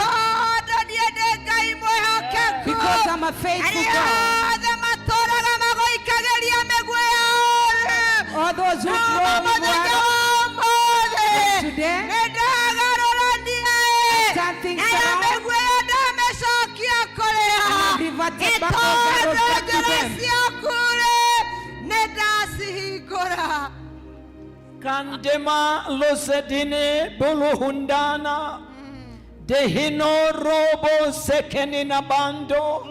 tondũ niĩ ndĩ Ngai mwĩhokeku. because I'm a faithful Arĩa God. othe matũraga magũikagĩria mĩguĩ yao-rĩ, All those who no draw me mũthenya word wa ũmũthĩ today, nĩ ndagarũrania turn things nayo around. mĩguĩ ĩyo ndamĩcokia kũrĩ And o. I've reverted Nĩ back those arrows tondũ back to njĩra them. ciaku-rĩ nĩ ndacihingũra. Kandema losedine buluhundana dehino robo sekenina bando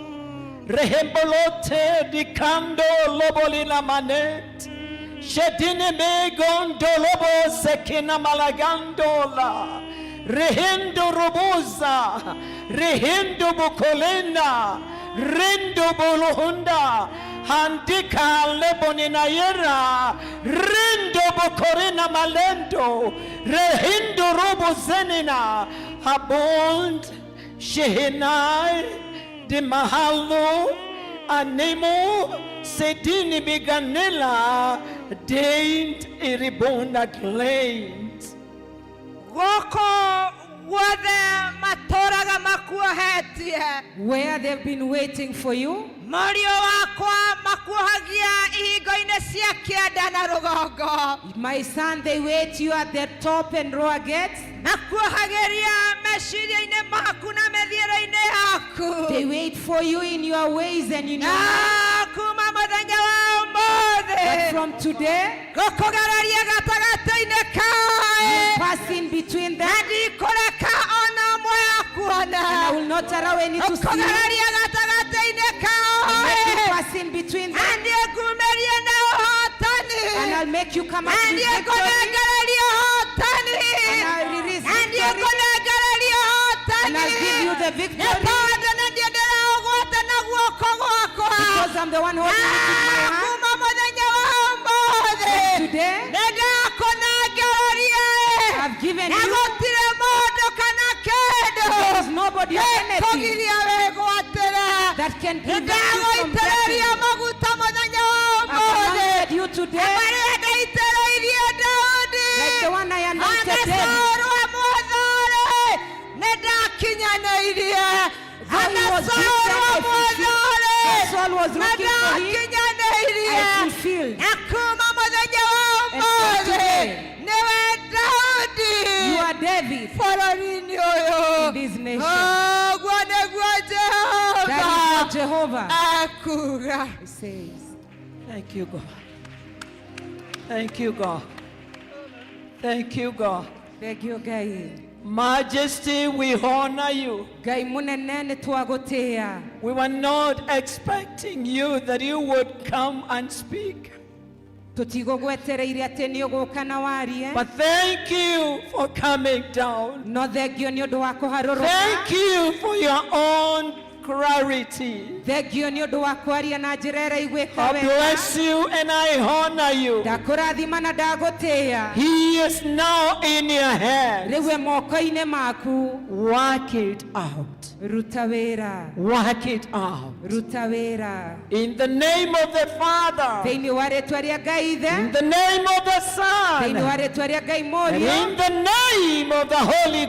rehembolote dikando lobolina manet shedine megondo lobo sekina malagandola. Rehindo Roboza, Rehindo Bukolena, Rindo Boluhunda, Handika Leboninayera, Rindo Bokorina Malendo, Rehindo Robo Zenina, Habond, Shehinai, Dimahalo, Anemo, Sedini Biganela, Daint Iribunda Glade. Gũkũ guothe matũraga makuohetie. Where they've been waiting for you. Mũriũ wakwa makuohagia ihingo-inĩ cia kĩanda na rũgongo. My son, they wait you at the top and lower gates. Makuohagĩria meciria-inĩ maku na mĩthiĩre-inĩ yaku. They wait for you in your ways and in your Na kuma mũthenya wa But ũmũthĩ from today, ngũkũgereria gatagatĩ-inĩ kaĩ you pass in between na them, ndikũreka ona ũmwe akuona. and I will not allow any to see you. Ngũkũgereria gatagatĩ-inĩ I'll make you kao pass in between na them, niĩ ngumĩrie na ũhotani and I'll make you come na out with niĩ victory. ngũnengereria ũhotani And I'll release na niĩ victory. ngũnengereria ũhotani And I'll give you the nĩ victory. tondũ nĩ niĩ ndĩraũgwata na guoko gwakwa Because I'm the one holding it with my hand. kuma mũthenya wa ũmũthĩ Today, nĩ ndakũnengereria I've given na you. gũtirĩ mũndũ kana kĩndũ There is nobody or anything gĩkũgiria wĩgwatĩre that can prevent you from ndagũitĩrĩria getting. maguta mũthenya wa I've ũmũthĩ anointed you today, marĩa ndaitĩrĩirie Daudi like the one I anointed ona David. Saũlũ amũthũre nĩ ndakinyanĩirie Though he ona was Saũlũ gifted, I amũthũre fulfilled. Saul was nĩ looking for him. ndakinyanĩirie I fulfilled. na kuma mũthenya wa And from ũmũthĩ today, nĩwe Daudi You are David bũrũri-inĩ ũyũ in this nation. ũguo nĩguo That is Jehova what Jehovah ekuga. says. Thank you, God. Thank you, God. Thank you, God. Thank you, Ngai. Majesty, we honor you. Ngai munene nĩ twagũtĩĩa. We were not expecting you that you would come and speak. Tũtigũgwetereire atĩ nĩ ũgũka na warie. But thank you for coming down. No thengio nĩ ũndũ wa kũharũrũka. Thank you for your own clarity. Thengio nĩ ũndũ wa kwaria na njĩra ĩraiguĩka I wega. bless you and I honor you. Ndakũrathima na ndagũtĩĩa. He is now in your hands. Rĩu e moko-inĩ maku. Work it out. Ruta wĩra. Work it out. Ruta wĩra. In the name of the Father, Thĩinĩ wa rĩtwa rĩa Ngai in Ithe, the name of the thĩinĩ Son, wa rĩtwa rĩa Ngai and Mũriũ, in the name of the Holy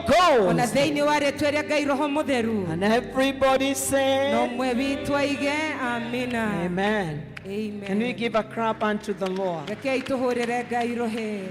ona Ghost. thĩinĩ wa rĩtwa rĩa Ngai Roho Mũtheru. And everybody No say, mwe witũ aige amina. Amen. Amen. Can we give a clap unto the Lord? Rekei tũhũrĩre Ngai rũhĩ.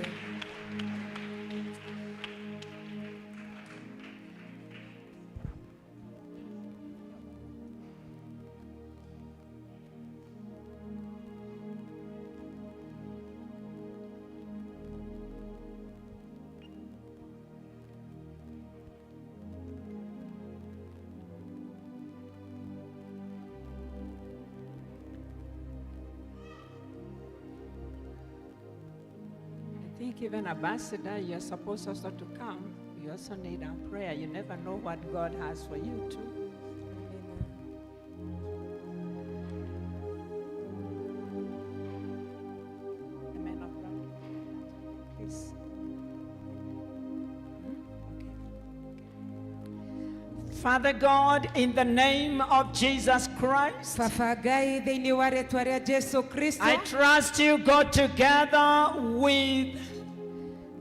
I think even ambassador, you're supposed also to come. You also need our prayer. You never know what God has for you too. The man of God, please. Father God, in the name of Jesus Christ, Baba Ngai thĩinĩ wa rĩtwa rĩa Jesu Kristo, I trust you, God, together with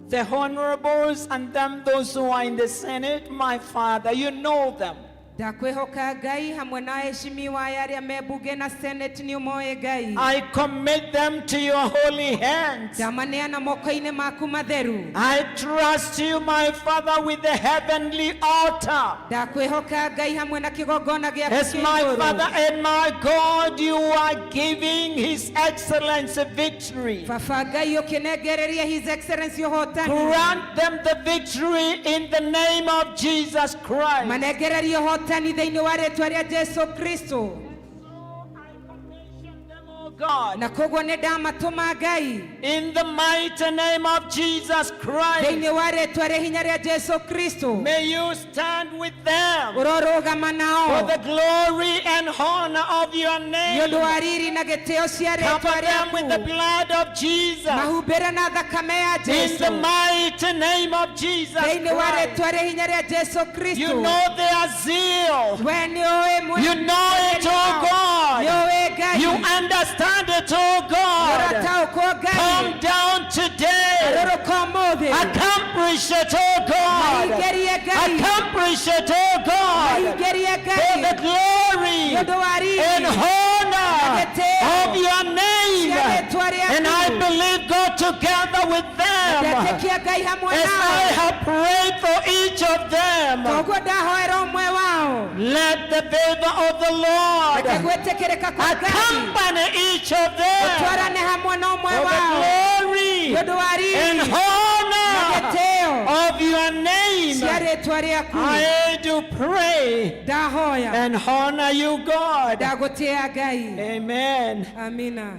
the honorables and them, those who are in the Senate, my Father, you know them. Ndakwĩhoka Ngai hamwe na aheshimiwa aya arĩa me bunge na senate nĩ ũmoĩ Ngai. I commit them to your holy hands. Ndamaneana moko-inĩ maku matheru. I trust you, my Father, with the heavenly altar. Ndakwĩhoka Ngai hamwe na kĩgongona gĩaku As kĩa my igũrũ. Father and my God, you are giving His Excellency victory. Baba Ngai ũkĩnengereria His Excellency ũhotani. Grant them the victory in the name of Jesus Christ. Manengererie ũhotani thĩinĩ wa rĩtwa rĩa Jesu Kristo. I commission them of God. Na koguo nĩ ndamatũma Ngai. In the mighty name of Jesus Christ. Thĩinĩ wa rĩtwa rĩa hinya rĩa Jesu Kristo. May you stand with them. Ũrorũgama nao. For the glory and honor of your name. Nĩ ũndũ wa riri na gĩtĩo cia rĩtwa Cover them with the rĩaku. blood of Jesus. Mahumbĩre na thakame ya In Jesu. the mighty name of Jesus Thĩinĩ wa Christ. rĩtwa rĩa hinya rĩa Jesu Kristo. You know their zeal. We nĩ ũĩ You know it, oh God. Nĩ ũĩ Ngai. You understand it, oh God. Ũrataũkwo Ngai. Come down today. Garũrũka ũmũthĩ. Accomplish it, oh God. Mahingĩrie Ngai. Accomplish it, oh God. Mahingĩrie For Ngai. the glory Nĩ ũndũ wa riri and honor na gĩtĩo of your name. cia rĩtwa rĩaku. And I believe God together with them. Ndetĩkia Ngai hamwe As I nao. have prayed for each of them, Koguo ndahoera ũmwe wao. let the favor of the Lord Reke gwĩtĩkĩrĩka kwa Ngai accompany each of them gũtwarane hamwe na ũmwe for the wao. glory Nĩ ũndũ wa riri and na honor gĩtĩo of your name. cia rĩtwa rĩaku. I do pray Ndahoya and honor you, God. ndagũtĩĩa Ngai. Amen. Amina.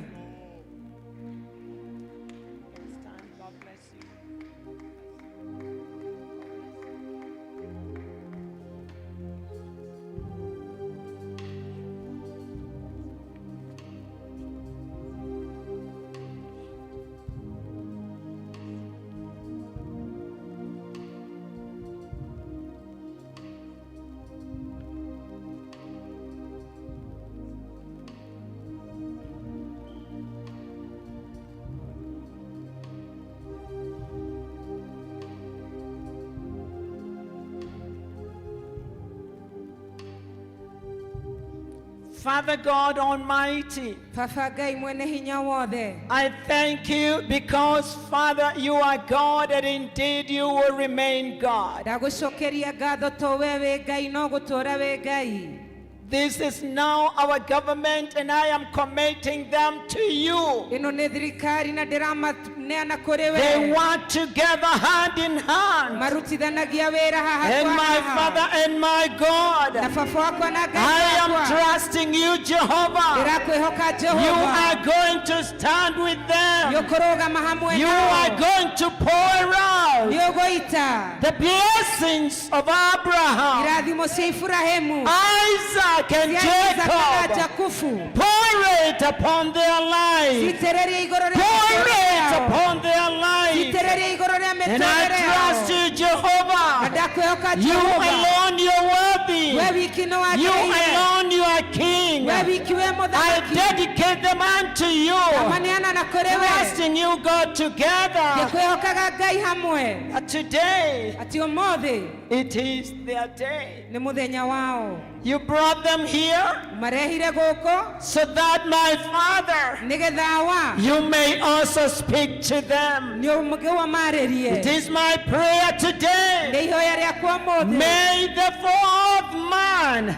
Father God Almighty, Baba Ngai mwene hinya wothe. I thank you because, Father, you are God and indeed you will remain God. Ndagũcokeria ngatho to we wĩ Ngai no gũtũũra wĩ Ngai. This is now our government and I am committing them to you. Ĩno nĩ thirikari na ndĩramaneana kũrĩ They we. work together hand in hand. Marutithanagia wĩra haha And kwa my haha. Father and my God, Na baba wakwa na Ngai I am wakwa. trusting you, Jehovah. Ndĩrakwĩhoka You Jehova. are going to stand with them. Nĩũkũrũgama hamwe You nao. are going to pour out Nĩũgũita the blessings of Abraham, irathimo cia Iburahĩmu, Isaac, and cia Isaka na Jacob. Jakubu. Pour it upon their lives. Citĩrĩrie igũrũ rĩa Pour mĩtũũrĩre it yao. upon their lives. Citĩrĩrie igũrũ rĩa And I mĩtũũrĩre trust yao. you, Na Jehovah. ndakwĩhoka You Jehova. alone, you're worthy. We wiki nĩ You wagĩrĩire. alone, you are king. We wiki wĩ I mũthamaki. dedicate them unto you. Maneana na kũrĩ we. Trusting you, God, together. Ngĩkwĩhokaga Ngai hamwe. That today, Atĩ ũmũthĩ it is their day. nĩ mũthenya wao. You brought them here Marehire gũkũ so that, my Father, nĩgetha wa you may also speak to them. nĩ ũmarĩrie. It is my prayer today. Nĩ ihoya rĩakwa ũmũthĩ. May the fourth man,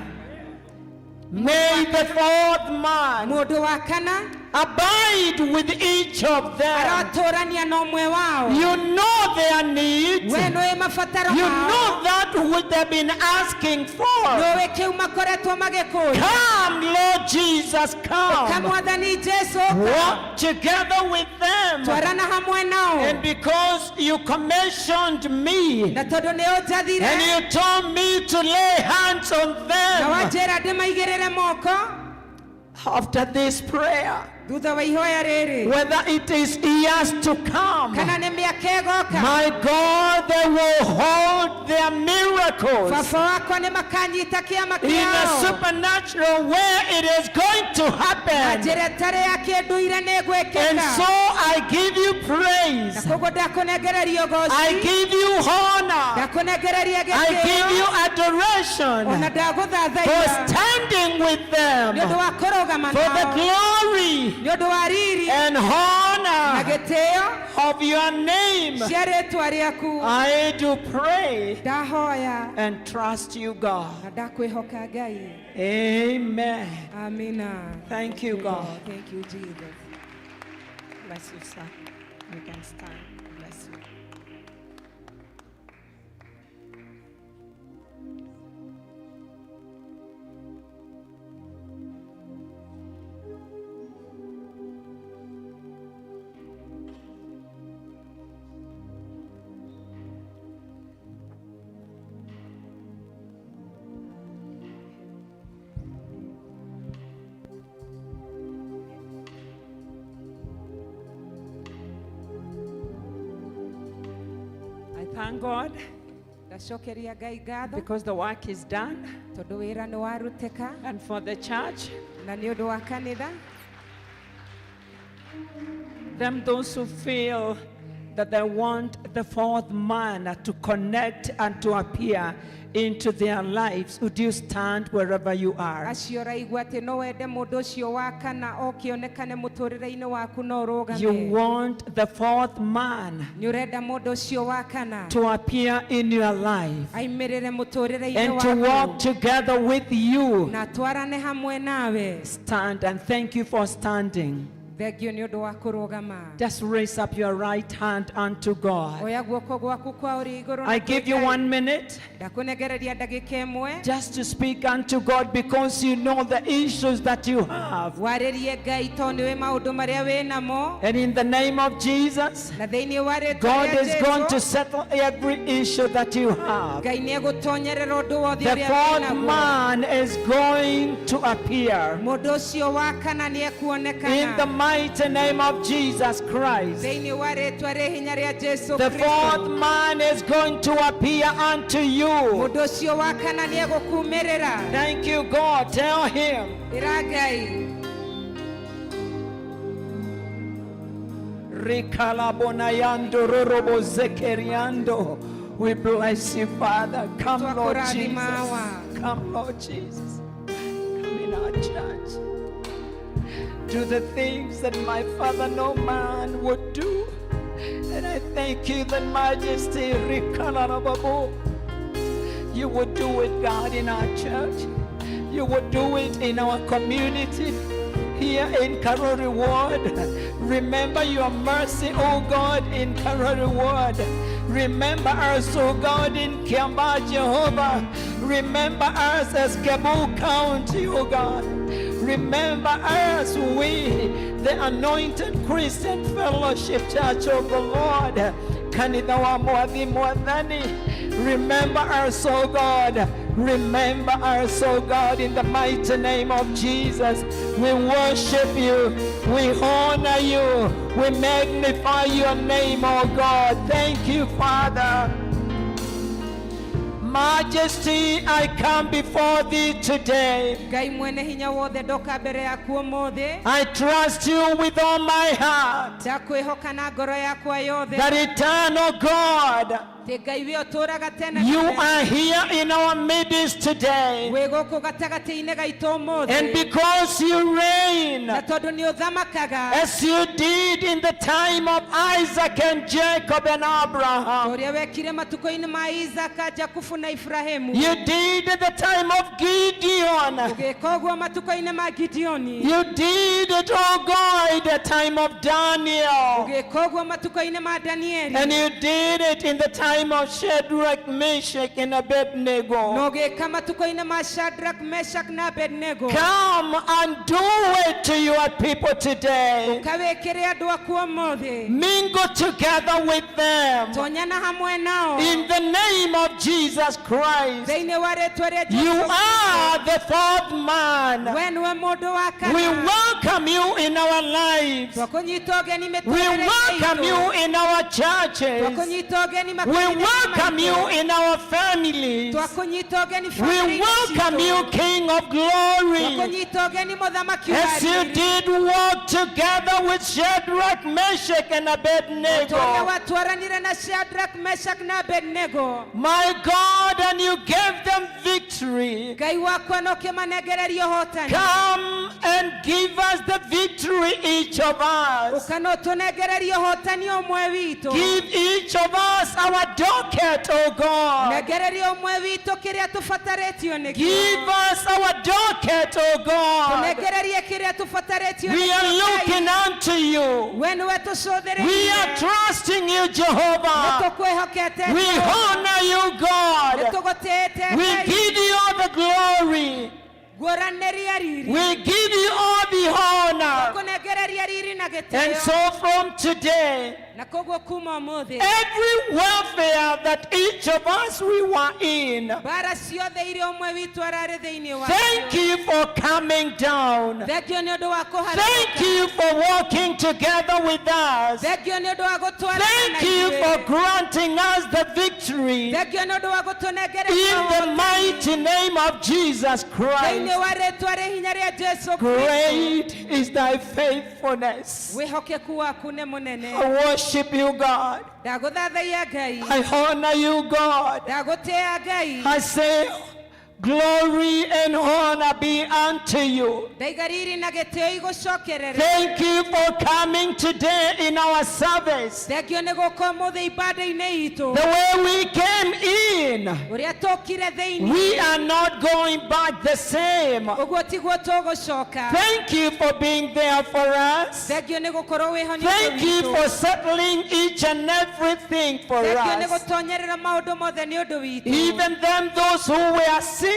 may the fourth man Mũndũ wa kana abide with each of them. arotũrania na ũmwe wao. You know their needs. We nĩũĩ mabataro You mao. know that which they've been asking for. Nĩũĩ kĩu makoretwo magĩkũria. Come, Lord Jesus, Ũka come. Mwathani Jesu ũka. Walk together with them. Twarana hamwe nao. And because you commissioned me Na tondũ nĩ ũnjathire and you told me to lay hands on na them wanjĩra ndĩmaigĩrĩre moko after this prayer, thutha wa ihoya rĩrĩ whether it is years to come, kana nĩ mĩaka ĩgoka my God, they will hold their miracles. baba wakwa nĩ makanyita kĩama In a kĩao supernatural way, it is going to na happen. njĩra ĩtarĩ ya kĩndũire nĩ And ĩgwĩkĩka so I give you na praise. koguo ndakũnengereria I ũgoci give you honor. ndakũnengereria I give you gĩtĩo ona adoration for ndagũthathaiya standing with them, nĩ ũndũ wa kũrũgama for the nao glory nĩ ũndũ wa riri and na honor gĩtĩo of your name. cia rĩtwa rĩaku. I do pray Ndahoya and trust you, God. na ndakwĩhoka Ngai. Amen. Amina. Thank you, God. Thank you, Jesus. Bless you, sir. You can stand. Bless you. Thank God Ndacokeria Ngai ngatho because the work is done. Tondũ wĩra nĩ warutĩka. And for the church, Na nĩ ũndũ wa kanitha, them those who feel that they want the fourth man to connect and to appear into their lives, would you stand wherever you are? Acio ũraigua atĩ no wende mũndũ ũcio wa kana okĩonekane mũtũrĩre-inĩ waku no You ũrũgame. Want the fourth man Nĩ ũrenda mũndũ ũcio wa kana to appear in your life aimĩrĩre mũtũrĩre-inĩ and to walk waku together with you. Na atwarane hamwe nawe. Stand, and thank you for standing. Thengio nĩ ũndũ wa kũrũgama. Just raise up your right hand unto God. Oya guoko gwaku kwa ũrĩa igũrũ na I give you kwĩ Ngai. 1 minute Ndakũnengereria ndagĩka ĩmwe just to speak unto God because you know the issues that you have. Warĩrie Ngai tondũ nĩũĩ maũndũ marĩa wĩ namo. And in the name of Jesus, Na thĩinĩ wa rĩtwa God rĩa is going to Jesũ, settle every issue that you have. Ngai nĩ egũtonyerera ũndũ wothe The ũrĩa wĩ fourth naguo. man is going to appear Mũndũ ũcio wa kana nĩ in the ekuonekana mighty name of Jesus Christ. Thĩinĩ wa rĩtwa rĩ hinya rĩa Jesu The Kristo. fourth man is going to appear unto you. Mũndũ ũcio wa kana nĩ egũkumĩrĩra. Thank you, God. Tell him. Ĩra Ngai. Rikalabonayando rorobo zekeriando. We bless you, Father. Come, Lord Jesus. Twakũrathima. Come, Lord Jesus. Come in our church. Do the things that my Father no man would do. And I thank you that Majesty Rikalarababo, you would do it, God, in our church. You would do it in our community here in Karori Ward. Remember your mercy, O God, in Karori Ward. Remember us, O God, in Kiambaa, Jehovah. Remember us as Kiambu County, O God. Remember us, we, the Anointed Christian Fellowship Church of the Lord. Kanitha wa Mwathi Mwathani. Remember us, O God. Remember us, O God, in the mighty name of Jesus. We worship you. We honor you. We magnify your name, O God. Thank you, Father. Majesty, I come before thee today. Ngai mwene hinya wothe ndoka mbere yaku ũmũthĩ. I trust you with all my heart. Ndakwĩhoka na ngoro yakwa yothe. That eternal God, Atĩ Ngai we ũtũũraga tene you na tene. Are here in our midst today. Wĩ gũkũ gatagatĩ-inĩ gaitũ ũmũthĩ. And because you reign, Na tondũ nĩ ũthamakaga, as you did in the time of Isaac and Jacob and Abraham, ũrĩa wekire matukũ-inĩ ma Isaka Jakubu na Ibrahimu, you did at the time of Gideon, ũgĩka ũguo matukũ-inĩ ma Gideoni, you did it, oh God, in the time of Daniel, ũgĩka ũguo matukũ-inĩ ma Danieli, and you did it in the time of Shadrach, Meshach, and na Abednego. Ũgĩka matukũ-inĩ ma Shadrach Meshach na Abednego. Come and do it to your people today. Ũkawĩkĩre andũ aku ũmũthĩ. Mingle together with them. Tonyana hamwe nao. In the name of Jesus Christ. Thĩinĩ wa rĩtwa rĩa You Jesũ. Are the fourth man. We nĩwe mũndũ wa We kana. Welcome you in our lives. Twakũnyita ũgeni We mĩtũrĩre welcome itũ. you in our churches. Twakũnyita ũgeni We makanitha-inĩ welcome maitũ. you in our families. Twakũnyita ũgeni We bamĩrĩ-inĩ welcome citũ. You, King of Glory. Twakũnyita ũgeni mũthamaki wa As you riri. Did walk together with Shadrach, Meshach, and Torĩa Abednego. Watwaranire na Shadrach Meshach na Abednego. My God, and you gave them victory. Ngai wakwa na ũkĩmanengereria ũhotani. Come and give us the victory, each of us. Ũka na ũtũnengererie ũhotani ũmwe witũ. Give each of us our docket, O God. Nengereria ũmwe witũ kĩrĩa tũbatarĩtio nĩkĩo. Give us our docket, O God. Tũnengererie kĩrĩa tũbatarĩtio We are nĩkĩo, Ngai. Looking unto you. We nĩwe tũcũthĩrĩirie. We are trusting you, Jehovah. Nĩtũkwĩhokete We Jehovah. Honor you, God. Nĩtũgũtĩĩte We Ngai. Give you all the glory. Nguoranĩria riri. We give you all the honor. Kũnengereria riri na We And gĩtĩo. so from today, Na koguo kuma ũmũthĩ every welfare that each of us we were in, mbara ciothe iria ũmwe witũ ararĩ thĩinĩ wa thank you for coming down. Thengio nĩ ũndũ wa Thank kũharũrũka. you for walking together with us. Thengio nĩ ũndũ wa gũtwarana na Thank you ithuĩ. for granting us the victory Thengio nĩ ũndũ wa gũtũnengereria in the ũhotani. mighty name of Jesus Thĩinĩ Christ. wa rĩtwa rĩ hinya rĩa Jesu Kristo. Great is thy faithfulness. Wĩhokeku waku nĩ mũnene. I worship you, God. Ndagũthathaiya Ngai. I honor you, God. Ndagũtĩĩa Ngai. I say, glory and honor be unto you. Ndaiga riri na gĩtĩo igũcokerere. Thank you for coming today in our service. Thengio nĩ gũka ũmũthĩ ibanda-inĩ itũ. The way we came in, Ũrĩa tũkire thĩinĩ. we are not going back the same. Ũguo tiguo tũgũcoka. Thank you for being there for us. Thengio nĩ gũkorwo wĩho nĩ ũndũ Thank you witũ. for settling each and everything for Thengio nĩ us. gũtonyerera maũndũ mothe nĩ ũndũ witũ. Even them, those who were sick,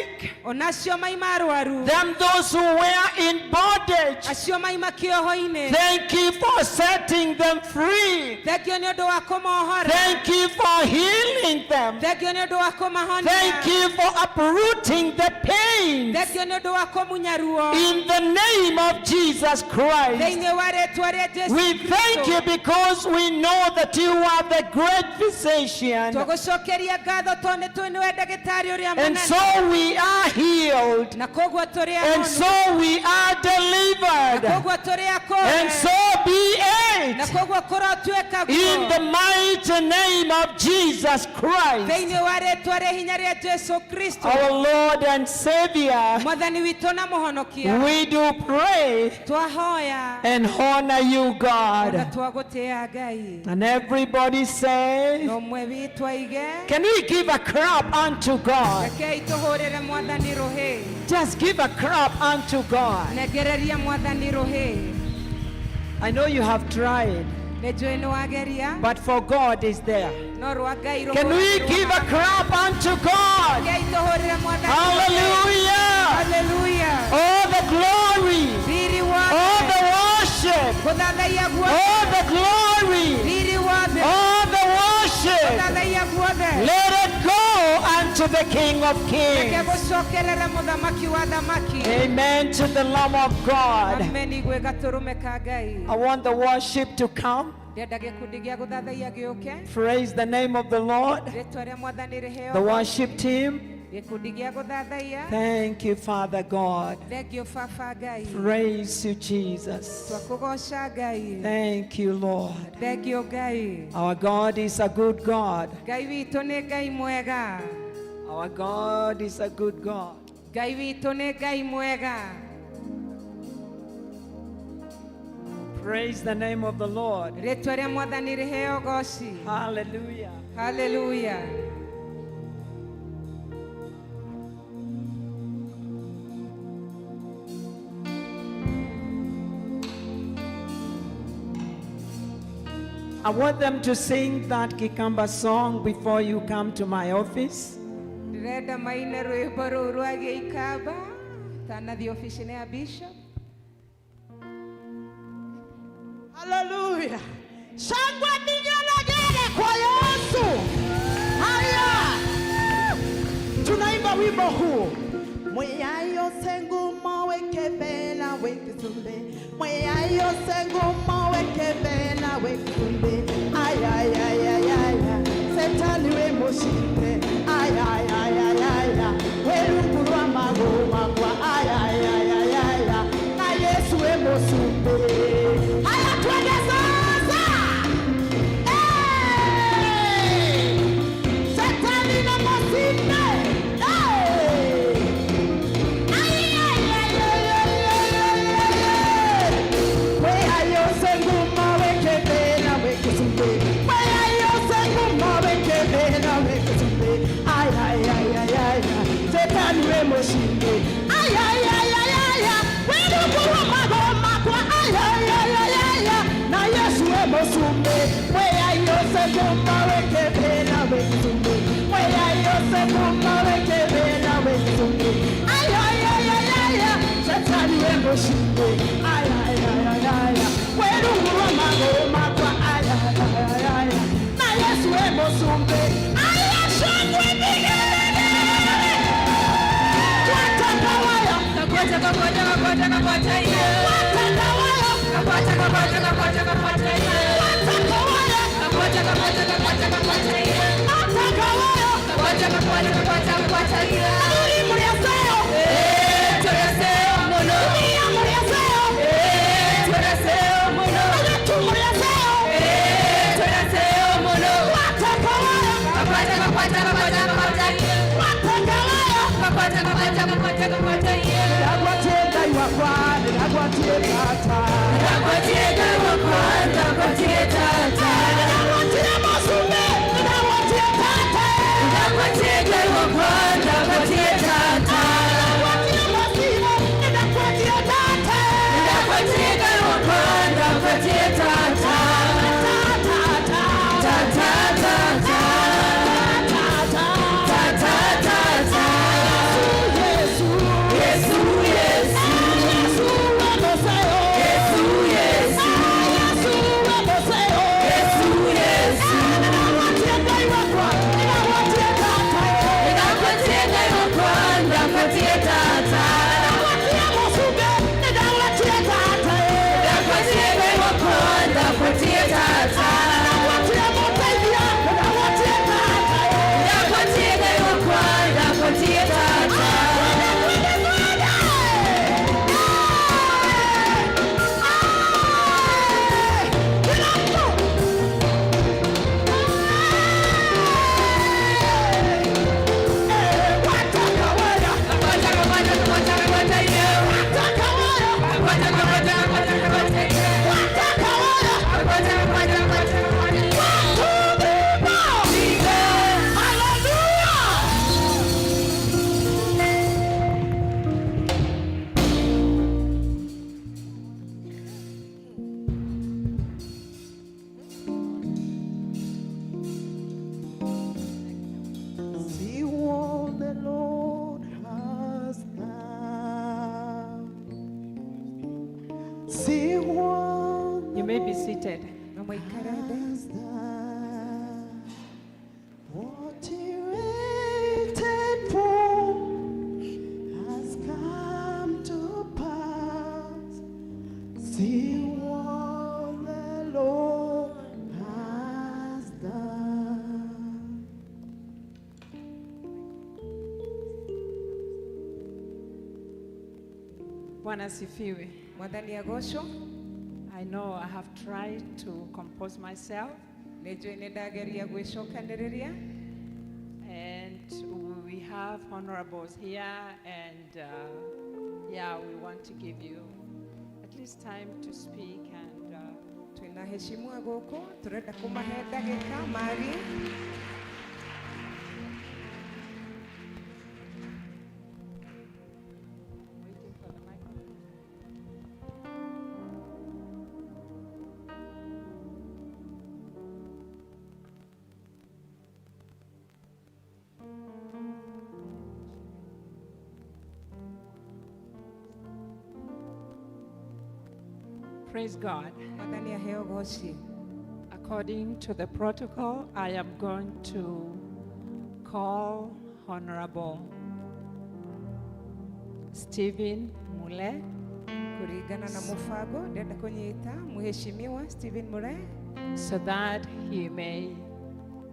Ona acio maima arwaru. them, those who were in bondage. Acio maima kĩoho-inĩ. Thank you for setting them free. Thengio nĩ ũndũ wa kũmohora. Thank you for healing them. Thengio nĩ ũndũ wa kũmahonia. Thank you for uprooting the pain. Thengio nĩ ũndũ wa kũmunya ruo. In the name of Jesus Christ. Thĩinĩ wa rĩtwa rĩa Jesu We thank you Kristo. because we know that you are the great physician. Tũgũcokeria ngatho tondũ nĩ tũĩ nĩwe ndagĩtarĩ ũrĩa And mũnene. so we are healed. Na koguo tũrĩ And ahonu. so we are Na delivered. koguo tũrĩ akũre. And so be Na it. koguo kũrotuĩka In the guo. mighty name of Jesus Christ, Thĩinĩ wa rĩtwa rĩa hinya rĩa Jesu Kristo. our Lord and Savior, Mwathani witũ na mũhonokia. we do pray Twahoya. and honor you, Ona God. twagũtĩĩa Ngai. And everybody say, Na ũmwe witũ aige. can we give a clap unto God? Rekei tũhũrĩre Mwathani rũhĩ. Just give a clap unto God. Nengereria Mwathani rũhĩ. I know you have tried, Nĩ njũĩ nĩ wageria. but for God is there. No rwa Ngai Can we give a clap unto God? Rekei tũhũrĩre Mwathani rũhĩ. Hallelujah! Hallelujah. All the glory, Riri all wothe. the worship, Gũthathaiya guothe. all the glory, Riri wothe. all the worship. Gũthathaiya guothe. Let it go unto the King of Reke Kings. gũcokerere mũthamaki wa thamaki. Amen to the Lamb of God. Amen igwe gatũrũme ka Ngai. I want the worship to come. Ndĩrenda gĩkundi gĩa gũthathaiya gĩũke. Praise the name of the Lord. Rĩtwa rĩa Mwathani rĩheo. The worship team. Gĩkundi gĩa gũthathaiya. Thank you, Father God. Thengio baba Ngai. Praise you, Jesus. Twakũgoca Ngai. Thank you, Lord. Thengio Ngai. Our God is a good God. Ngai witũ nĩ Ngai mwega. Our God is a good God. Ngai witũ nĩ Ngai mwega. Praise the name of the Lord. Rĩtwa rĩa Mwathani rĩheo goci. Hallelujah. Hallelujah. I want them to sing that Kikamba song before you come to my office. Ndĩrenda maine rwĩmbo rũu rwa gĩikamba tanathiĩ obici-inĩ ya bishop. Haleluya. Shangwe vigelegele kwa Yesu. Haya. Tunaimba wimbo huu. Mweyayo sengumo wekebela wekisumbe. Mweyayo sengumo wekebela wekisumbe. Ay ay ay ay ay. Setani we mushinde. Ay ay ay ay ay. Werungurwa magoma kwa ay ay ay ay ay. Na Yesu we musumbe. Haya twende sasa. Hey! Setani na musinde. Hey! Ay ay ay ay ay ay ay ay. Weyayo senguma wekebela wekisumbe. Weyayo senguma wekebela wekisumbe. Ay ay ay ay ay. Setani we mushinde. Ay ay ay ay ay. Werukuru magoma kwa ay ay ay ay ay. Na Yesu we musumbe. Weyayo senguma wekebela wekisumbe. Weyayo senguma wekebela wekisumbe. Ay ay ay ay ay. Setani we mushinde. Ay ay ay ay ay. Werukuru See what the Lord has done. See what You may be seated. Na mũikare thĩ. has done. What he waited for has come to pass. See what the Lord has done. Bwana asifiwe. Mwathani agocwo. I know I have tried to compose myself, Nĩ njũĩ nĩ ndageria gwĩcokanĩrĩria. and we have honorables here, and yeah, we want to give you at least time to speak and Twĩna heshimua gũkũ tũrenda kũmahe ndagĩka marie. Waiting for the microphone. Praise God. Mwathani aheo goci. According to the protocol, I am going to call Honorable Stephen Mule Kũringana na mũbango ndĩrenda kũnyita Mheshimiwa Stephen Mure so that he may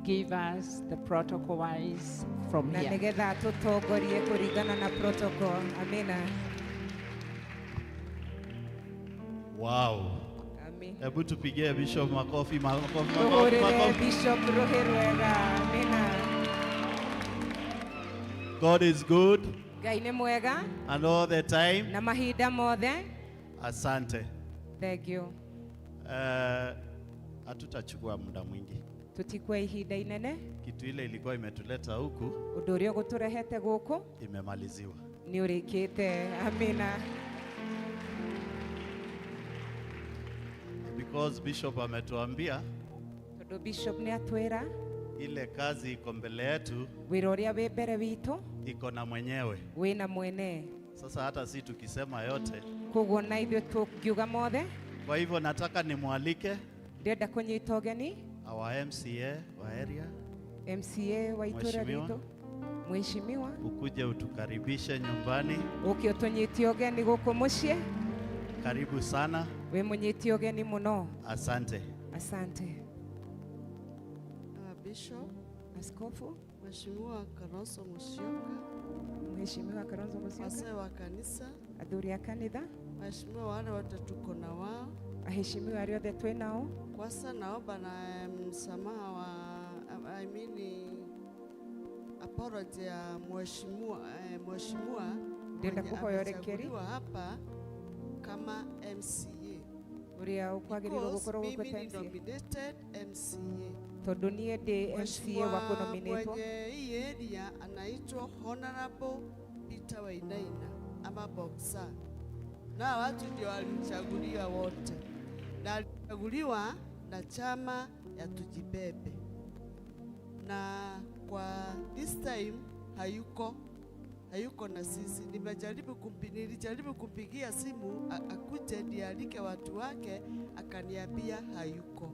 give us the protocol wise from na here. nĩgetha atũtongorie kũringana na protocol. Amina. Wow. Amin. Hebu tupigie Bishop makofi, makofi, makofi, Tũhũrĩre makofi. Bishop rũhĩ rwega. Amina. God is good Ngai nĩ mwega and all the time. na mahinda mothe. Asante. Thank you. Hatutachukua muda mwingi. Tutikua ihinda inene. Kitu ile ilikuwa imetuleta huku Ũndũ ũrĩa ũgũtũrehete gũkũ imemaliziwa. nĩ ũrĩkĩte. Amina. Because Bishop ametuambia Tondũ Bishop nĩ atwĩra ile kazi iko mbele yetu wĩra ũrĩa wĩ mbere witũ iko na mwenyewe. wĩna mwene. Sasa hata si tukisema yote. Koguo na ithuĩ tũngiuga mothe Kwa hivyo nataka nimwalike ndĩrenda kũnyita ũgeni our MCA wa area MCA wa itũra Mheshimiwa. ritũ Mheshimiwa, ukuje utukaribishe nyumbani. Uke utunyitie ugeni guku mucii. Karibu sana. Wi munyitie ugeni muno. Asante. Asante. Bishop, Askofu, Mheshimiwa Kalonzo Musyoka, Mheshimiwa Kalonzo Musyoka, wazee wa kanisa, athuri a kanitha, waheshimiwa wale wote tuko na wao, aheshimiwa aria othe twĩ nao. Kwanza naomba na msamaha wa I mean apology ya mheshimiwa mheshimiwa Ndĩrenda mwenye kũhoya ũrekeri amechaguliwa hapa kama MCA. Ũrĩa ũkwagĩrĩirwo Because gũkorwo mimi gũkũ ni MCA. nominated MCA. Tondũ niĩ ndĩ MCA wa kũnominĩtwo. Mwenye hii area anaitwa Honorable Peter Wainaina ama Boxer, na watu ndio walichaguliwa wote, na alichaguliwa na chama ya Tujibebe, na kwa this time hayuko na sisi. Nilijaribu kumpigia simu akuje nialike watu wake, akaniambia hayuko.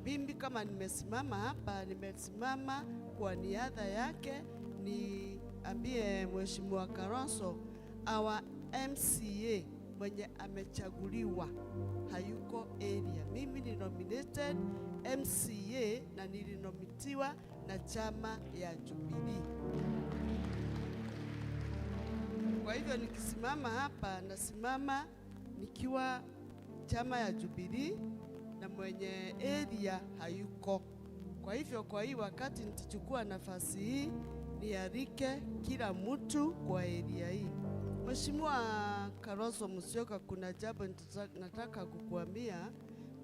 Mimi kama nimesimama hapa, nimesimama kwa niaba yake, niambie Mheshimiwa Kalonzo, our MCA mwenye amechaguliwa hayuko area. Mimi ni nominated MCA na nilinomitiwa na chama ya Jubilee. Kwa hivyo nikisimama hapa, nasimama nikiwa chama ya Jubilee na mwenye area hayuko. Kwa hivyo kwa hii wakati nitachukua nafasi hii nialike kila mtu kwa area hii. Mheshimiwa Kalonzo Musyoka, kuna jambo nataka kukuambia.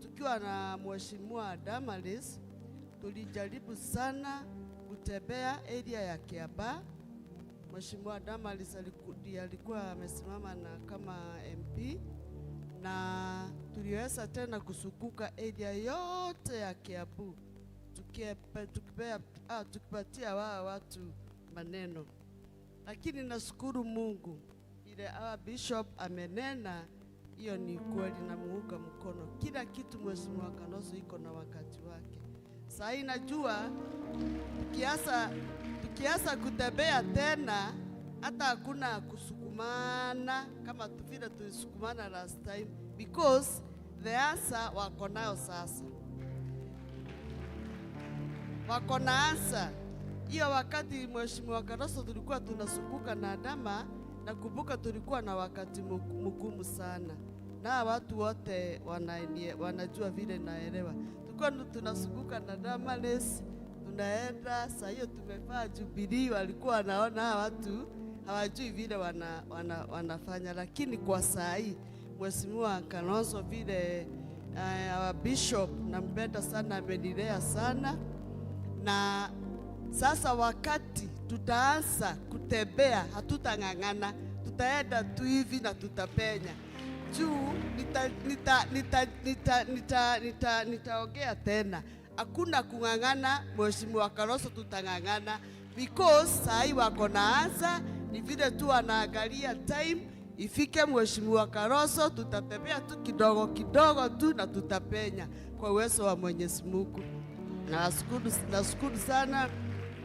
Tukiwa na Mheshimiwa Damaris tulijaribu sana kutembea area ya Kiambaa. Mheshimiwa Damaris alikuwa amesimama na kama MP, na tuliweza tena kusukuka area yote ya Kiambu tukipatia wao watu maneno. Lakini nashukuru Mungu ile our bishop amenena, hiyo ni kweli na muunga mkono. Kila kitu Mheshimiwa Kalonzo iko na wakati wake. Sasa najua tukiasa kutembea tena hata hakuna kusukumana kama vile tulisukumana last time, because the answer wako nayo sasa. Wako na answer. Hiyo wakati Mheshimiwa Kalonzo tulikuwa tunasumbuka na Adama, na kumbuka tulikuwa na wakati mgumu sana, na watu wote wanajua vile naelewa. Tulikuwa tunasumbuka na Damaris, tunaenda saa hiyo tumevaa Jubilee, walikuwa wanaona watu hawajui vile wanafanya. Lakini kwa saa hii Mheshimiwa Kalonzo vile our bishop nampenda sana, amenilea sana, na sasa wakati tutaanza kutembea hatutang'ang'ana, tutaenda tu hivi na tutapenya. Juu nitaongea tena, hakuna kung'ang'ana Mheshimiwa Kalonzo, tutang'ang'ana because sahi wako na anza, ni vile tu wanaangalia time ifike Mheshimiwa Kalonzo, tutatembea tu kidogo kidogo tu na tutapenya kwa uwezo wa Mwenyezi Mungu. Nashukuru sana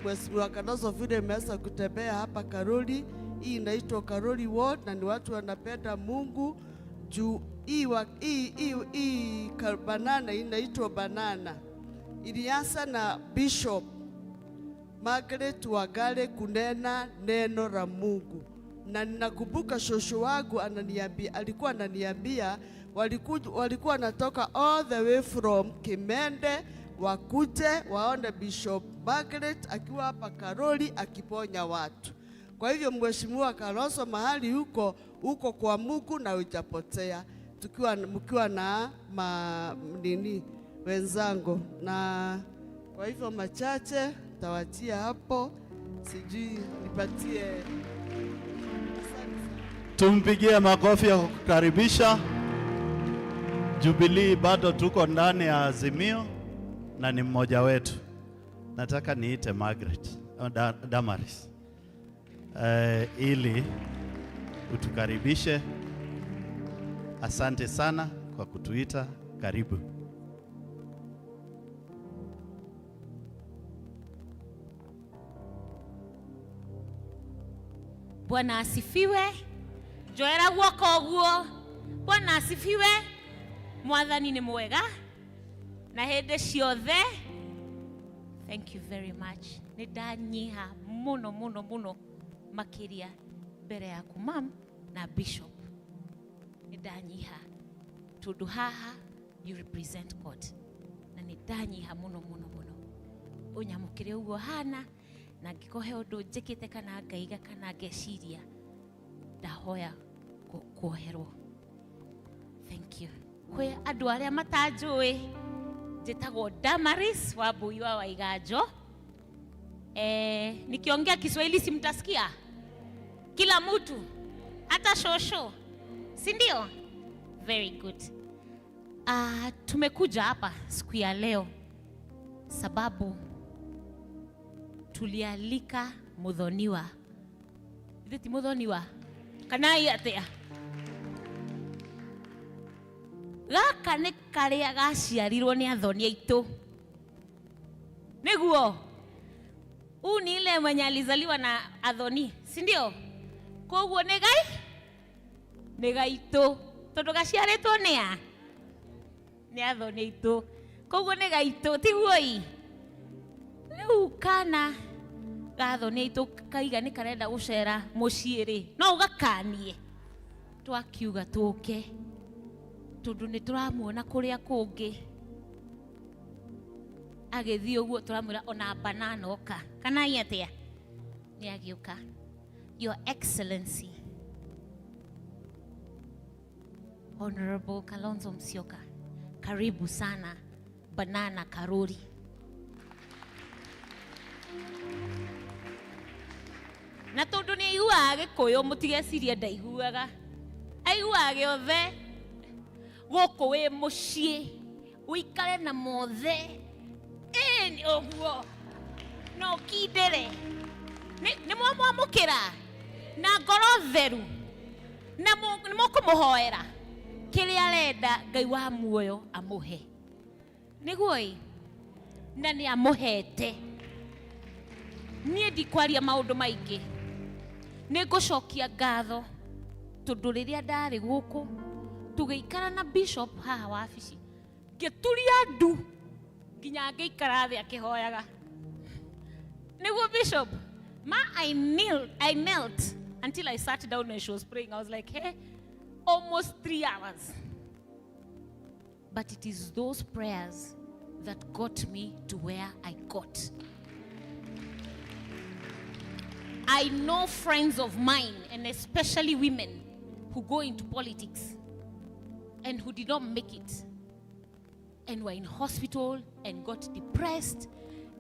Mheshimiwa Kalonzo vile imeweza kutembea hapa Karoli. Hii inaitwa Karoli Ward na ni watu wanapenda Mungu. Juu hii banana inaitwa banana. Ilianza na Bishop Margaret Wangari kunena neno la Mungu. Na ninakumbuka shosho wangu alikuwa ananiambia walikuwa wanatoka all the way from Kimende wakuje waone Bishop Margaret akiwa hapa Karoli akiponya watu. Kwa hivyo Mheshimiwa Kalonzo, mahali huko uko kwa Mungu na hujapotea, mkiwa na wenzangu. Na kwa hivyo machache tawachia hapo, sijui nipatie. Tumpigie makofi ya kukaribisha Jubilee. Bado tuko ndani ya Azimio na ni mmoja wetu. Nataka niite Margaret Damaris ili utukaribishe. Asante sana kwa kutuita. Karibu. Bwana asifiwe. Njoera guoko ũguo. Bwana asifiwe. Mwathani nĩ mwega na hĩndĩ ciothe. Thank you very much. Nĩ ndanyiha mũno mũno mũno makĩria mbere yaku mam na bishop. Nĩ ndanyiha tondũ haha you represent God, na nĩ ndanyiha mũno mũno mũno. Ũnyamũkĩre ũguo hana, na angĩkorwo he ũndũ njĩkĩte kana ngaiga kana ngeciria, ndahoya kuoherwo. Thank you. Kwĩ andũ arĩa matanjũĩ, njĩtagwo Damaris Wambui wa Waiganjo. Nikiongea Kiswahili si mtasikia? Kila mtu, hata shosho, si ndio? Very good. Tumekuja hapa siku ya leo sababu tulialika muthoniwa. Ithe ti muthoniwa? Kana ĩ atĩa? Gaka nĩ karĩa gaciarirwo nĩ athoni aitũ. Nĩguo? Huu ni ile mwenye alizaliwa na athoni, si ndio? Koguo nĩ gai? Nĩ gaitũ. Tondũ gaciarĩtwo nĩ a? Nĩ athoni aitũ. Koguo nĩ gaitũ, tiguo ĩ? Rĩu kana gathoni aitũ kaiga nĩ karenda gũcera mũciĩ rĩ, no ũgakanie. Twakiuga tũke tondũ nĩ tũramuona kũrĩa kũngĩ agĩthiĩ ũguo, tũramwĩra ona banana oka kana ĩ atĩa, nĩ agĩũka. Your Excellency Honorable Kalonzo Musyoka, karibu sana Banana Karuri. Na tondũ nĩ aiguaga Gĩkũyũ, mũtigecirie ndaiguaga, aiguaga gĩothe. Gũkũ wĩ mũciĩ ũikare na mothe, ĩĩ ũguo no ũkindĩre. Nĩ mwamwamũkĩra na ngoro theru, na nĩ mũkũmũhoera kĩrĩa arenda Ngai wa muoyo amũhe. Nĩguo ĩ? Na nĩ amũhete. Niĩ ndikwaria maũndũ maingĩ, nĩ ngũcokia ngatho tondũ rĩrĩa ndarĩ gũkũ tũgĩikara na bishop haha wabici, ngĩturia ndu nginya ngĩikara thĩ akĩhoyaga. Nĩguo bishop, ma I knelt until I sat down when she was praying. I was like, hey, almost 3 hours. But it is those prayers that got me to where I got. I know friends of mine, and especially women, who go into politics and who did not make it and were in hospital and got depressed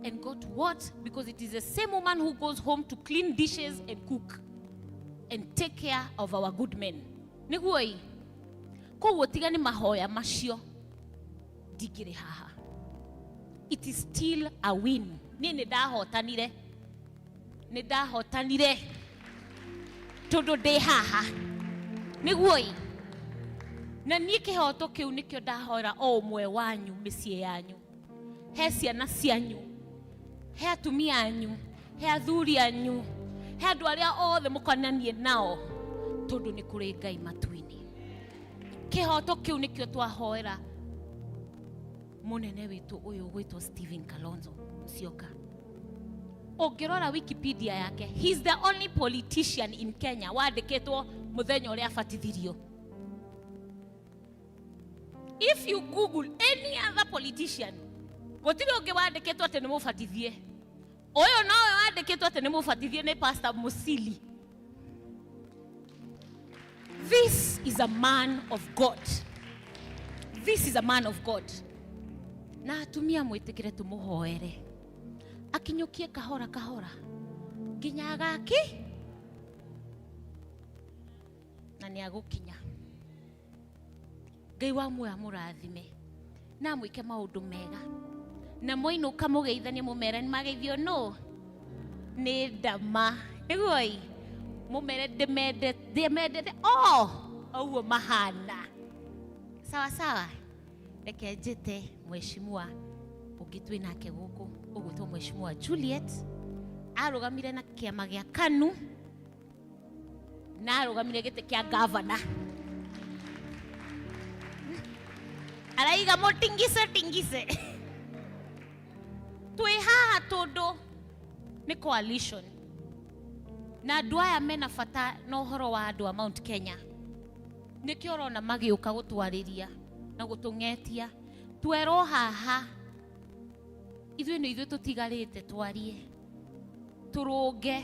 and got what? Because it is the same woman who goes home to clean dishes and cook and take care of our good men. Nĩguo ĩ? Koguo tiga nĩ mahoya macio ndingĩrĩ haha. It is still a win. Niĩ nĩ ndahotanire. Nĩ ndahotanire tondũ ndĩ haha. Nĩguo ĩ? Na niĩ kĩhoto kĩu nĩkĩo ndahoera o ũmwe wanyu mĩciĩ yanyu. He ciana cianyu, he atumia anyu, he athuri anyu, he andũ arĩa othe mũkonanie nao, tondũ nĩ kũrĩ Ngai matu-inĩ. Kĩhoto kĩu nĩkĩo twahoera mũnene witũ ũyũ ũgwĩtwo Stephen Kalonzo Musyoka. Ũngĩrora Wikipedia yake, he is the only politician in Kenya wandĩkĩtwo mũthenya ũrĩa abatithirio. If you Google any other politician, gũtirĩ ũngĩ wandĩkĩtwo atĩ nĩ mũbatithie. Ũyũ nowe wandĩkĩtwo atĩ nĩ mũbatithie nĩ Pastor Musili. This is a man of God. This is a man of God. Na atumia mwĩtĩkĩre tũmũhoere. Akinyũkie kahora kahora nginya agaki na nĩ agũkinya. Ngai wa muoyo amũrathime na amwĩke maũndũ mega, na mwainũka mũgeithanie mũmere nĩ mageithio nũ nĩ ndama. Nĩguo ĩ? Mũmere ndĩmendete o ũguo mahana. Sawa sawa. Reke njĩte mheshimiwa ũngĩ twĩ nake gũkũ, ũgwĩtwo Mheshimiwa Juliet. Arũgamire na kĩama gĩa KANU Na arũgamire gĩtĩ kĩa gavana. Araiga mũtingise tingise. Twĩ haha tondũ nĩ coalition. Na andũ aya mena bata na ũhoro wa andũ a Mount Kenya. Nĩkĩo ũrona magĩũka gũtwarĩria na gũtũng'etia. Twerwo haha ithuĩ nĩ ithuĩ tũtigarĩte twarie, tũrũnge,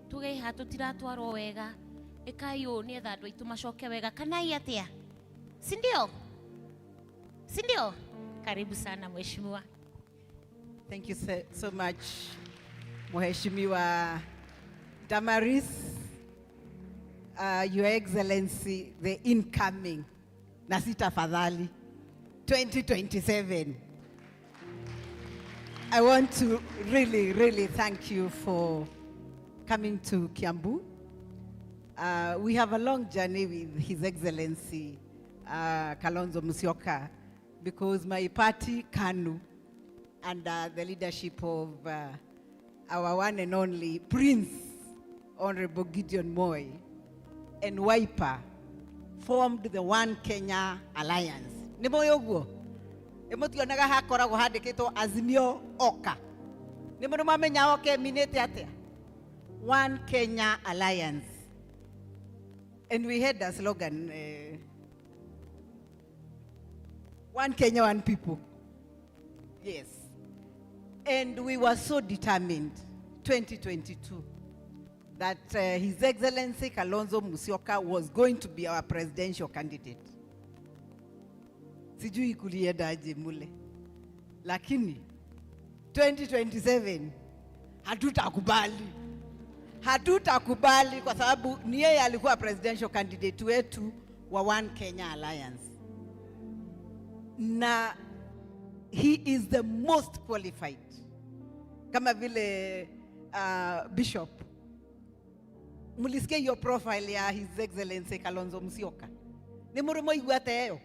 tuge haha tũtiratwarwo wega, ĩkai ũũ nĩgetha andũ aitũ macoke wega, kana i atĩa? Si ndio? Si ndio? Karibu sana mheshimiwa. Thank you so, so much, Mheshimiwa Damaris, Your Excellency, the incoming, na si tafadhali, 2027. I want to really, really thank you for coming to Kiambu. We have a long journey with His Excellency Kalonzo Musyoka, because my party, KANU, under the leadership of our one and only Prince, Honorable Gideon Moi, and Wiper, formed the One Kenya Alliance. Nĩ mũĩ ũguo? Ĩ mũtionaga hakoragwo handĩkĩtwo Azimio Oka. Nĩ mũndũ mwamenya Oka ĩminĩte atĩa? One Kenya Alliance. And we had a slogan, One Kenya, One People. Yes. And we were so determined, 2022, that His Excellency Kalonzo Musyoka was going to be our presidential candidate. Sijui kulienda aje mule. Lakini 2027 hatutakubali. Hatutakubali kwa sababu ni yeye alikuwa presidential candidate wetu wa One Kenya Alliance. Na he is the most qualified. Kama vile Bishop, mulisikia hiyo profile ya His Excellency Kalonzo Musyoka? Ni mũrĩ mwaigua ta ĩyo?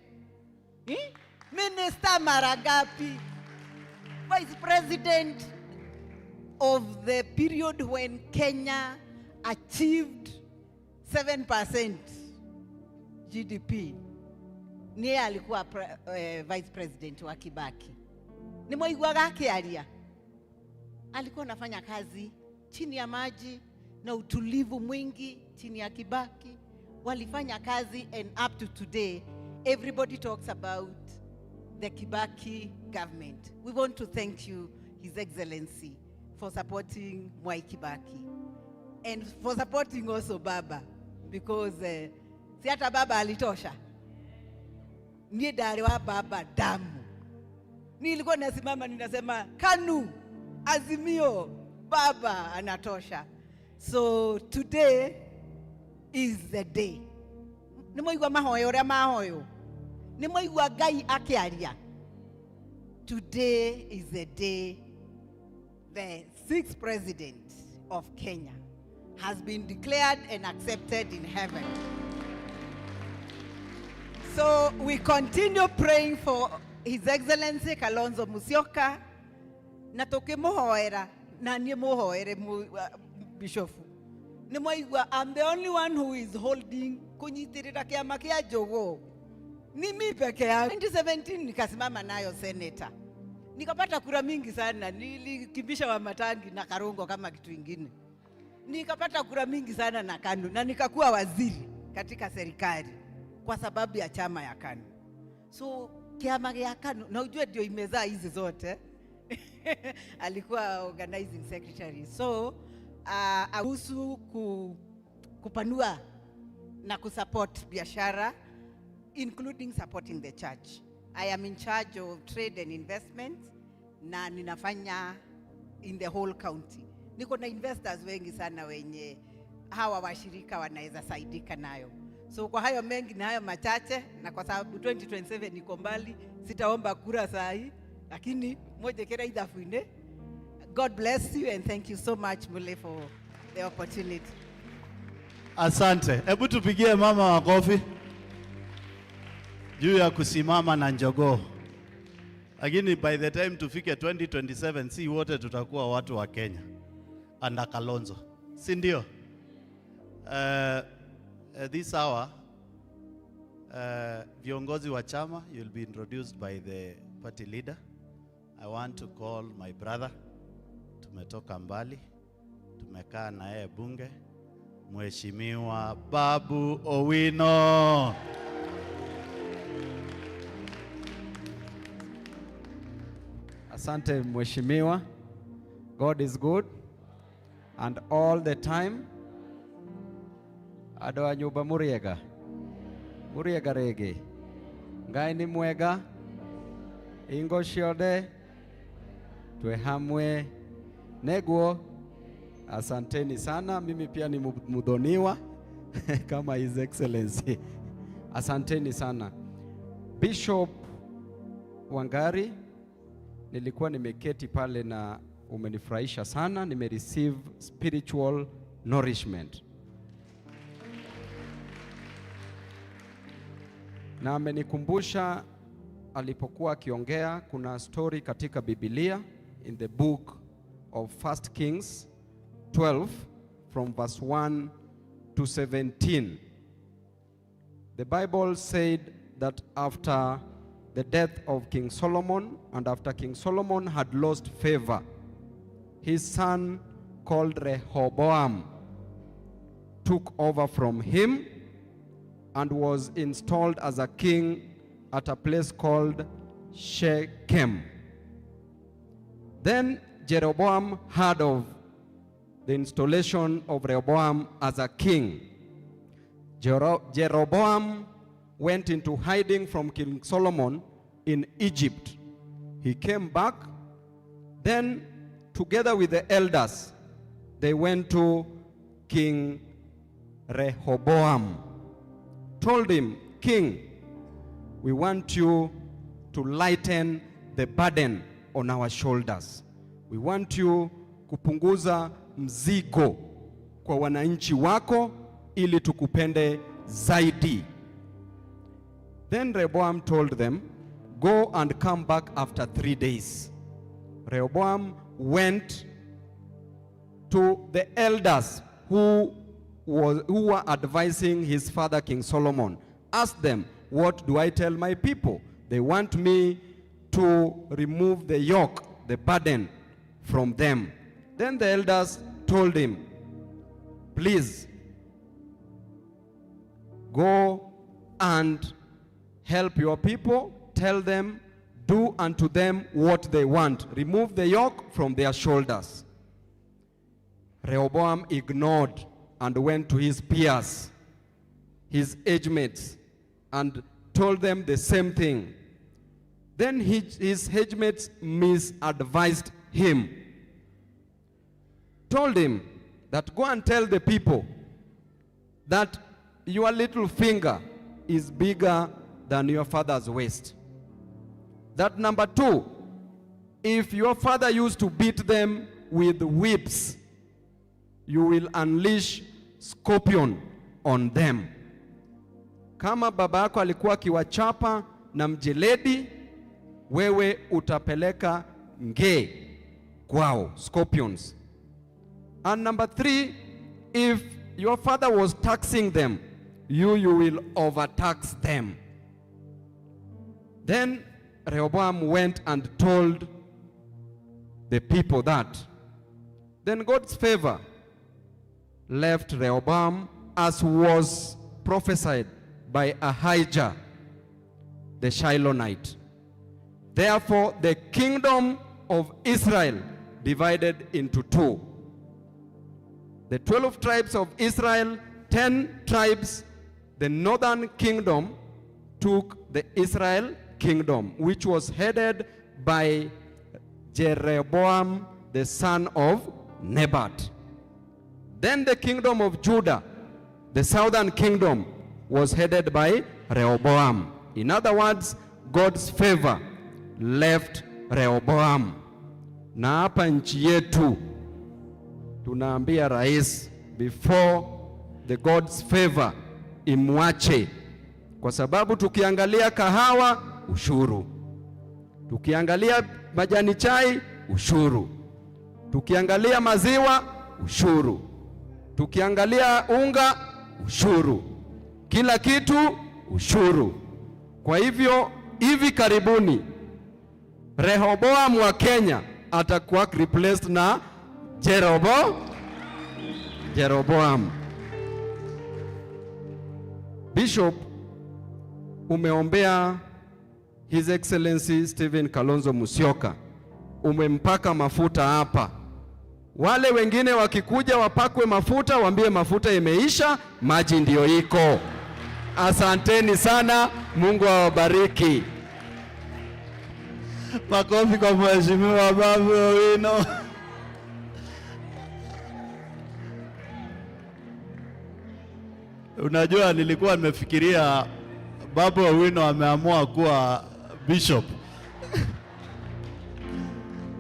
Eh? Minister mara ngapi? Vice President of the period when Kenya achieved 7% GDP. Niye alikuwa vice president wa Kibaki. Ni mwaiguaga akĩaria? Alikuwa anafanya kazi chini ya maji na utulivu mwingi chini ya Kibaki. Walifanya kazi, and up to today everybody talks about the Kibaki government. We want to thank you, His Excellency, for supporting Mwai Kibaki and for supporting also Baba, because si hata Baba alitosha. Niĩ ndarĩ wa Baba damu. Nilikuwa nasimama ninasema KANU, Azimio, Baba anatosha. So today is the day. Nĩ mwaigua mahoya ũrĩa mahoywo? Nĩ mwaigua Ngai akĩaria? Today is the day the sixth president of Kenya has been declared and accepted in heaven. So we continue praying for His Excellency Kalonzo Musyoka, na tukimuhoera na niĩ muhoere Bishop. Nĩ mwaigua I'm the only one who is holding kunyitirira kĩama kĩa Jogoo. Ni mimi peke yangu. 2017 nikasimama nayo senator. Nikapata kura mingi sana, nilikimbisha Wamatangi na Karungo kama kitu ingine. Nikapata kura mingi sana na KANU na nikakuwa waziri katika serikali kwa sababu ya chama ya KANU. So kiama ya KANU na ujue ndio imezaa hizi zote. Alikuwa organizing secretary. So ahusu kupanua na kusupport biashara, including supporting the church. I am in charge of trade and investment na ninafanya in the whole county. Niko na investors wengi sana wenye hawa washirika wanaweza saidika nayo. So kwa hayo mengi na hayo machache, na kwa sababu 2027 niko mbali, sitaomba kura saa hii, lakini moja kera ithabu-inĩ. God bless you and thank you so much, Mule, for the opportunity. Asante. Hebu tupigie mama makofi juu ya kusimama na njogoo. Lakini by the time tufike 2027, si wote tutakuwa watu wa Kenya under Kalonzo, si ndio? This hour, viongozi wa chama, you'll be introduced by the party leader. I want to call my brother. Tumetoka mbali, tumekaa na yeye bunge, Mheshimiwa Babu Owino. Asante Mheshimiwa. God is good and all the time. Andũ a nyũmba mũrĩega, mũrĩega rĩngĩ. Ngai nĩ mwega hingo ciothe, twĩ hamwe neguo. Asanteni sana. Mimi pia ni mudhoniwa kama His Excellency. Asanteni sana. Bishop Wangari, nilikuwa nimeketi pale na umenifurahisha sana. Nime receive spiritual nourishment. Na amenikumbusha alipokuwa akiongea, kuna story katika Biblia in the book of First Kings 12 from verse 1 to 17. The Bible said that after the death of King Solomon, and after King Solomon had lost favor, his son called Rehoboam took over from him and was installed as a king at a place called Shechem. Then Jeroboam heard of the installation of Rehoboam as a king. Jeroboam went into hiding from King Solomon in Egypt. He came back. Then, together with the elders, they went to King Rehoboam. Told him, "King, we want you to lighten the burden on our shoulders. We want you kupunguza mzigo kwa wananchi wako ili tukupende zaidi." Then Rehoboam told them, "Go and come back after 3 days." Rehoboam went to the elders who were advising his father King Solomon. Asked them, "What do I tell my people? They want me to remove the yoke, the burden from them." Then the elders told him, "Please go and help your people. Tell them, do unto them what they want. Remove the yoke from their shoulders." Rehoboam ignored and went to his peers, his age mates, and told them the same thing. Then his age mates misadvised him. Told him that go and tell the people that your little finger is bigger than your father's waist. That number two, if your father used to beat them with whips, you will unleash scorpion on them. Kama baba yako alikuwa akiwachapa na mjeledi, wewe utapeleka nge kwao, scorpions. And number three, if your father was taxing them, you will overtax them. Then Rehoboam went and told the people that. Then God's favor left Rehoboam, as was prophesied by Ahijah the Shilonite. Therefore, the kingdom of Israel divided into two. The 12 tribes of Israel, 10 tribes, the northern kingdom took the Israel kingdom, which was headed by Jeroboam, the son of Nebat. Then the kingdom of Judah, the southern kingdom, was headed by Rehoboam. In other words, God's favor left Rehoboam. Na hapa nchi yetu tunaambia rais, before the God's favor imwache, kwa sababu tukiangalia kahawa ushuru, tukiangalia majani chai ushuru, tukiangalia maziwa ushuru, tukiangalia unga ushuru. Kila kitu ushuru. Kwa hivyo hivi karibuni Rehoboam wa Kenya atakuwa replaced na Jeroboam. Bishop, umeombea His Excellency Stephen Kalonzo Musyoka, umempaka mafuta hapa. Wale wengine wakikuja wapakwe mafuta, waambie mafuta imeisha, maji ndiyo iko. Asanteni sana, Mungu awabariki. Makofi kwa Mheshimiwa Babu Owino. Unajua, nilikuwa nimefikiria Babu Owino ameamua kuwa bishop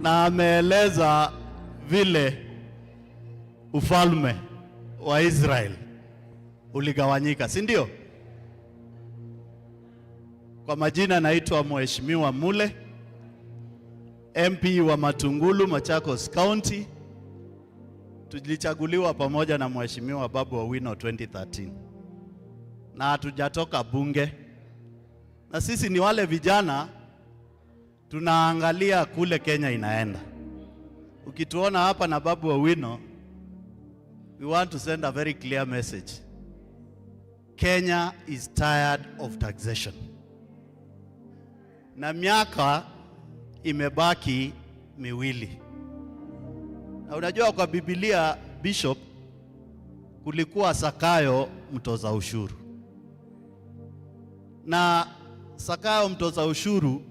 na ameeleza vile ufalme wa Israel uligawanyika, si ndio? Kwa majina naitwa Mheshimiwa Mule, MP wa Matungulu, Machakos County. Tulichaguliwa pamoja na Mheshimiwa Babu Owino 2013 na hatujatoka bunge, na sisi ni wale vijana tunaangalia kule Kenya inaenda. Ukituona hapa na Babu Owino, we want to send a very clear message. Kenya is tired of taxation. Na miaka imebaki miwili. Na unajua kwa Biblia, Bishop, kulikuwa Sakayo mtoza ushuru. Na Sakayo mtoza ushuru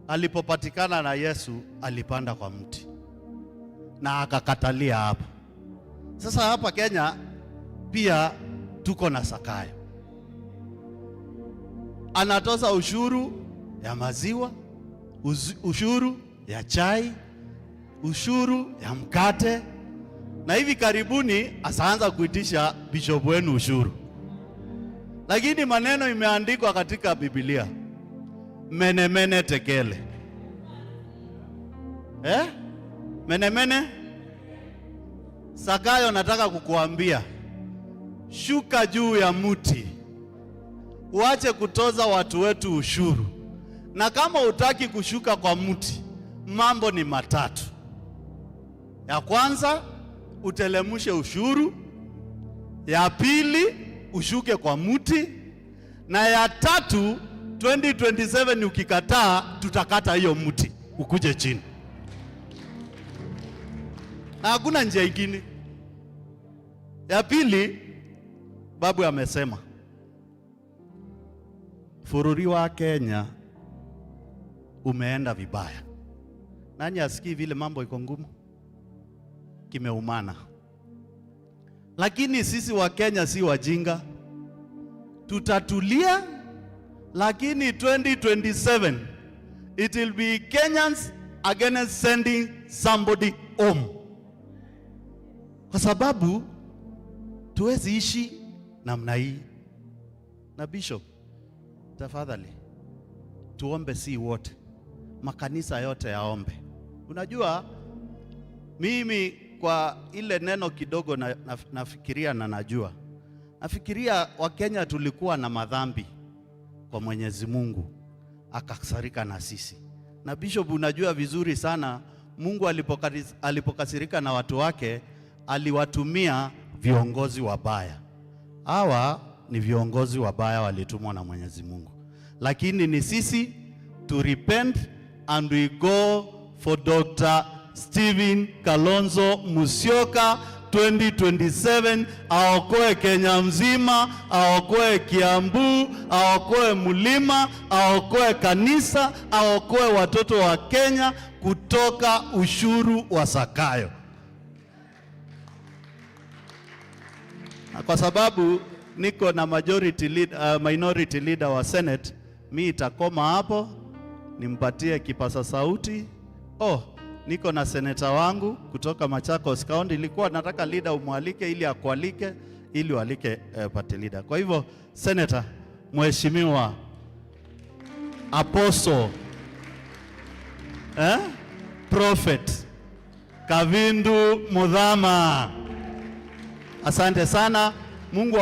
alipopatikana na Yesu alipanda kwa mti na akakatalia hapo. Sasa hapa Kenya pia tuko na Sakayo, anatoza ushuru ya maziwa, ushuru ya chai, ushuru ya mkate, na hivi karibuni asaanza kuitisha bishop wenu ushuru. Lakini maneno imeandikwa katika Biblia, mene mene tekele. Mene mene. Sakayo, nataka kukuambia, shuka juu ya mti, uache kutoza watu wetu ushuru. Na kama hutaki kushuka kwa mti, mambo ni matatu. Ya kwanza, utelemushe ushuru. Ya pili, ushuke kwa mti. Na ya tatu, 2027 ukikataa, tutakata hiyo mti ukuje chini. Na hakuna njia ingine. Ya pili, babu amesema fururi wa Kenya umeenda vibaya. Nani asikii vile mambo iko ngumu? Kimeumana. Lakini sisi wa Kenya si wajinga, tutatulia. Lakini 2027 it will be Kenyans against sending somebody home, kwa sababu tuwezi ishi namna hii. Na Bishop, tafadhali tuombe, si wote, makanisa yote yaombe. Unajua mimi kwa ile neno kidogo nafikiria na najua, nafikiria Wakenya tulikuwa na madhambi kwa Mwenyezi Mungu akakasirika na sisi. Na Bishop, unajua vizuri sana Mungu alipokasirika na watu wake aliwatumia viongozi wabaya. Hawa ni viongozi wabaya walitumwa na Mwenyezi Mungu, lakini ni sisi to repent and we go for Dr. Stephen Kalonzo Musyoka 2027, aokoe Kenya mzima, aokoe Kiambu, aokoe mlima, aokoe kanisa, aokoe watoto wa Kenya kutoka ushuru wa Sakayo. Na kwa sababu niko na majority lead, minority leader wa Senate, mi itakoma hapo, nimpatie kipasa sauti. Oh, niko na seneta wangu kutoka Machakos County. Nilikuwa nataka leader umwalike ili akualike ili ualike party leader. Kwa hivyo senator, Mheshimiwa Apostle, Prophet Kavindu Muthama, asante sana. Mungu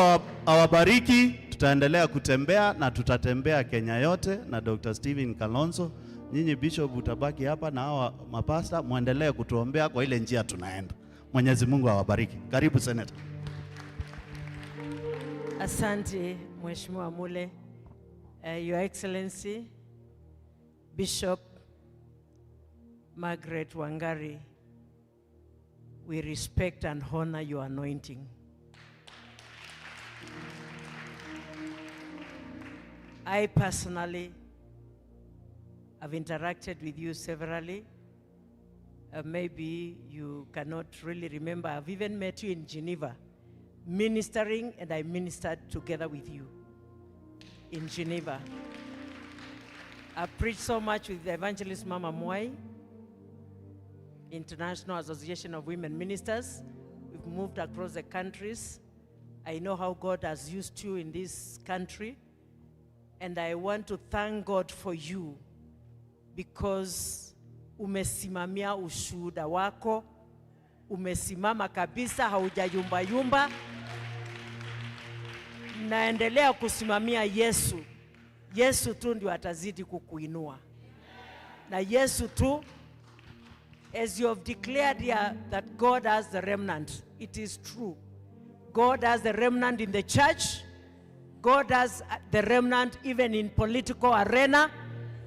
awabariki. Tutaendelea kutembea na tutatembea Kenya yote na Dr. Stephen Kalonzo. Nyinyi Bishop utabaki hapa na hawa mapasta muendelee kutuombea kwa ile njia tunaenda. Mwenyezi Mungu awabariki. Karibu Senator. Asante Mheshimiwa Mule. Your Excellency Bishop Margaret Wangari, we respect and honor your anointing. I personally have interacted with you severally. Maybe you cannot really remember. I've even met you in Geneva, ministering, and I ministered together with you in Geneva. I preached so much with the Evangelist Mama Mwai, International Association of Women Ministers. We've moved across the countries. I know how God has used you in this country. And I want to thank God for you because umesimamia ushuhuda wako, umesimama kabisa, haujayumbayumba. Naendelea kusimamia Yesu. Yesu tu ndio atazidi kukuinua. Na Yesu tu, as you have declared here that God has the remnant, it is true. God has the remnant in the church. God has the remnant even in political arena.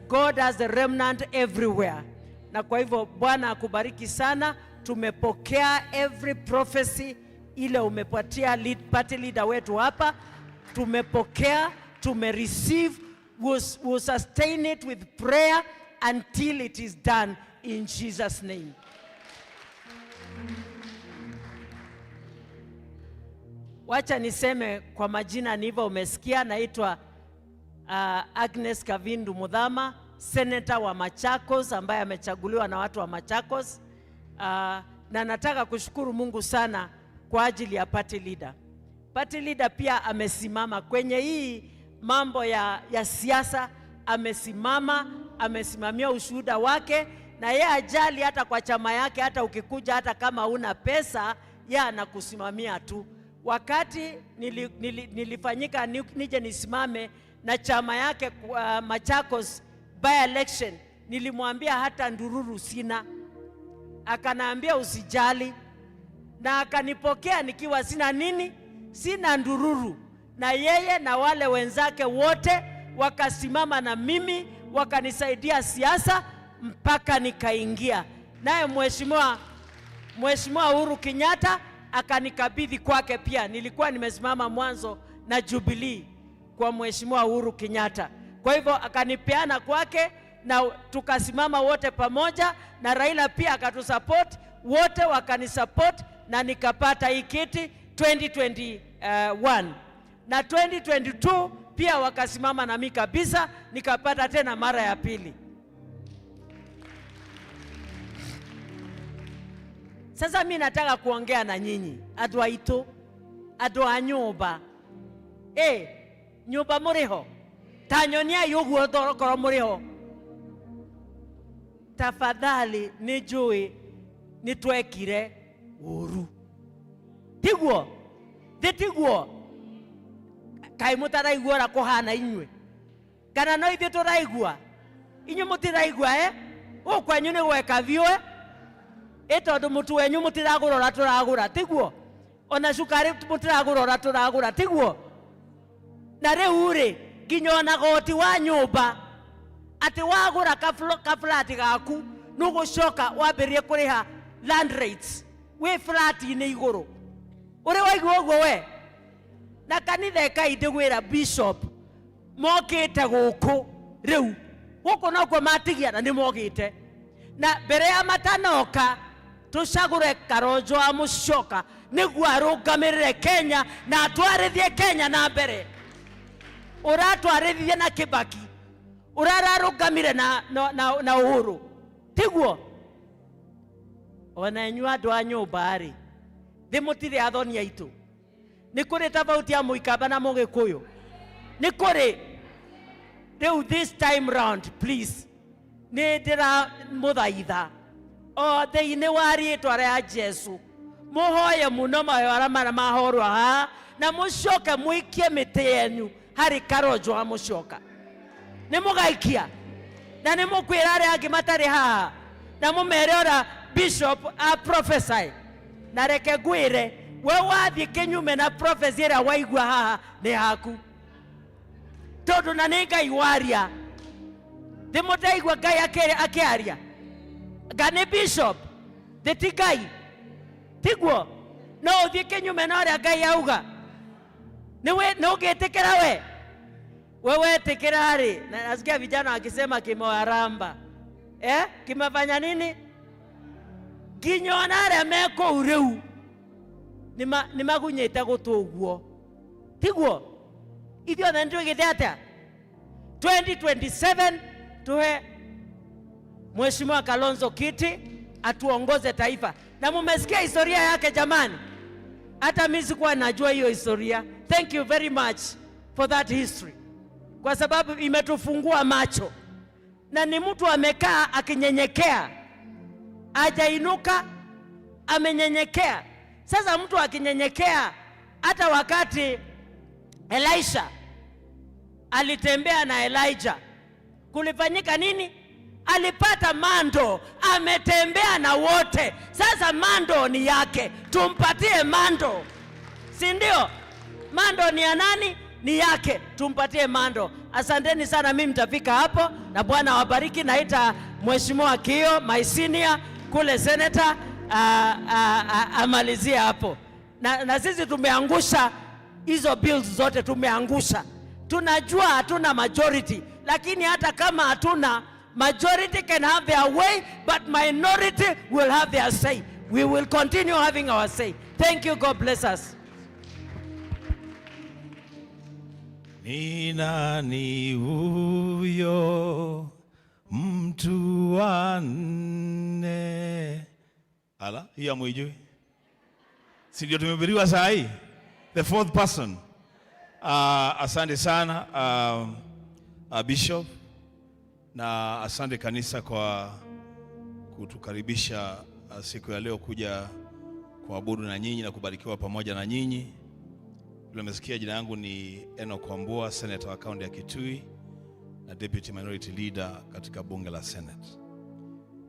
God has the remnant everywhere. Na kwa hivyo Bwana akubariki sana. Tumepokea every prophecy ile umepatia party leader wetu hapa. Tumepokea, tumereceive, we'll sustain it with prayer until it is done in Jesus' name. Wacha niseme kwa majina nilivyo umesikia, naitwa Agnes Kavindu Muthama, senator wa Machakos ambaye amechaguliwa na watu wa Machakos. Na nataka kushukuru Mungu sana kwa ajili ya party leader. Party leader pia amesimama kwenye hii mambo ya siasa, amesimama, amesimamia ushuhuda wake, na yeye ajali hata kwa chama yake, hata ukikuja hata kama huna pesa, yeye anakusimamia tu. Wakati nilifanyika nije nisimame na chama yake kwa Machakos by election, nilimwambia hata ndururu sina. Akanaambia usijali, na akanipokea nikiwa sina nini, sina ndururu. Na yeye na wale wenzake wote wakasimama na mimi, wakanisaidia siasa mpaka nikaingia. Naye Mheshimiwa Uhuru Kenyatta akanikabidhi kwake pia. Nilikuwa nimesimama mwanzo na Jubilee kwa Mheshimiwa Uhuru Kenyatta. Kwa hivyo akanipeana kwake na tukasimama wote pamoja, na Raila pia akatusupport, wote wakanisupport na nikapata hii kiti 2021. Na 2022 pia wakasimama na mimi kabisa, nikapata tena mara ya pili. Sasa mimi nataka kuongea na nyinyi andũ aitũ, andũ a nyũmba. Nyũmba mũrĩho? Ta nyoniai ũguo korwo mũrĩho. Tafadhali nĩ njũĩ nĩ twekire ũru. Tiguo? Thĩ tiguo? Kaĩ mũtaraigua ũrĩa kũhana inyuĩ? Kana no ithuĩ tũraigua? Inyuĩ mũtiraigua, eh? Gũkũ kwanyu nĩ gweka biũ, eh? Ĩ tondũ mũtu wenyu mũtiragũra ũrĩa tũragũra, tiguo? Ona cukari mũtiragũra ũrĩa tũragũra, tiguo? Na rĩu rĩ, nginya ona goti wa nyũmba, atĩ wagũra ka flat gaku, nĩũgũcoka wambĩrĩrie kũrĩha land rates wĩ flat-inĩ igũrũ. Ũrĩ waigua ũguo we? Na kanitha ĩkai ndĩgwĩra bishop, mokĩte gũkũ rĩu, gũkũ nokuo matigia na nĩmokĩte. Na mbere ya matanoka, tũcagũre Kalonzo wa Musyoka nĩguo arũgamĩrĩre Kenya na atwarithie Kenya na mbere. Ũratwarithie na Kibaki, ũrararũgamire na Uhuru, tiguo? Ona inyuĩ andũ a nyũmba rĩ, thĩ mũtirĩ athoni aitũ. Nĩ kũrĩ tofauti ya Mũikamba na Mũgĩkũyũ? Nĩ kũrĩ? Rĩu this time round please, nĩ ndĩramũthaitha o thĩinĩ wa rĩtwa rĩa Jesu, Muhoye muno mahoya mara mahorwa haha na mucoke muikie mĩtĩ yenyu harĩ Karonjo ha Musyoka. Nĩ mũgaikia na nĩ mũkwĩra arĩa angĩ matarĩ haha na mũmere ũrĩa bishop a prophesy. Na reke ngwĩre we wathiĩ kĩnyume na prophecy ĩrĩa waigua haha nĩ haku, tondũ na nĩ Ngai waria. Ndĩmũtaigua Ngai akĩaria nga nĩ bishop thĩ ti Ngai, tiguo? No ũthiĩ kĩnyume na ũrĩa Ngai auga. Nĩ ũngĩtĩkĩra we? We wetĩkĩra rĩ, na nasikia vijana wakisema kimewaramba. Kimefanya nini? Nginya ona arĩa me kũu rĩu nĩmagunyĩte gũtũ ũguo, tiguo? Ithuothe nĩtwĩgĩte atĩa? 2027 tuhe Mheshimiwa Kalonzo kiti atuongoze taifa. Na mumesikia historia yake jamani. Hata mimi sikuwa najua hiyo historia. Thank you very much for that history, kwa sababu imetufungua macho. Na ni mtu amekaa akinyenyekea, hajainuka, amenyenyekea. Sasa mtu akinyenyekea, hata wakati Elisha alitembea na Elijah, kulifanyika nini? Alipata mando, ametembea na wote. Sasa mando ni yake, tumpatie mando, si ndio? Mando ni ya nani? Ni yake, tumpatie mando. Asanteni sana, mimi nitafika hapo na Bwana awabariki. Naita Mheshimiwa Kio, my senior kule senator, amalizie hapo. Na sisi tumeangusha hizo bills zote, tumeangusha. Tunajua hatuna majority, lakini hata kama hatuna majority can have their way, but minority will have their say. We will continue having our say. Thank you. God bless us. Ni nani huyo mtu wa nne? Ala, hii hamuijui? Si ndio tumehubiriwa saa hii? The fourth person. Asante sana Bishop, na asante kanisa kwa kutukaribisha siku ya leo kuja kuabudu na nyinyi na kubarikiwa pamoja na nyinyi. Vile umesikia, jina langu ni Enoch Wambua, senator wa kaunti ya Kitui na deputy minority leader katika bunge la Senate.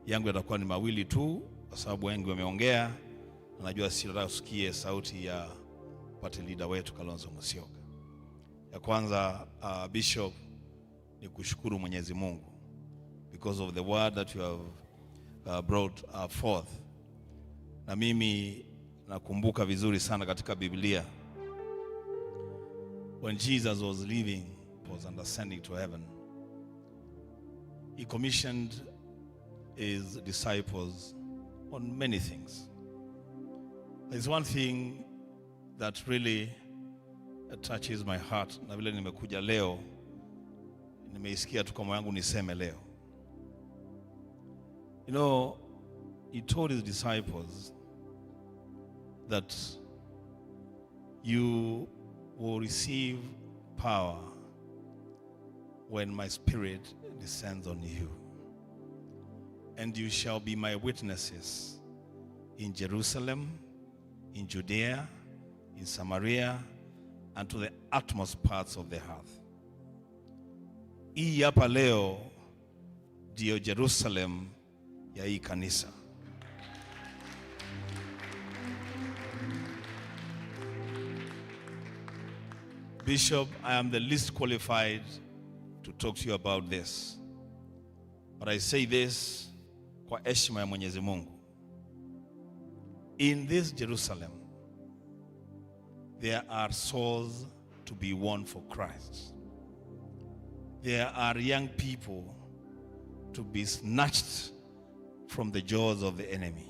Yangu yatakuwa ni mawili tu kwa sababu wengi wameongea, na najua si nataka usikie sauti ya party leader wetu Kalonzo Musyoka. Ya kwanza, Bishop, ni kushukuru Mwenyezi Mungu because of the word that you have brought forth. Na mimi nakumbuka vizuri sana katika Biblia, when Jesus was leaving, was ascending to heaven, he commissioned his disciples on many things. There's one thing that really touches my heart, na vile nimekuja leo, nimeisikia tu kwa moyo wangu niseme leo. He told his disciples that you will receive power when my spirit descends on you, and you shall be my witnesses in Jerusalem, in Judea, in Samaria, and to the utmost parts of the earth. Hii hapa leo ndio Jerusalem ya hii kanisa. Bishop, I am the least qualified to talk to you about this. But I say this kwa heshima ya Mwenyezi Mungu. In this Jerusalem, there are souls to be won for Christ. There are young people to be snatched from the jaws of the enemy.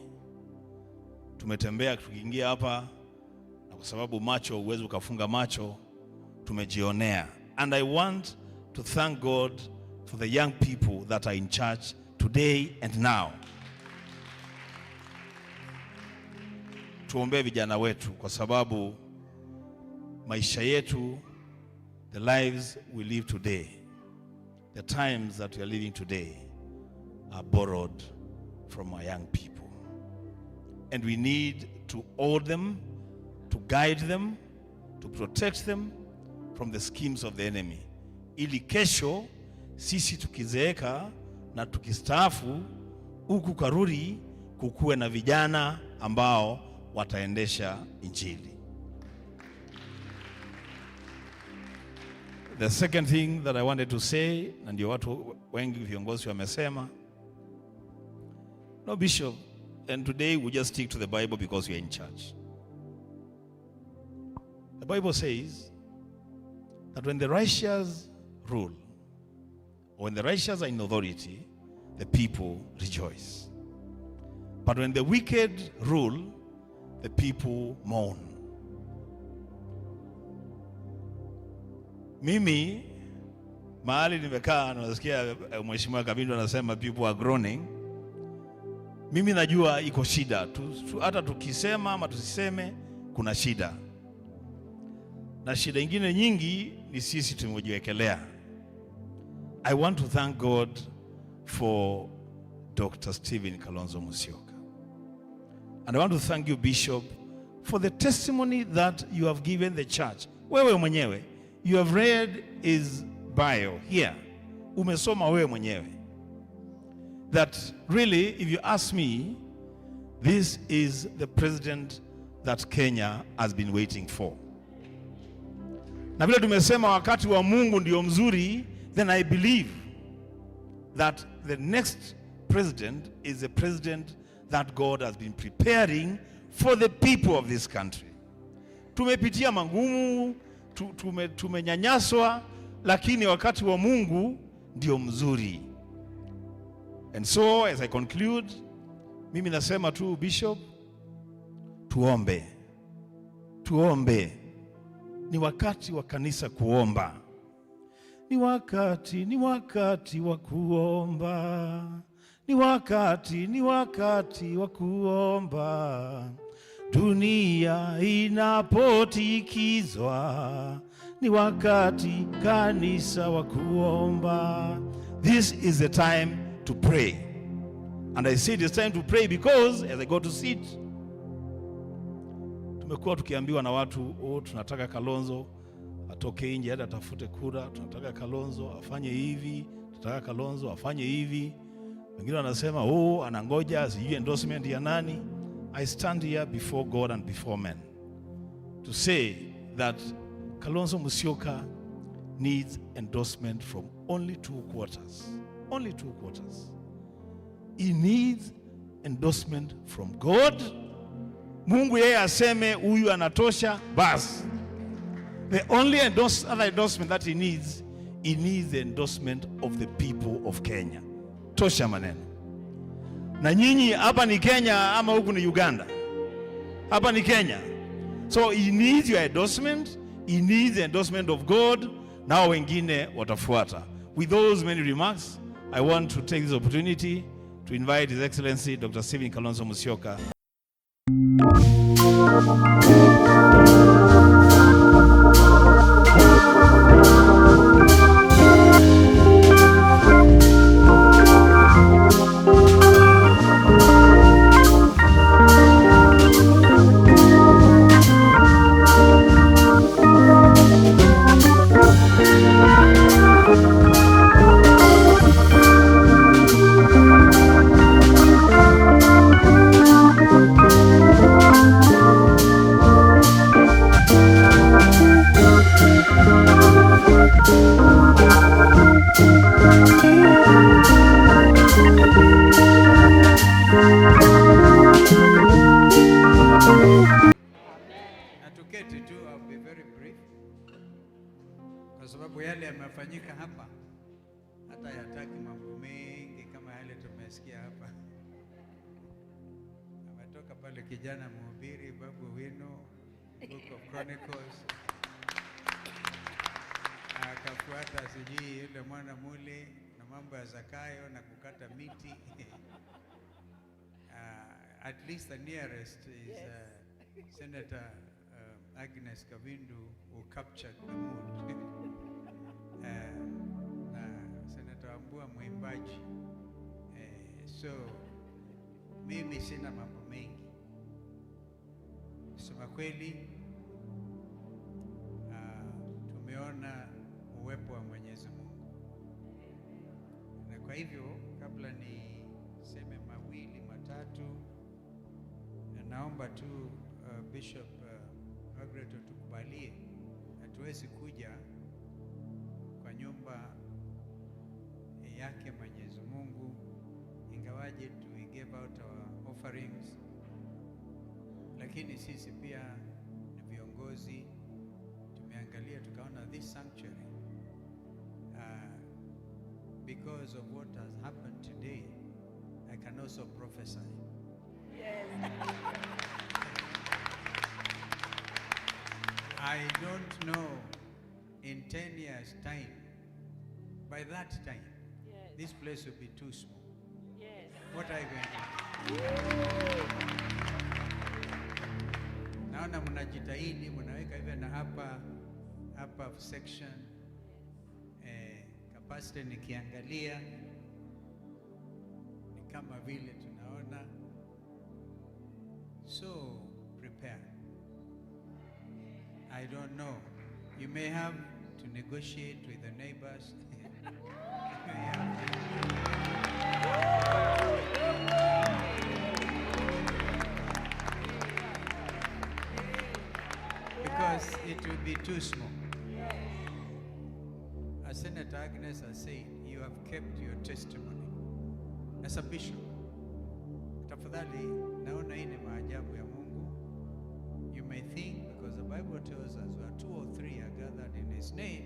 Tumetembea tukiingia hapa, na kwa sababu macho huwezi ukafunga macho, tumejionea. And I want to thank God for the young people that are in church today and now. Tuombee vijana wetu kwa sababu maisha yetu, the lives we live today, the times that we are living today are borrowed from our young people. And we need to hold them, to guide them, to protect them from the schemes of the enemy. Ili kesho sisi tukizeeka na tukistaafu huku Karuri kukuwe na vijana ambao wataendesha Injili. The second thing that I wanted to say, na ndio watu wengi viongozi wamesema, no bishop, and today we just stick to the Bible because we are in church. The Bible says that when the righteous rule, or when the righteous are in authority, the people rejoice. But when the wicked rule, the people mourn. Mimi, mahali nimekaa nasikia Mheshimiwa Kavindu anasema people are groaning. Mimi najua iko shida. Hata tukisema ama tusiseme kuna shida. Na shida ingine nyingi ni sisi tumejiwekelea. I want to thank God for Dr. Stephen Kalonzo Musyoka. And I want to thank you, Bishop, for the testimony that you have given the church. Wewe mwenyewe, you have read his bio here. Umesoma wewe mwenyewe. That really, if you ask me, this is the president that Kenya has been waiting for. Na vile tumesema wakati wa Mungu ndio mzuri, then I believe that the next president is a president that God has been preparing for the people of this country. Tumepitia magumu, tumenyanyaswa, lakini wakati wa Mungu ndio mzuri. And so as I conclude, mimi nasema tu Bishop, tuombe. Tuombe. Ni wakati wa kanisa kuomba. Ni wakati wa kuomba. Ni wakati wa kuomba. Dunia inapotikizwa, ni wakati kanisa wa kuomba. This is the time to pray. And I say it is time to pray because as I go to sit, tumekuwa tukiambiwa na watu, oh, tunataka Kalonzo atoke nje hata atafute kura, tunataka Kalonzo afanye hivi, tunataka Kalonzo afanye hivi. Wengine wanasema, oh, anangoja sijui endorsement ya nani. I stand here before God and before men to say that Kalonzo Musyoka needs endorsement from only two quarters. Only two quarters. He needs endorsement from God. Mungu yeye aseme huyu anatosha, bas. The only other endorsement that he needs the endorsement of the people of Kenya. Tosha maneno. Na nyinyi hapa ni Kenya ama huku ni Uganda? Hapa ni Kenya. So he needs your endorsement, he needs the endorsement of God. Nao wengine watafuata. With those many remarks, I want to take this opportunity to invite His Excellency Dr. Stephen Kalonzo Musyoka. Na tuketi tu, I'll be very brief, kwa sababu yale yamefanyika hapa hata yataki mambo mengi kama yale tumesikia hapa. Ametoka pale kijana mhubiri Babu Wino, Book of Chronicles, akafuata sijui yule mwana mule na mambo ya Zakayo na kukata miti. At least the nearest is Senator Agnes Kavindu, who captured the mood. Na Senator Ambua mwimbaji. So mimi sina mambo mengi. kweli tumeona uwepo wa Mwenyezi Mungu. Na kwa hivyo kabla niseme mawili matatu, naomba tu Bishop Margaret utukubalie, hatuwezi kuja kwa nyumba yake Mwenyezi Mungu ingawaje we gave out our offerings, lakini sisi pia ni viongozi, tumeangalia tukaona this sanctuary because of what has happened today, I can also prophesy. Yes. I don't know in 10 years' time, by that time, yes, this place will be too small. Yes. What are you going to do? Naona mnajitahidi, mnaweka hivi na hapa hapa section capacity nikiangalia ni kama vile tunaona. So prepare. I don't know. You may have to negotiate with the neighbors. Because it will be too small. As Senator Agnes has said, you have kept your testimony. As a bishop, tafadhali, naona hii ni maajabu ya Mungu. You may think, because the Bible tells us where two or three are gathered in his name,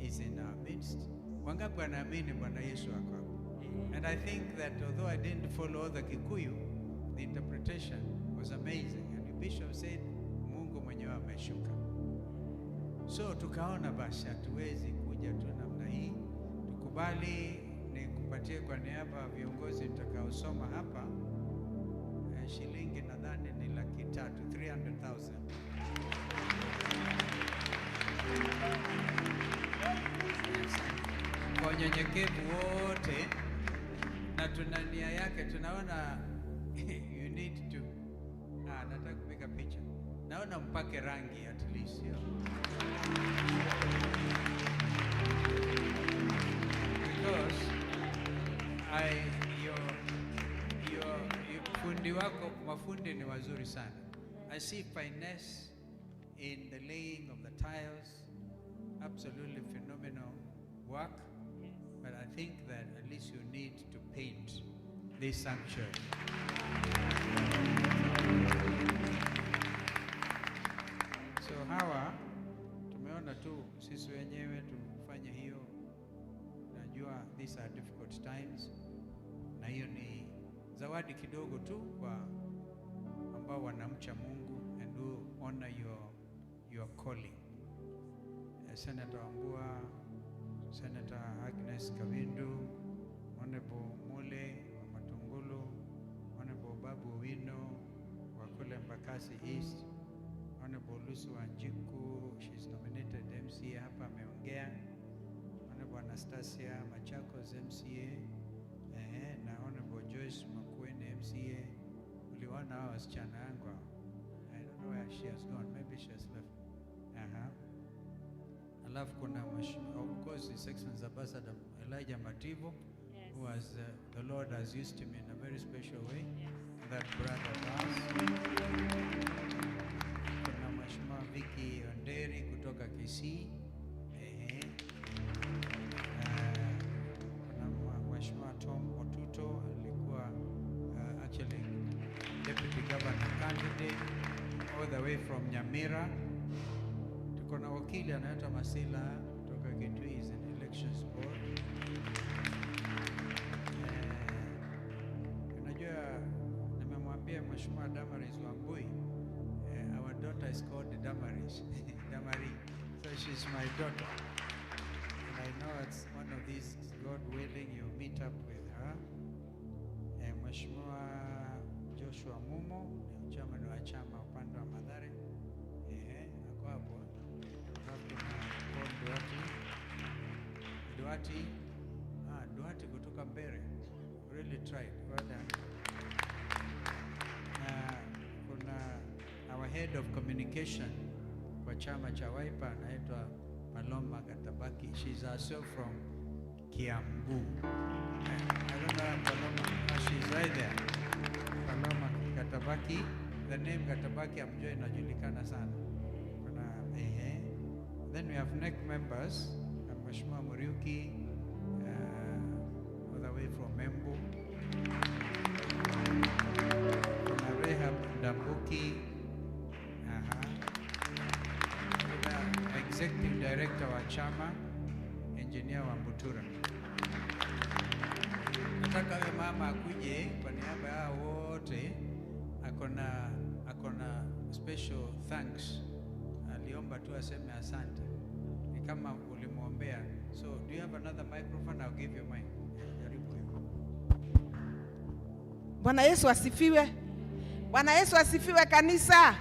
is in our midst. Wangapi wanaamini Bwana Yesu ako hapa? And I think that although I didn't follow the Kikuyu, the interpretation was amazing. And the bishop said, Mungu mwenyewe ameshuka. So tukaona basi hatuwezi kuja tu namna hii. Tukubali nikupatie kwa niaba ya viongozi nitakaosoma hapa shilingi nadhani ni 300,000, 300,000. Kwa unyenyekevu wote na tuna nia yake, tunaona you need to nataka kupiga picha. Naona mpake rangi at least, sio? Because your fundi wako, mafundi ni wazuri sana. I see finesse in the laying of the tiles, absolutely phenomenal work. Yes. But I think that at least you need to paint this sanctuary. So hawa tumeona tu sisi wenyewe tufanye hiyo. Najua these are difficult times, na hiyo ni zawadi kidogo tu kwa ambao wanamcha Mungu and who honor your calling. Senator Wambua, Senator Agnes Kavindu, Honorable Mule wa Matungulu, Honorable Babu Owino wa kule Embakasi East, Honorable Lucy Wanjiku, she's nominated MCA hapa ameongea, Honorable Anastasia Machakos MCA, na Honorable Joyce Makueni MCA. Uliwaona hao wasichana wangu hao? I don't know where she has gone, maybe she has left. Alafu kuna of course His Excellency Ambassador Elijah Mativo, yes, who has the Lord has used him in a very special way. Yes. That brother of ours. Kuna Mheshimiwa Vicky Onderi kutoka Kisii. Kuna Mheshimiwa Tom Otuto alikuwa actually deputy governor candidate all the way from Nyamira. Tuko na wakili anaitwa Masila kutoka Kitui, is in elections board. Unajua nimemwambia Mheshimiwa Damaris Wambui, our daughter is called Damaris, Damari, so she's my daughter. And I know it's one of these, God willing, you meet up with her. Mheshimiwa Joshua Mumo ni chairman wa chama upande wa Mathare. Ako hapo. Paul Duarte. Duarte kutoka Mbere. Really tried. Well done. Kuna our head of communication kwa chama cha Wiper anaitwa Paloma Gatabaki. She's also from Kiambu. I don't know Paloma, she's right there. Paloma Gatabaki. The name Gatabaki amjua inajulikana sana. Kuna ehe. Then we have NEC members, Mheshimiwa Muriuki, all the way from Embu. Kuna Rehab Ndambuki. Kuna Executive Director wa chama, Engineer Wambutura. Nataka huyo mama akuje kwa niaba yao wote, akona special thanks. Aliomba tu aseme asante. Ni kama ulimwombea. So do you have another microphone? I'll give you mine. Jaribu hiyo. Bwana Yesu asifiwe. Bwana Yesu asifiwe kanisa.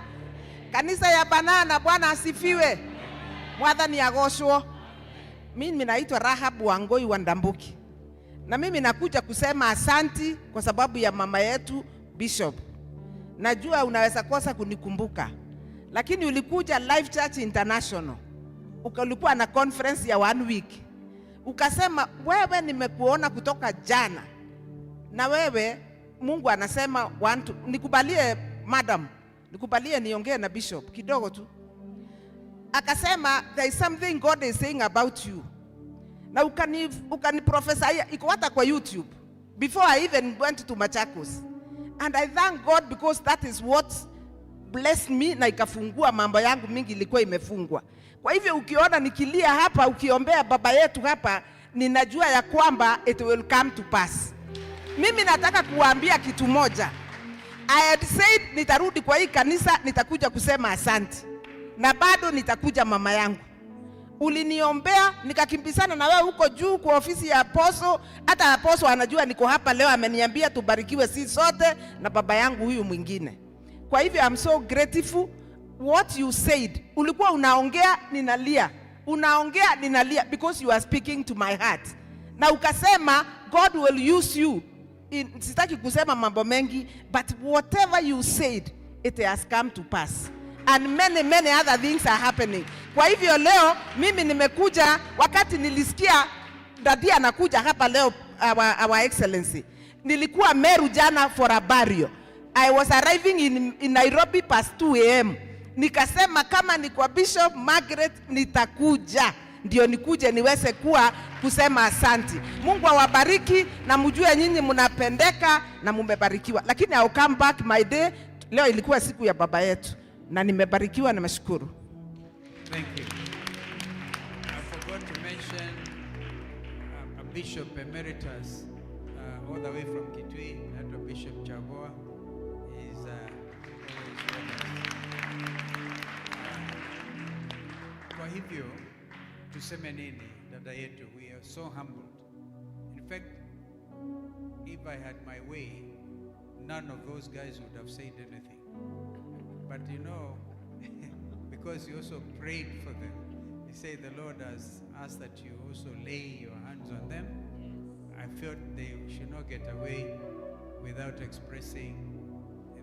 Kanisa ya Banana, Bwana asifiwe. Mwathani agocwo. Mimi naitwa Rahab Wangoi wa Ndambuki. Na mimi nakuja kusema asanti kwa sababu ya mama yetu Bishop. Najua unaweza kosa kunikumbuka, lakini ulikuja Life Church International. Ukalikuwa na conference ya 1 week. Ukasema wewe nimekuona kutoka jana. Na wewe Mungu anasema nikubalie madam, nikubalie niongee na Bishop kidogo tu. Akasema there is something God is saying about you. Na ukani prophesy iko hata kwa YouTube before I even went to Machakos. And I thank God because that is what blessed me na ikafungua mambo yangu mingi ilikuwa imefungwa. Kwa hivyo ukiona nikilia hapa, ukiombea baba yetu hapa, ninajua ya kwamba it will come to pass. Mimi nataka kuwaambia kitu moja. I had said nitarudi kwa hii kanisa, nitakuja kusema asante. Na bado nitakuja mama yangu. Uliniombea, nikakimbizana na wewe huko juu kwa ofisi ya Apostle. Hata Apostle anajua niko hapa leo, ameniambia tubarikiwe sisi sote na baba yangu huyu mwingine. Kwa hivyo I'm so grateful what you said. Ulikuwa unaongea ninalia. Unaongea ninalia because you are speaking to my heart. Na ukasema God will use you. Sitaki kusema mambo mengi, but whatever you said, it has come to pass. And many, many other things are happening. Kwa hivyo leo, mimi nimekuja, wakati nilisikia dadi anakuja hapa leo, our excellency. Nilikuwa Meru jana for a burial. I was arriving in Nairobi past 2 a.m. Nikasema kama ni kwa Bishop Margaret nitakuja. Ndio nikuje niweze kuwa kusema asanti. Mungu awabariki na mjue nyinyi mnapendeka na mumebarikiwa. Lakini I'll come back my day. Leo ilikuwa siku ya baba yetu na nimebarikiwa na nimeshukuru. Thank you. I forgot to mention a Bishop Emeritus all the way from Kitui, that Bishop Chagoa is always with us. Kwa hivyo tuseme nini dada yetu, we are so humbled. In fact, if I had my way, none of those guys would have said anything. But you know, because you also prayed for them, you say the Lord has asked that you also lay your hands on them. I felt they should not get away without expressing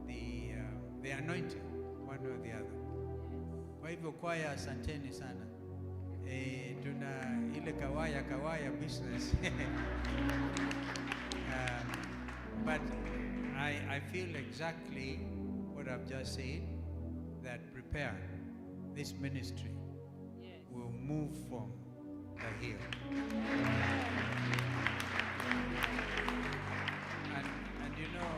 the anointing, one or the other. Kwa hivyo kwaya, asanteni sana. Tuna ile kawaya business. But I feel exactly what I've just said, that prepare this ministry will move from the hill. And you know,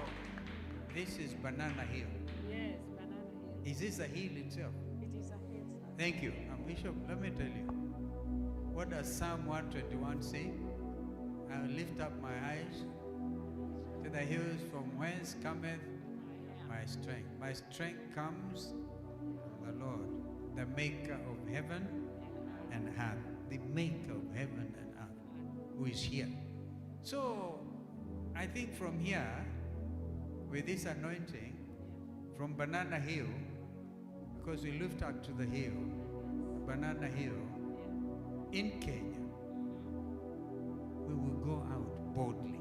this is Banana Hill. Yes, Banana Hill. Is this a hill itself? It is a hill, sir. Thank you. And Bishop, let me tell you, what does Psalm 121 say? I will lift up my eyes to the hills, from whence cometh my strength. My strength comes from the Lord, the maker of heaven and earth. The maker of heaven and earth, who is here. So, I think from here, with this anointing, from Banana Hill, because we lift up to the hill, Banana Hill, in Kenya, we will go out boldly,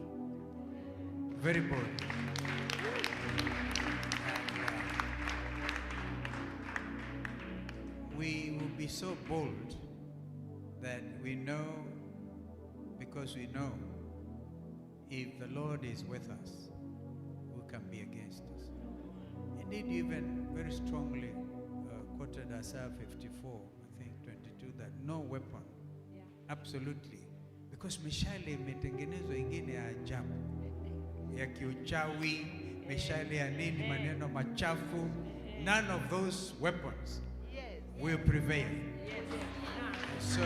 very boldly. be so bold that we know, because we know if the Lord is with us, who can be against us? Indeed, you even very strongly quoted Isaiah 54, I think 22, that no weapon, absolutely, because mishale imetengenezwa ingine ya ajabu, ya kiuchawi, mishale ya nini, maneno machafu, none of those weapons will prevail. So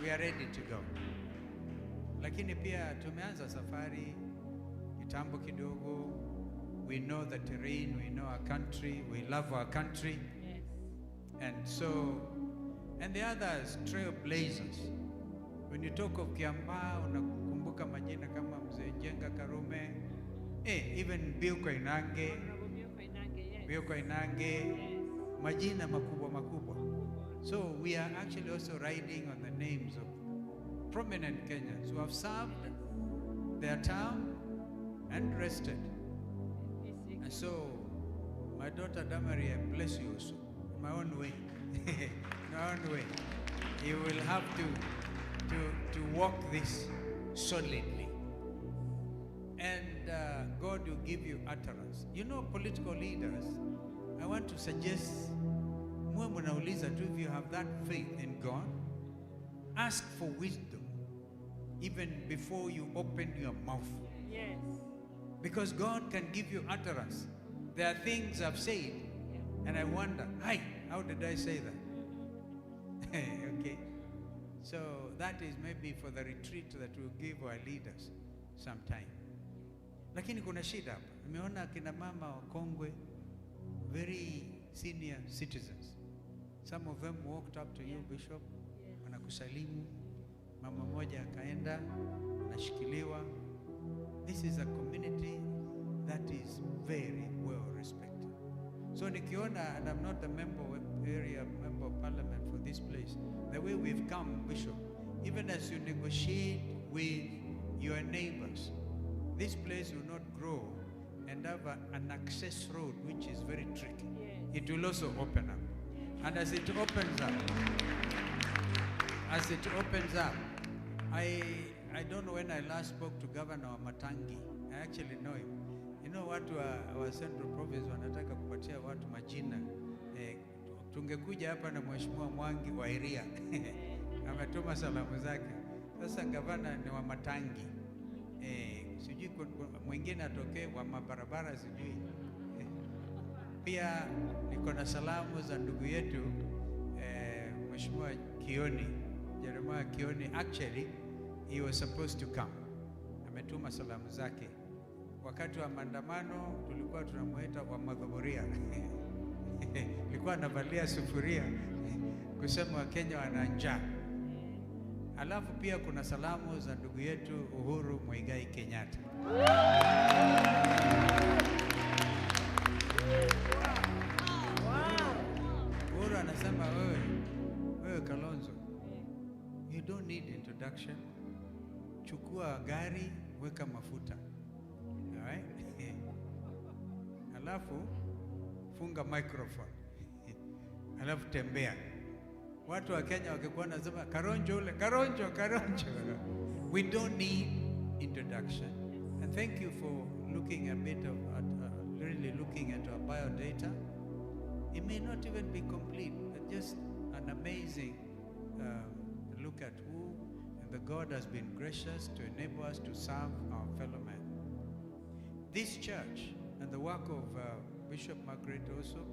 we are ready to go. Lakini pia tumeanza safari kitambo kidogo. We know the terrain, we know our country, we love our country. And so, and the others, trailblazers. When you talk of Kiambaa, unakumbuka majina kama Mzee Njenga Karume, even Bill Koinange, Bill Koinange, majina makubwa makubwa. So we are actually also riding on the names of prominent Kenyans who have served their town and rested. And so, my daughter Damari, I bless you also, in my own way. In my own way. You will have to walk this solidly. And God will give you utterance. You know, political leaders, I want to suggest, muwe mnauliza tu, if you have that faith in God, ask for wisdom even before you open your mouth. Yes. Because God can give you utterance. There are things I've said, and I wonder, hi, how did I say that? Okay. So that is maybe for the retreat that we'll give our leaders sometime. Lakini kuna shida hapa. Nimeona kina mama wakongwe, very senior citizens. Some of them walked up to you, Bishop, wanakusalimu. Mama moja akaenda, anashikiliwa. This is a community that is very well respected. So nikiona, and I'm not a member of area member of parliament for this place, the way we've come, Bishop, even as you negotiate with your neighbors, this place will not grow and have an access road which is very tricky. It will also open up. And as it opens up, I don't know when I last spoke to Governor Matangi. I actually know him. You know, watu wa Central Province wanataka kupatia watu majina. Tungekuja hapa na Mheshimiwa Mwangi wa Iria. Ametuma salamu zake. Sasa gavana ni wa Matangi. Sijui mwingine atokee wa mabarabara sijui. Pia niko na salamu za ndugu yetu Mheshimiwa Kioni, Jeremiah Kioni. Actually, he was supposed to come. Ametuma salamu zake. Wakati wa maandamano tulikuwa tunamuita wa madhuburia. Alikuwa anavalia sufuria kusema Wakenya wana njaa. Alafu pia kuna salamu za ndugu yetu Uhuru Muigai Kenyatta. Uhuru anasema wewe Kalonzo, you don't need introduction. Chukua gari, weka mafuta. All right? Alafu funga microphone. Alafu tembea. Watu wa Kenya wakikuwa nasema Karonjo ule, Karonjo, Karonjo. We don't need introduction. And thank you for looking a bit of at, really looking at our biodata. It may not even be complete, but just an amazing look at who and the God has been gracious to enable us to serve our fellow man. This church and the work of Bishop Margaret also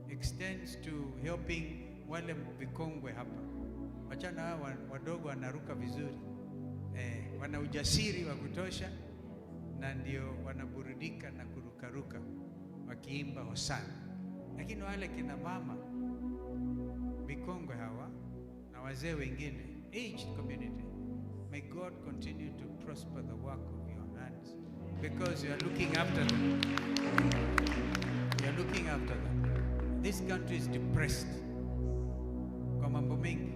extends to helping wale vikongwe hapa. Wachana hawa wadogo wanaruka vizuri. Wana ujasiri wa kutosha na ndio wanaburudika na kurukaruka wakiimba hosana. Lakini wale kina mama vikongwe hawa na wazee wengine, aged community, may God continue to prosper the work of your hands, because you are looking after them. You are looking after them. This country is depressed kwa mambo mengi.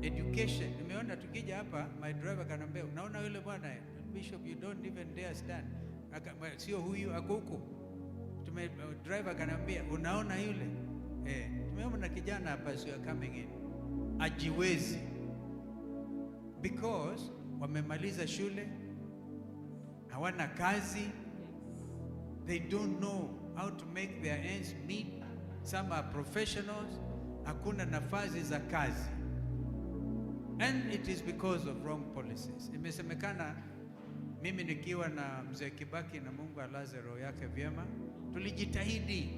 Education, nimeona tukija hapa, my driver kanambia, unaona yule bwana, Bishop, you don't even dare stand. Sio huyu, ako huko. Driver kanambia, unaona yule? Tumeona kijana hapa as you are coming in, ajiwezi because wamemaliza shule, hawana kazi, they don't know how to make their ends meet. Some are professionals, hakuna nafasi za kazi. And it is because of wrong policies. Imesemekana mimi nikiwa na Mzee Kibaki na Mungu alaze roho yake vyema, tulijitahidi.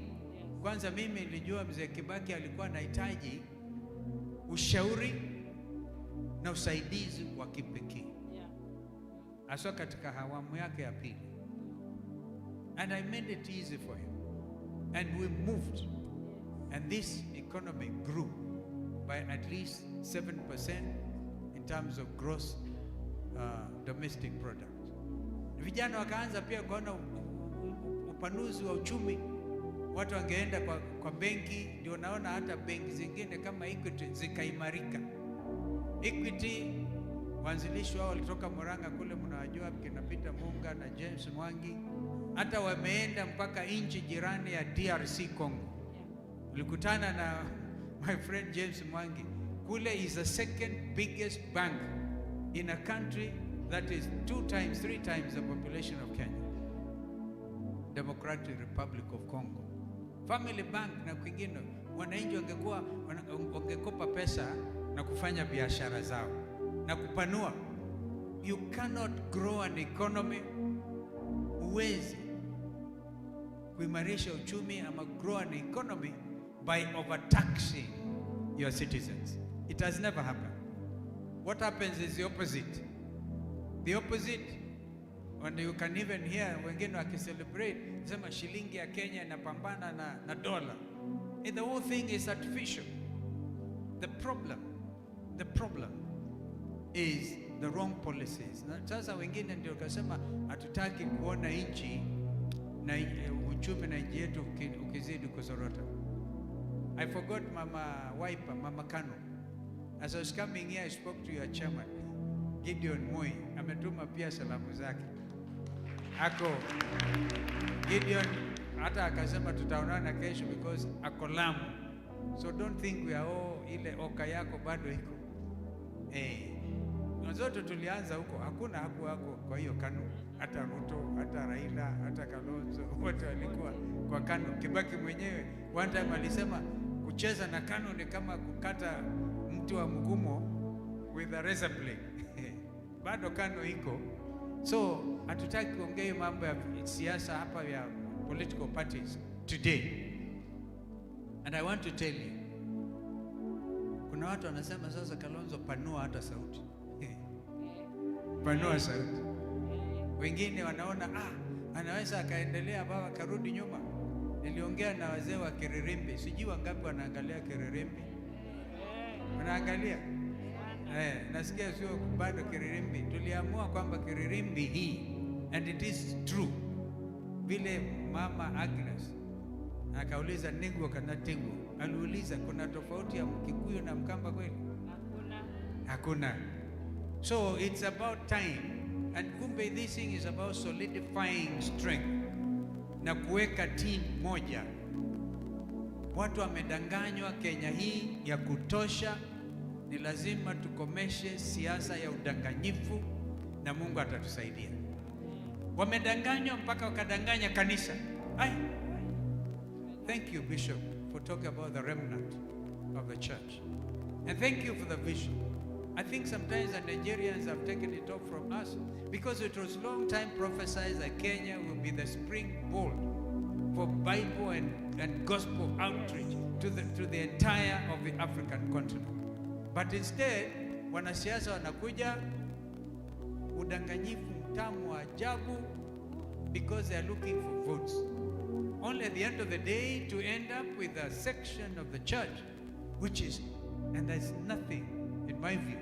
Kwanza mimi nilijua Mzee Kibaki alikuwa anahitaji ushauri na usaidizi wa kipekee, haswa katika awamu yake ya pili. And I made it easy for him. And we moved. And this economy grew by at least 7% in terms of gross domestic product. Vijana wakaanza pia kuona upanuzi wa uchumi. Watu wangeenda kwa benki, ndio naona hata benki zingine kama Equity zikaimarika. Equity waanzilishi wao walitoka Murang'a kule, mnawajua kina Peter Munga na James Mwangi, hata wameenda mpaka nchi jirani ya DRC Congo. Ulikutana na my friend James Mwangi kule, is the second biggest bank in a country that is 2 times, 3 times the population of Kenya, Democratic Republic of Congo. Family Bank na kwingine, wananchi wangekopa pesa na kufanya biashara zao na kupanua. You cannot grow an economy, huwezi kuimarisha uchumi ama grow an economy by overtaxing your citizens. It has never happened. What happens is the opposite. The opposite, and you can even hear wengine wakicelebrate, sema shilingi ya Kenya inapambana na dola. And the whole thing is artificial. The problem is the wrong policies. Na sasa wengine ndio kasema hatutaki kuona nchi na uchumi na nchi yetu ukizidi kuzorota. I forgot Mama Wiper, Mama Kanu. As I was coming here, I spoke to your chairman, Gideon Moi. Ametuma pia salamu zake. Ako Gideon hata akasema tutaonana kesho because ako Lamu. So don't think we are all ile oka yako bado iko. Zote tulianza huko, hakuna haku wako kwa hiyo KANU, hata Ruto, hata Raila, hata Kalonzo, wote walikuwa kwa KANU. Kibaki mwenyewe one time alisema kucheza na KANU ni kama kukata mti wa mgumo with a razor blade. Bado KANU iko. So hatutaki kuongea mambo ya siasa hapa ya political parties today. And I want to tell you, kuna watu wanasema sasa Kalonzo panua hata sauti. Panua sauti. Wengine wanaona anaweza akaendelea baba karudi nyuma. Niliongea na wazee wa Kiririmbi, sijui wangapi wanaangalia Kiririmbi. Wanaangalia? Nasikia sio bado Kiririmbi. Tuliamua kwamba Kiririmbi hii, and it is true. Vile Mama Agnes akauliza Nigwa kana Tingu, aliuliza kuna tofauti ya Mkikuyu na Mkamba kweli? Hakuna. So it's about time, and kumbe this thing is about solidifying strength na kuweka team moja. Watu wamedanganywa Kenya hii ya kutosha. Ni lazima tukomeshe siasa ya udanganyifu na Mungu atatusaidia. Wamedanganywa mpaka wakadanganya kanisa. Ai. Thank you, Bishop, for talking about the remnant of the church. And thank you for the vision. I think sometimes the Nigerians have taken it off from us because it was long time prophesied that Kenya will be the springboard for Bible and gospel outreach to the entire of the African continent. But instead, wanasiasa wanakuja udanganyifu mtamu wa ajabu because they are looking for votes. Only at the end of the day to end up with a section of the church which is, and there's nothing in my view,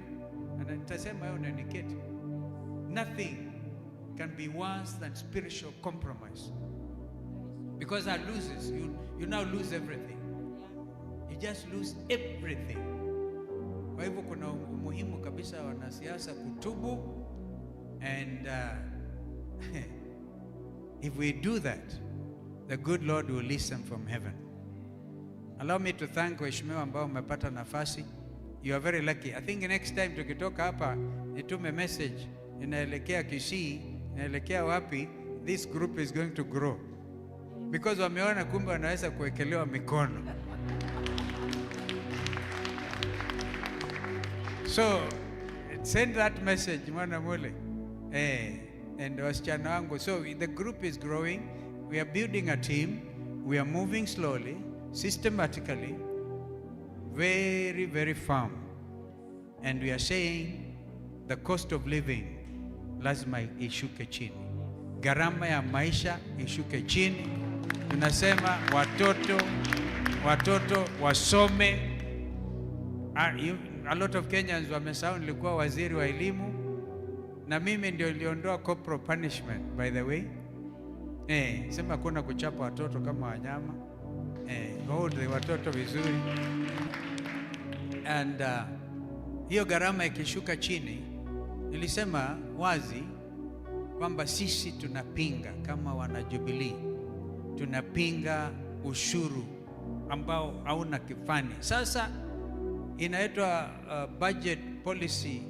and nitasema hiyo na nothing can be worse than spiritual compromise. Because that loses, you now lose everything. You just lose everything. Kwa hivyo kuna umuhimu kabisa wanasiasa kutubu, and if we do that, the good Lord will listen from heaven. Allow me to thank waheshimiwa ambao mmepata nafasi. You are very lucky. I think next time tukitoka hapa nitume message inaelekea Kisii, inaelekea wapi, this group is going to grow. Because wameona kumbe wanaweza kuwekelewa mikono. So send that message mwana mule. And wasichana wangu. So the group is growing. We are building a team. We are moving slowly, systematically, very, very firm. And we are saying the cost of living lazima ishuke chini. Gharama ya maisha ishuke chini. Tunasema watoto wasome. A lot of Kenyans wamesahau nilikuwa waziri wa elimu na mimi ndio niliondoa corporal punishment, by the way. Sema kuna kuchapa watoto kama wanyama. Hold watoto vizuri. And hiyo gharama ikishuka chini, nilisema wazi kwamba sisi tunapinga kama wana Jubilee, tunapinga ushuru ambao hauna kifani. Sasa inaitwa budget policy,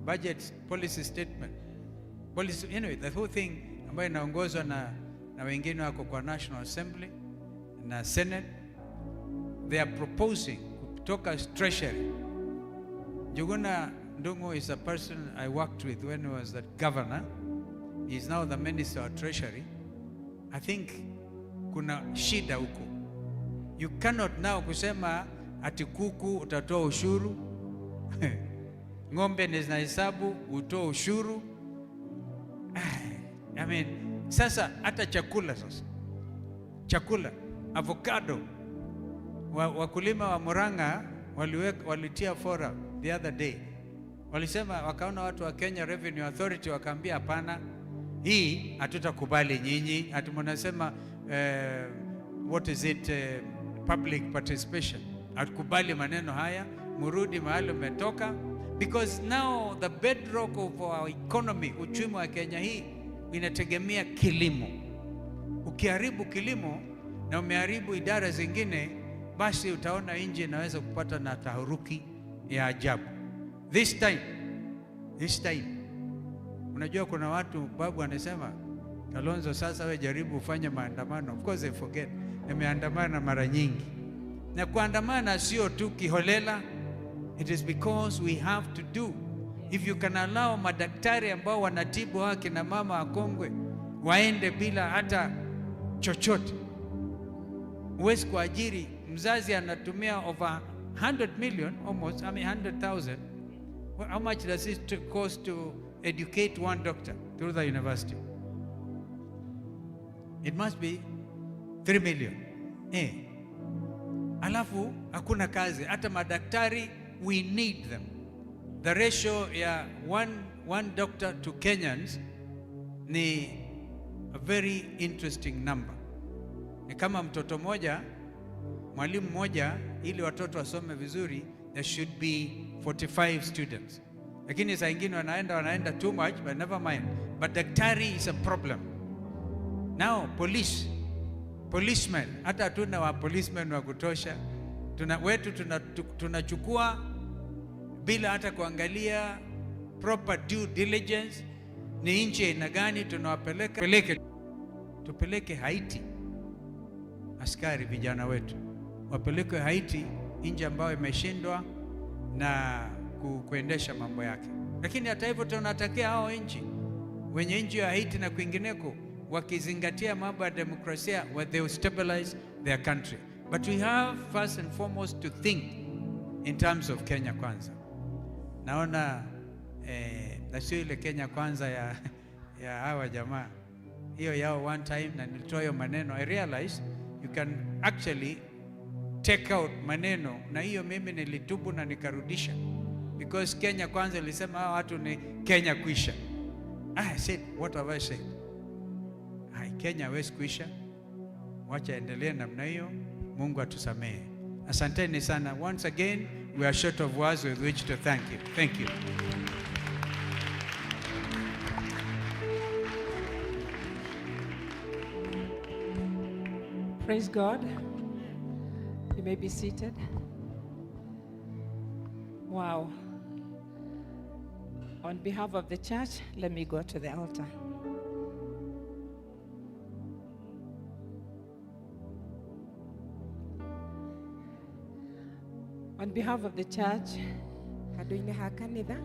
budget policy statement. Policy, anyway, the whole thing ambayo inaongozwa na wengine wako kwa National Assembly na Senate, they are proposing kutoka Treasury. Njuguna Ndung'u is a person I worked with when he was the governor. He is now the Minister of Treasury. I think kuna shida huko. You cannot now kusema ati kuku utatoa ushuru, ng'ombe ni zinahesabu utoa ushuru. I mean, sasa hata chakula sasa. Chakula, avocado. Wakulima wa Murang'a walitia fora the other day. Walisema wakaona watu wa Kenya Revenue Authority wakaambia hapana, hii hatutakubali nyinyi. Ati mnasema what is it, public participation. Hatukubali maneno haya, murudi mahali umetoka, because now the bedrock of our economy, uchumi wa Kenya hii inategemea kilimo. Ukiharibu kilimo na umeharibu idara zingine, basi utaona nchi inaweza kupata na taharuki ya ajabu. This time, unajua kuna watu babu anasema Kalonzo, sasa we jaribu ufanye maandamano. Of course they forget, nimeandamana mara nyingi. Na kuandamana sio tu kiholela, it is because we have to do. If you can allow madaktari ambao wanatibu hawa kina mama wakongwe waende bila hata chochote. Huwezi kuajiri mzazi anatumia over 100 million almost, I mean 100,000. How much does it cost to educate one doctor through the university? It must be 3 million. Alafu hakuna kazi. Hata madaktari, we need them. The ratio ya one doctor to Kenyans ni a very interesting number. Ni kama mtoto mmoja, mwalimu mmoja, ili watoto wasome vizuri, there should be 45 students. Lakini saa ingine wanaenda too much, but never mind. But daktari is a problem. Now, policemen, hata hatuna wa policemen wa kutosha. Tunachukua bila hata kuangalia proper due diligence. Ni nchi aina gani tunawapeleka? Tupeleke Haiti askari vijana wetu wapelekwe Haiti, nchi ambayo imeshindwa na kuendesha mambo yake. Lakini hata hivyo tunatakia hao nchi wenye nchi ya Haiti na kwingineko wakizingatia mambo ya demokrasia, they will stabilize their country. But we have first and foremost to think in terms of Kenya Kwanza. Naona na sio ile Kenya Kwanza ya hawa jamaa. Hiyo yao one time na nilitoa hiyo maneno. I realize you can actually take out maneno, na hiyo mimi nilitubu na nikarudisha, because Kenya Kwanza ilisema hawa watu ni Kenya kuisha. I said, what have I said? Kenya hawezi kuisha, wacha endelee namna hiyo, Mungu atusamehe. Asanteni sana. Once again, we are short of words with which to thank you. Thank you. Praise God. You may be seated. Wow. On behalf of the church, let me go to the altar. On behalf of the church, Handũ-inĩ ha kanitha,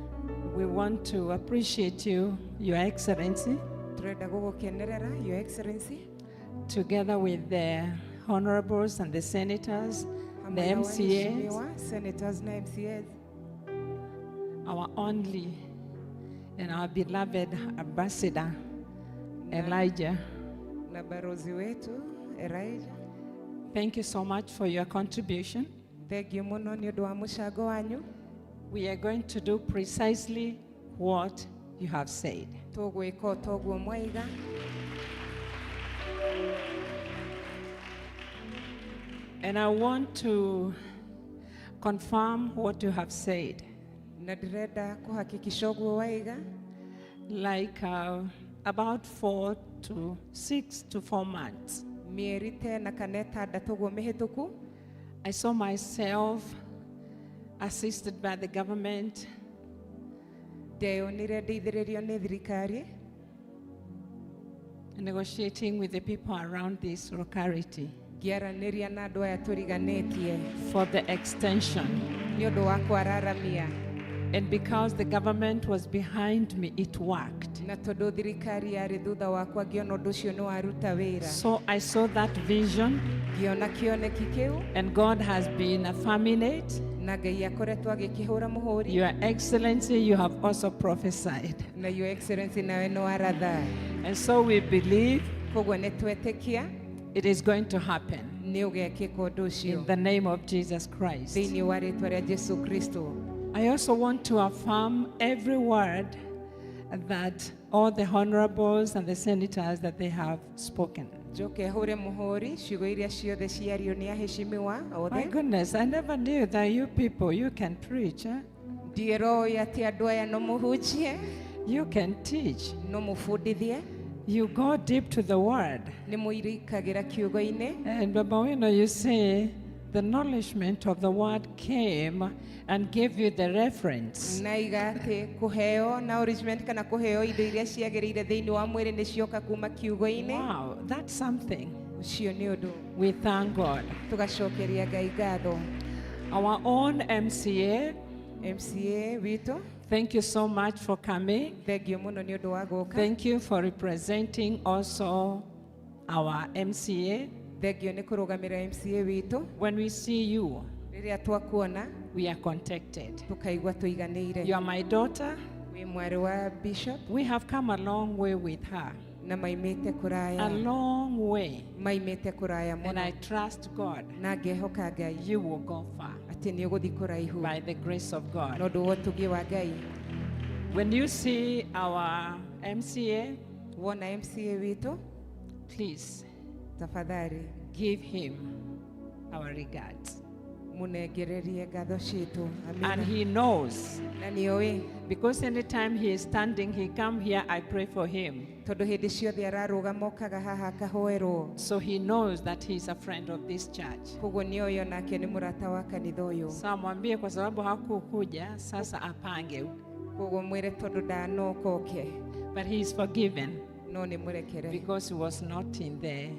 we want to appreciate you, Your Excellency, tũrenda gũgũkenerera, Your Excellency, together with the honorables and the senators, the hamwe na MCAs, waheshimiwa, senators na MCAs, our only and our beloved ambassador, Elijah. Na barozi wetu Elijah. Thank you so much for your contribution. Thengiũ mũno nĩ ũndũ wa mũcango wanyu. We are going to do precisely what you have said. Tũgwĩka o toguo mwaiga. And I want to confirm what you have said. Na ndĩrenda kũhakikisha ũguo waiga. Like about 4 to 6 to 4 months, Mĩeri tena kana ĩtandatũ ũguo mĩhĩtũku, I saw myself assisted by the government ndeyonire ndeithĩrĩrio nĩ thirikari negotiating with the people around this locality ngĩaranĩria na andũ aya tũriganĩtie for the extension. Nĩ ũndũ wa kwararamia. And because the government was behind me, it worked. Na tondũ thirikari yarĩ thutha wakwa ngĩona ũndũ ũcio nĩ waruta wĩra. So I saw that vision, Ngĩona kĩoneki kĩu, and God has been affirming it. Na Ngai akoretwo agĩkĩhũra mũhũri. Your Excellency, you have also prophesied. Na Your Excellency nawe nĩ waratha. And so we believe Koguo nĩ twetĩkia it is going to happen nĩ ũgekĩka ũndũ ũcio in the name of Jesus Christ. Thĩinĩ wa rĩtwa rĩa Jesu Kristo. I also want to affirm every word that all the honorables and the senators that they have spoken. Njoke hũre mũhũri ciugo iria ciothe ciario nĩ aheshimiwa My othe. goodness, I never knew that you people, you can preach. Eh? Ndieroĩ atĩ andũ aya no mũhunjie. You can teach. No mũbundithie. You go deep to the word. Nĩ mũirikagĩra kiugo-inĩ. And Baba Wino, you say the nourishment of the word came and gave you the reference. Na iga atĩ kũheo nourishment kana kũheo indo iria ciagĩrĩire thĩinĩ wa mwĩrĩ nĩ cioka kuma kiugo-inĩ. Wow, that's something. Ũcio nĩ ũndũ. We thank God. Tũgacokeria Ngai ngatho. Our own MCA, MCA witũ, thank you so much for coming. Thengiũ mũno nĩ ũndũ wa gũka. Thank you for representing also our MCA. Thengiũ nĩ kũrũgamĩrĩra MCA witũ. When we see you, Rĩrĩa twakuona, we are contacted. Tũkaigua tũiganĩire. You are my daughter. Wĩ mwarĩ wa Bishop. We have come a long way with her. Na maimĩte kũraya. A long way. Maimĩte kũraya And mũno. I trust God. Na ngehoka Ngai. You will go far. Atĩ nĩ ũgũthiĩ kũraihu. By the grace of God. Na ũndũ wa ũtugi wa Ngai. When you see our MCA, Wona MCA witũ, please tafadhali give him our regards. Mũnengererie ngatho citũ. And he knows. Na nĩoĩ. Because anytime he is standing, he come here, I pray for him. Tondũ hĩndĩ ciothe ararũgama okaga haha akahoerwo. So he knows that he is a friend of this church. Koguo nĩoĩ onake nĩ mũrata wa kanitha ũyũ. Sasa mwambie kwa sababu hakukuja, sasa apange. Koguo mwĩre tondũ ndanoka oke. But he is forgiven. No nĩ mũrekere. Because he was not in the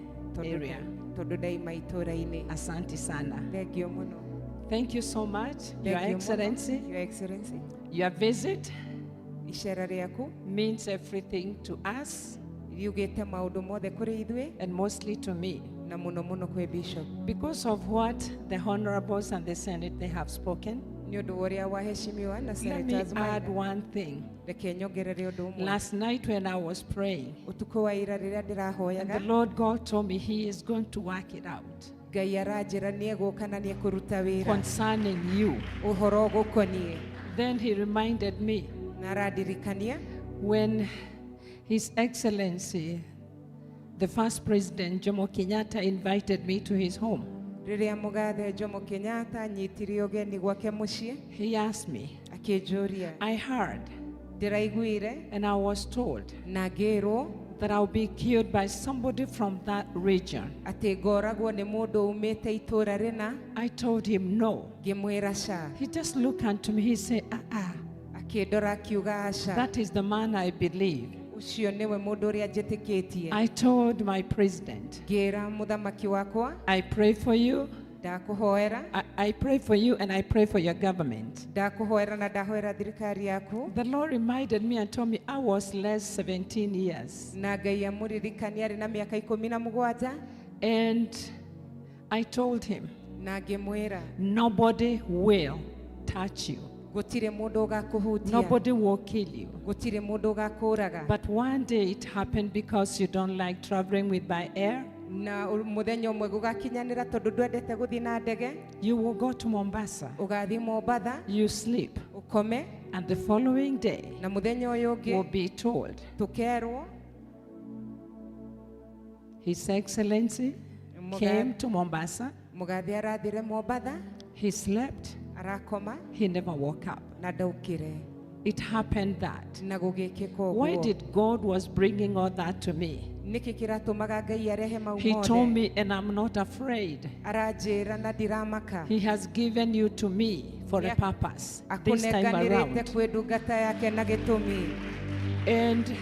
area. Tondũ ndaima itũũra-inĩ. Asante sana. Thengiũ mũno. Thank you so much, Your Thengiũ mũno, Excellency. Your Excellency. Your visit Icera rĩaku means everything to us riugĩte maũndũ mothe kũrĩ ithuĩ and mostly to me. Na mũno mũno kwĩ Bishop. Because of what the honorables and the Senate they have spoken. Nĩ ũndũ wa ũrĩa waheshimiwa na Let me senators add maiga. one thing. Reke nyongerere ũndũ ũmwe. Last night when I was praying, Ũtukũ wa ira rĩrĩa and the ndĩrahoyaga, Lord God told me He is going to work it out Ngai aranjĩra nĩ egũka na nĩ ekũruta wĩra concerning you. Ũhoro ũgũkoniĩ. Then He reminded me Na arandirikania when His Excellency, the first President Jomo Kenyatta, invited me to his home. Rĩrĩa mũgathe Jomo Kenyatta anyitire ũgeni gwake mũciĩ, He asked me, akĩnjũria, I heard ndĩraiguire and I was told na ngĩrwo That I'll be killed by somebody from that region. Atĩ ngoragwo nĩ mũndũ umĩte itũũra rĩna. I told him no. Ngĩmwĩra ca. He just looked unto me. He said, ah, ah. Akĩndora akiuga aca. That is the man I believe. Ũcio nĩwe mũndũ ũrĩa njĩtĩkĩtie. I told my president, Ngĩra mũthamaki wakwa, I pray for you. Ndakũhoera. I pray for you and I pray for your government. Ndakũhoera na ndahoera thirikari yaku. The Lord reminded me and told me I was less 17 years. Na Ngai amũririkania arĩ na mĩaka 17. And I told him, Na ngĩmwĩra, nobody will touch you. Gũtirĩ mũndũ ũgakũhutia. Nobody will kill you. Gũtirĩ mũndũ ũgakũũraga. But one day it happened because you don't like traveling with by air. Na mũthenya ũmwe gũgakinyanĩra tondũ ndwendete gũthiĩ na ndege. You will go to Mombasa. Ũgathiĩ Mombatha. You sleep. Ũkome. And the following day, Na mũthenya ũyũ ũngĩ, will be told, tũkerwo, His Excellency came to Mombasa. Mũgathĩ arathire Mombatha. He slept. Arakoma. He never woke up. Na ndaũkĩre. It happened that. Na gũgĩkĩka Why ũguo. did God was bringing all that to me? Nĩkĩ kĩratũmaga Ngai arehe mau He told mothe? me, and I'm not afraid. Aranjĩra na ndiramaka. He has given you to me for a purpose this time Akũnenganĩrĩte around. kwĩ ndungata yake na gĩtũmi. And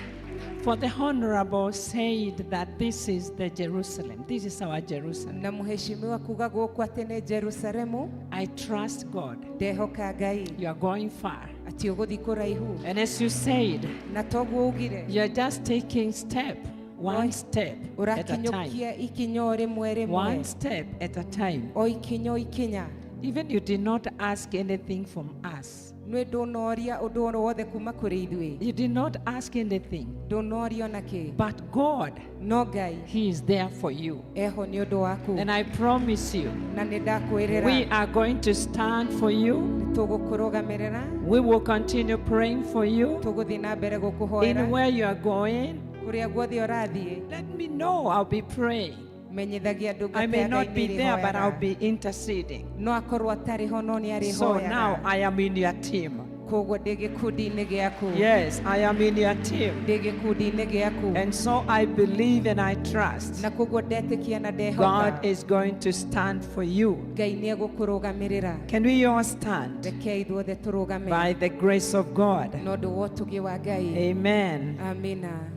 for the honorable said that this is the Jerusalem. This is our Jerusalem. Na mũheshimiwa kuga gũkũ atĩ nĩ Jerusalemu. I trust God. Ndehoka Ngai. You are going far. Atĩ ũgũthiĩ kũraihu. And as you said, Na toguo ugire. you are just taking step, one step at a time. Ũrakinyũkia ikinya o rĩmwe rĩmwe. One step at a time. O ikinya o ikinya. Even you did not ask anything from us. Nĩ ndũnoria ũndũ o wothe kuma kũrĩ ithuĩ. You did not ask anything. Ndũnoria ona kĩ. But God, No Ngai He is there for you. eho nĩ ũndũ waku. And I promise you, Na nĩ ndakwĩrĩra. we are going to stand for you. Tũgũkũrũgamĩrĩra. We will continue praying for you. Tũgũthiĩ na mbere In gũkũhoera. where you are going, Kũrĩa guothe ũrathiĩ. let me know. I'll be praying. Menyithagia ndungata I may ya Ngai not be nĩ there, but I'll ĩrĩhoyaga. be interceding. No akorwo atarĩ ho no nĩ So now arĩhoyaga. I am in your team. Koguo ndĩ gĩkundi-inĩ gĩaku. Yes, I am in your team. Ndĩ gĩkundi-inĩ gĩaku. And so I believe and I trust Na koguo ndetĩkia na ndehoka. God is going to stand for you. Ngai nĩ egũkũrũgamĩrĩra. Can we all stand Rekei ithuothe tũrũgame. by the grace of God? Na ũndũ wa ũtugi wa Ngai. Amen. Amina.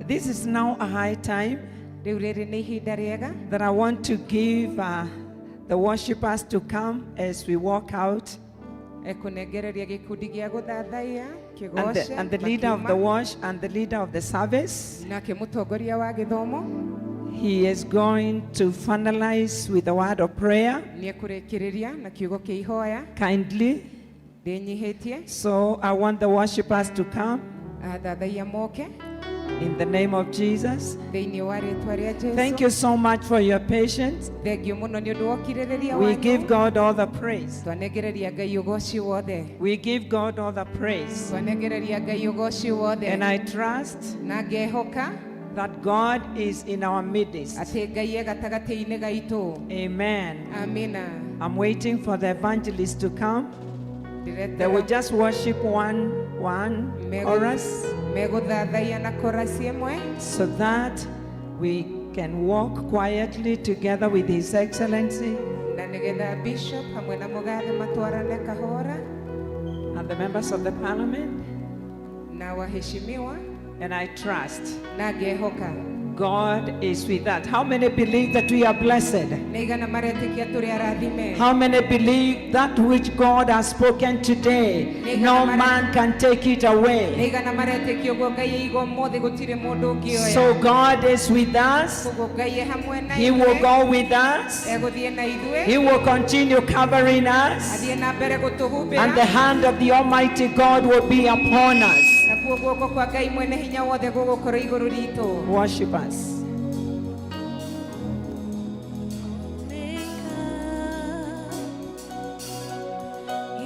This is now a high time Rĩu rĩrĩ nĩ ihinda rĩega that I want to give the worshipers to come as we walk out. Ekũnengereria gĩkundi gĩa gũthathaiya And the, kĩgoce and the leader of the makiuma. wash and the leader of the service, Nake mũtongoria wa gĩthomo he is going to finalize with a word of prayer nĩ ekũrĩkĩrĩria na kiugo kĩa ihoya. kindly. Ndĩnyihĩtie. So I want the worshipers to come Athathaiya moke in the name of Jesus. thĩinĩ wa rĩtwa rĩa Jesũ. Thank you so much for your patience. Thengio mũno nĩ ũndũ wa ũkirĩrĩria We wanyu. give God all the praise. Twanengereria Ngai ũgoci wothe. We give God all the praise. Twanengereria Ngai ũgoci wothe. And I trust Na ngehoka that God is in our midst. atĩ Ngai e gatagatĩ-inĩ gaitũ. Amen. Amina. I'm waiting for the evangelist to come. They will Ndĩretera just worship one chorus megũthathaiya na korasi ĩmwe so that we can walk quietly together with His Excellency na nĩgetha bishop hamwe na mũgathe matwarane kahora and the members of the parliament. na waheshimiwa And I trust na ngehoka God is with us. How many believe that we are blessed? nĩ igana maretĩkia tũrĩ arathime. How many believe that which God has spoken today, no man can take it Nĩ away? igana maretĩkia ũguo Ngai aiga ũmũthĩ gũtirĩ mũndũ ũngĩoya. So God is with us. Koguo Ngai e hamwe na He will ithuĩ. go with us. Egũthiĩ na ithuĩ. He will continue covering us. Athiĩ na mbere gũtũhumbĩra. And the hand of the Almighty God will be upon us. Nakuo guoko kwa Ngai mwene hinya wothe gũgũkorwo igũrũ ritũ. Worship us.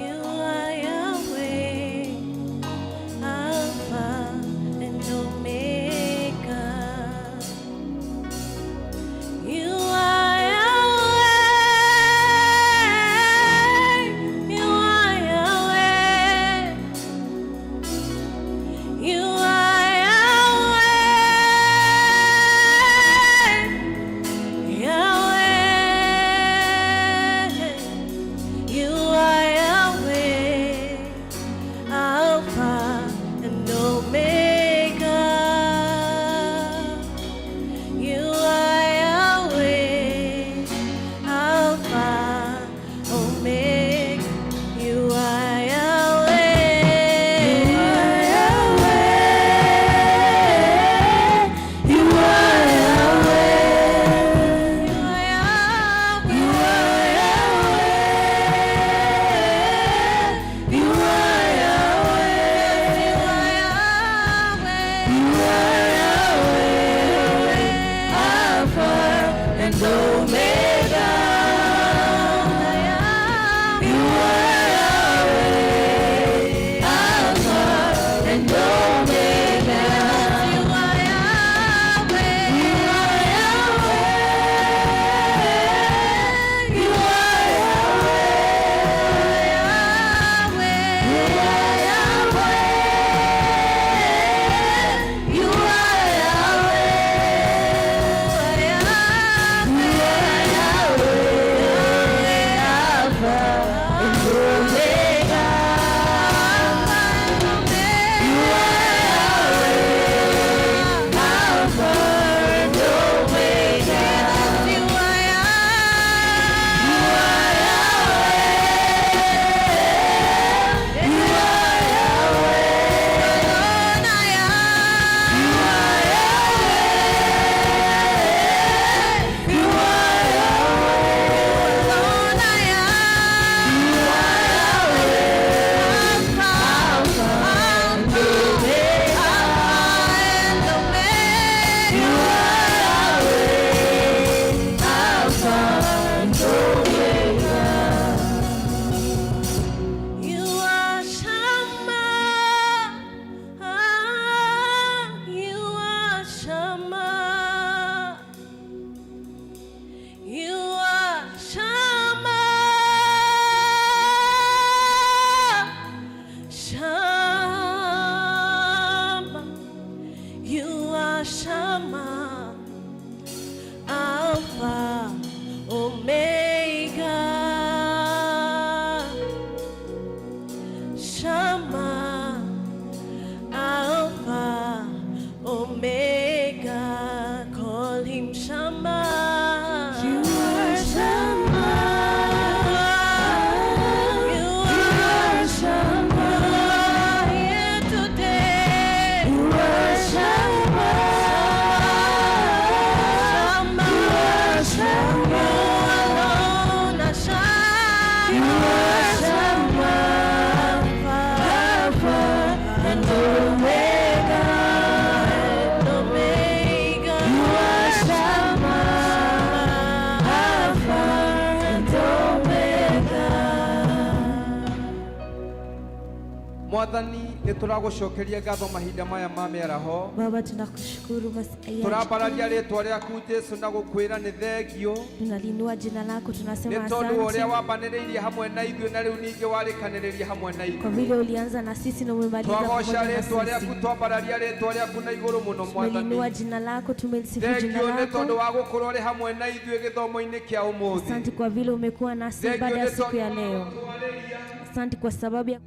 You are Yahweh, Alpha and Omega. You are Yahweh, you are Yahweh. You Mwathani nĩ tũragũcokeria ngatho mahinda maya ma mĩaraho. Baba, tunakushukuru masaa ya Tũrambararia jioni. rĩtwa rĩaku Jesu na gũkwĩra nĩ thengio Tunalinua jina lako, tunasema nĩ tondũ wa ũrĩa asante wambanĩrĩirie hamwe na ithuĩ na rĩu ningĩ warĩkanĩrĩria hamwe na kwa ithuĩ. vile ulianza na sisi na umemaliza Twagoca pamoja na rĩtwa sisi. rĩaku, twambararia rĩtwa rĩaku na igũrũ mũno Mwathani. Tumelinua jina lako, tumelisifu jina Thengio nĩ tondũ lako. wa gũkorwo ũrĩ hamwe na ithuĩ gĩthomo-inĩ kĩa ũmũthĩ. Asante kwa vile umekuwa nasi Thengio baada ya nĩ siku ya tondũ leo. Asante kwa sababu ya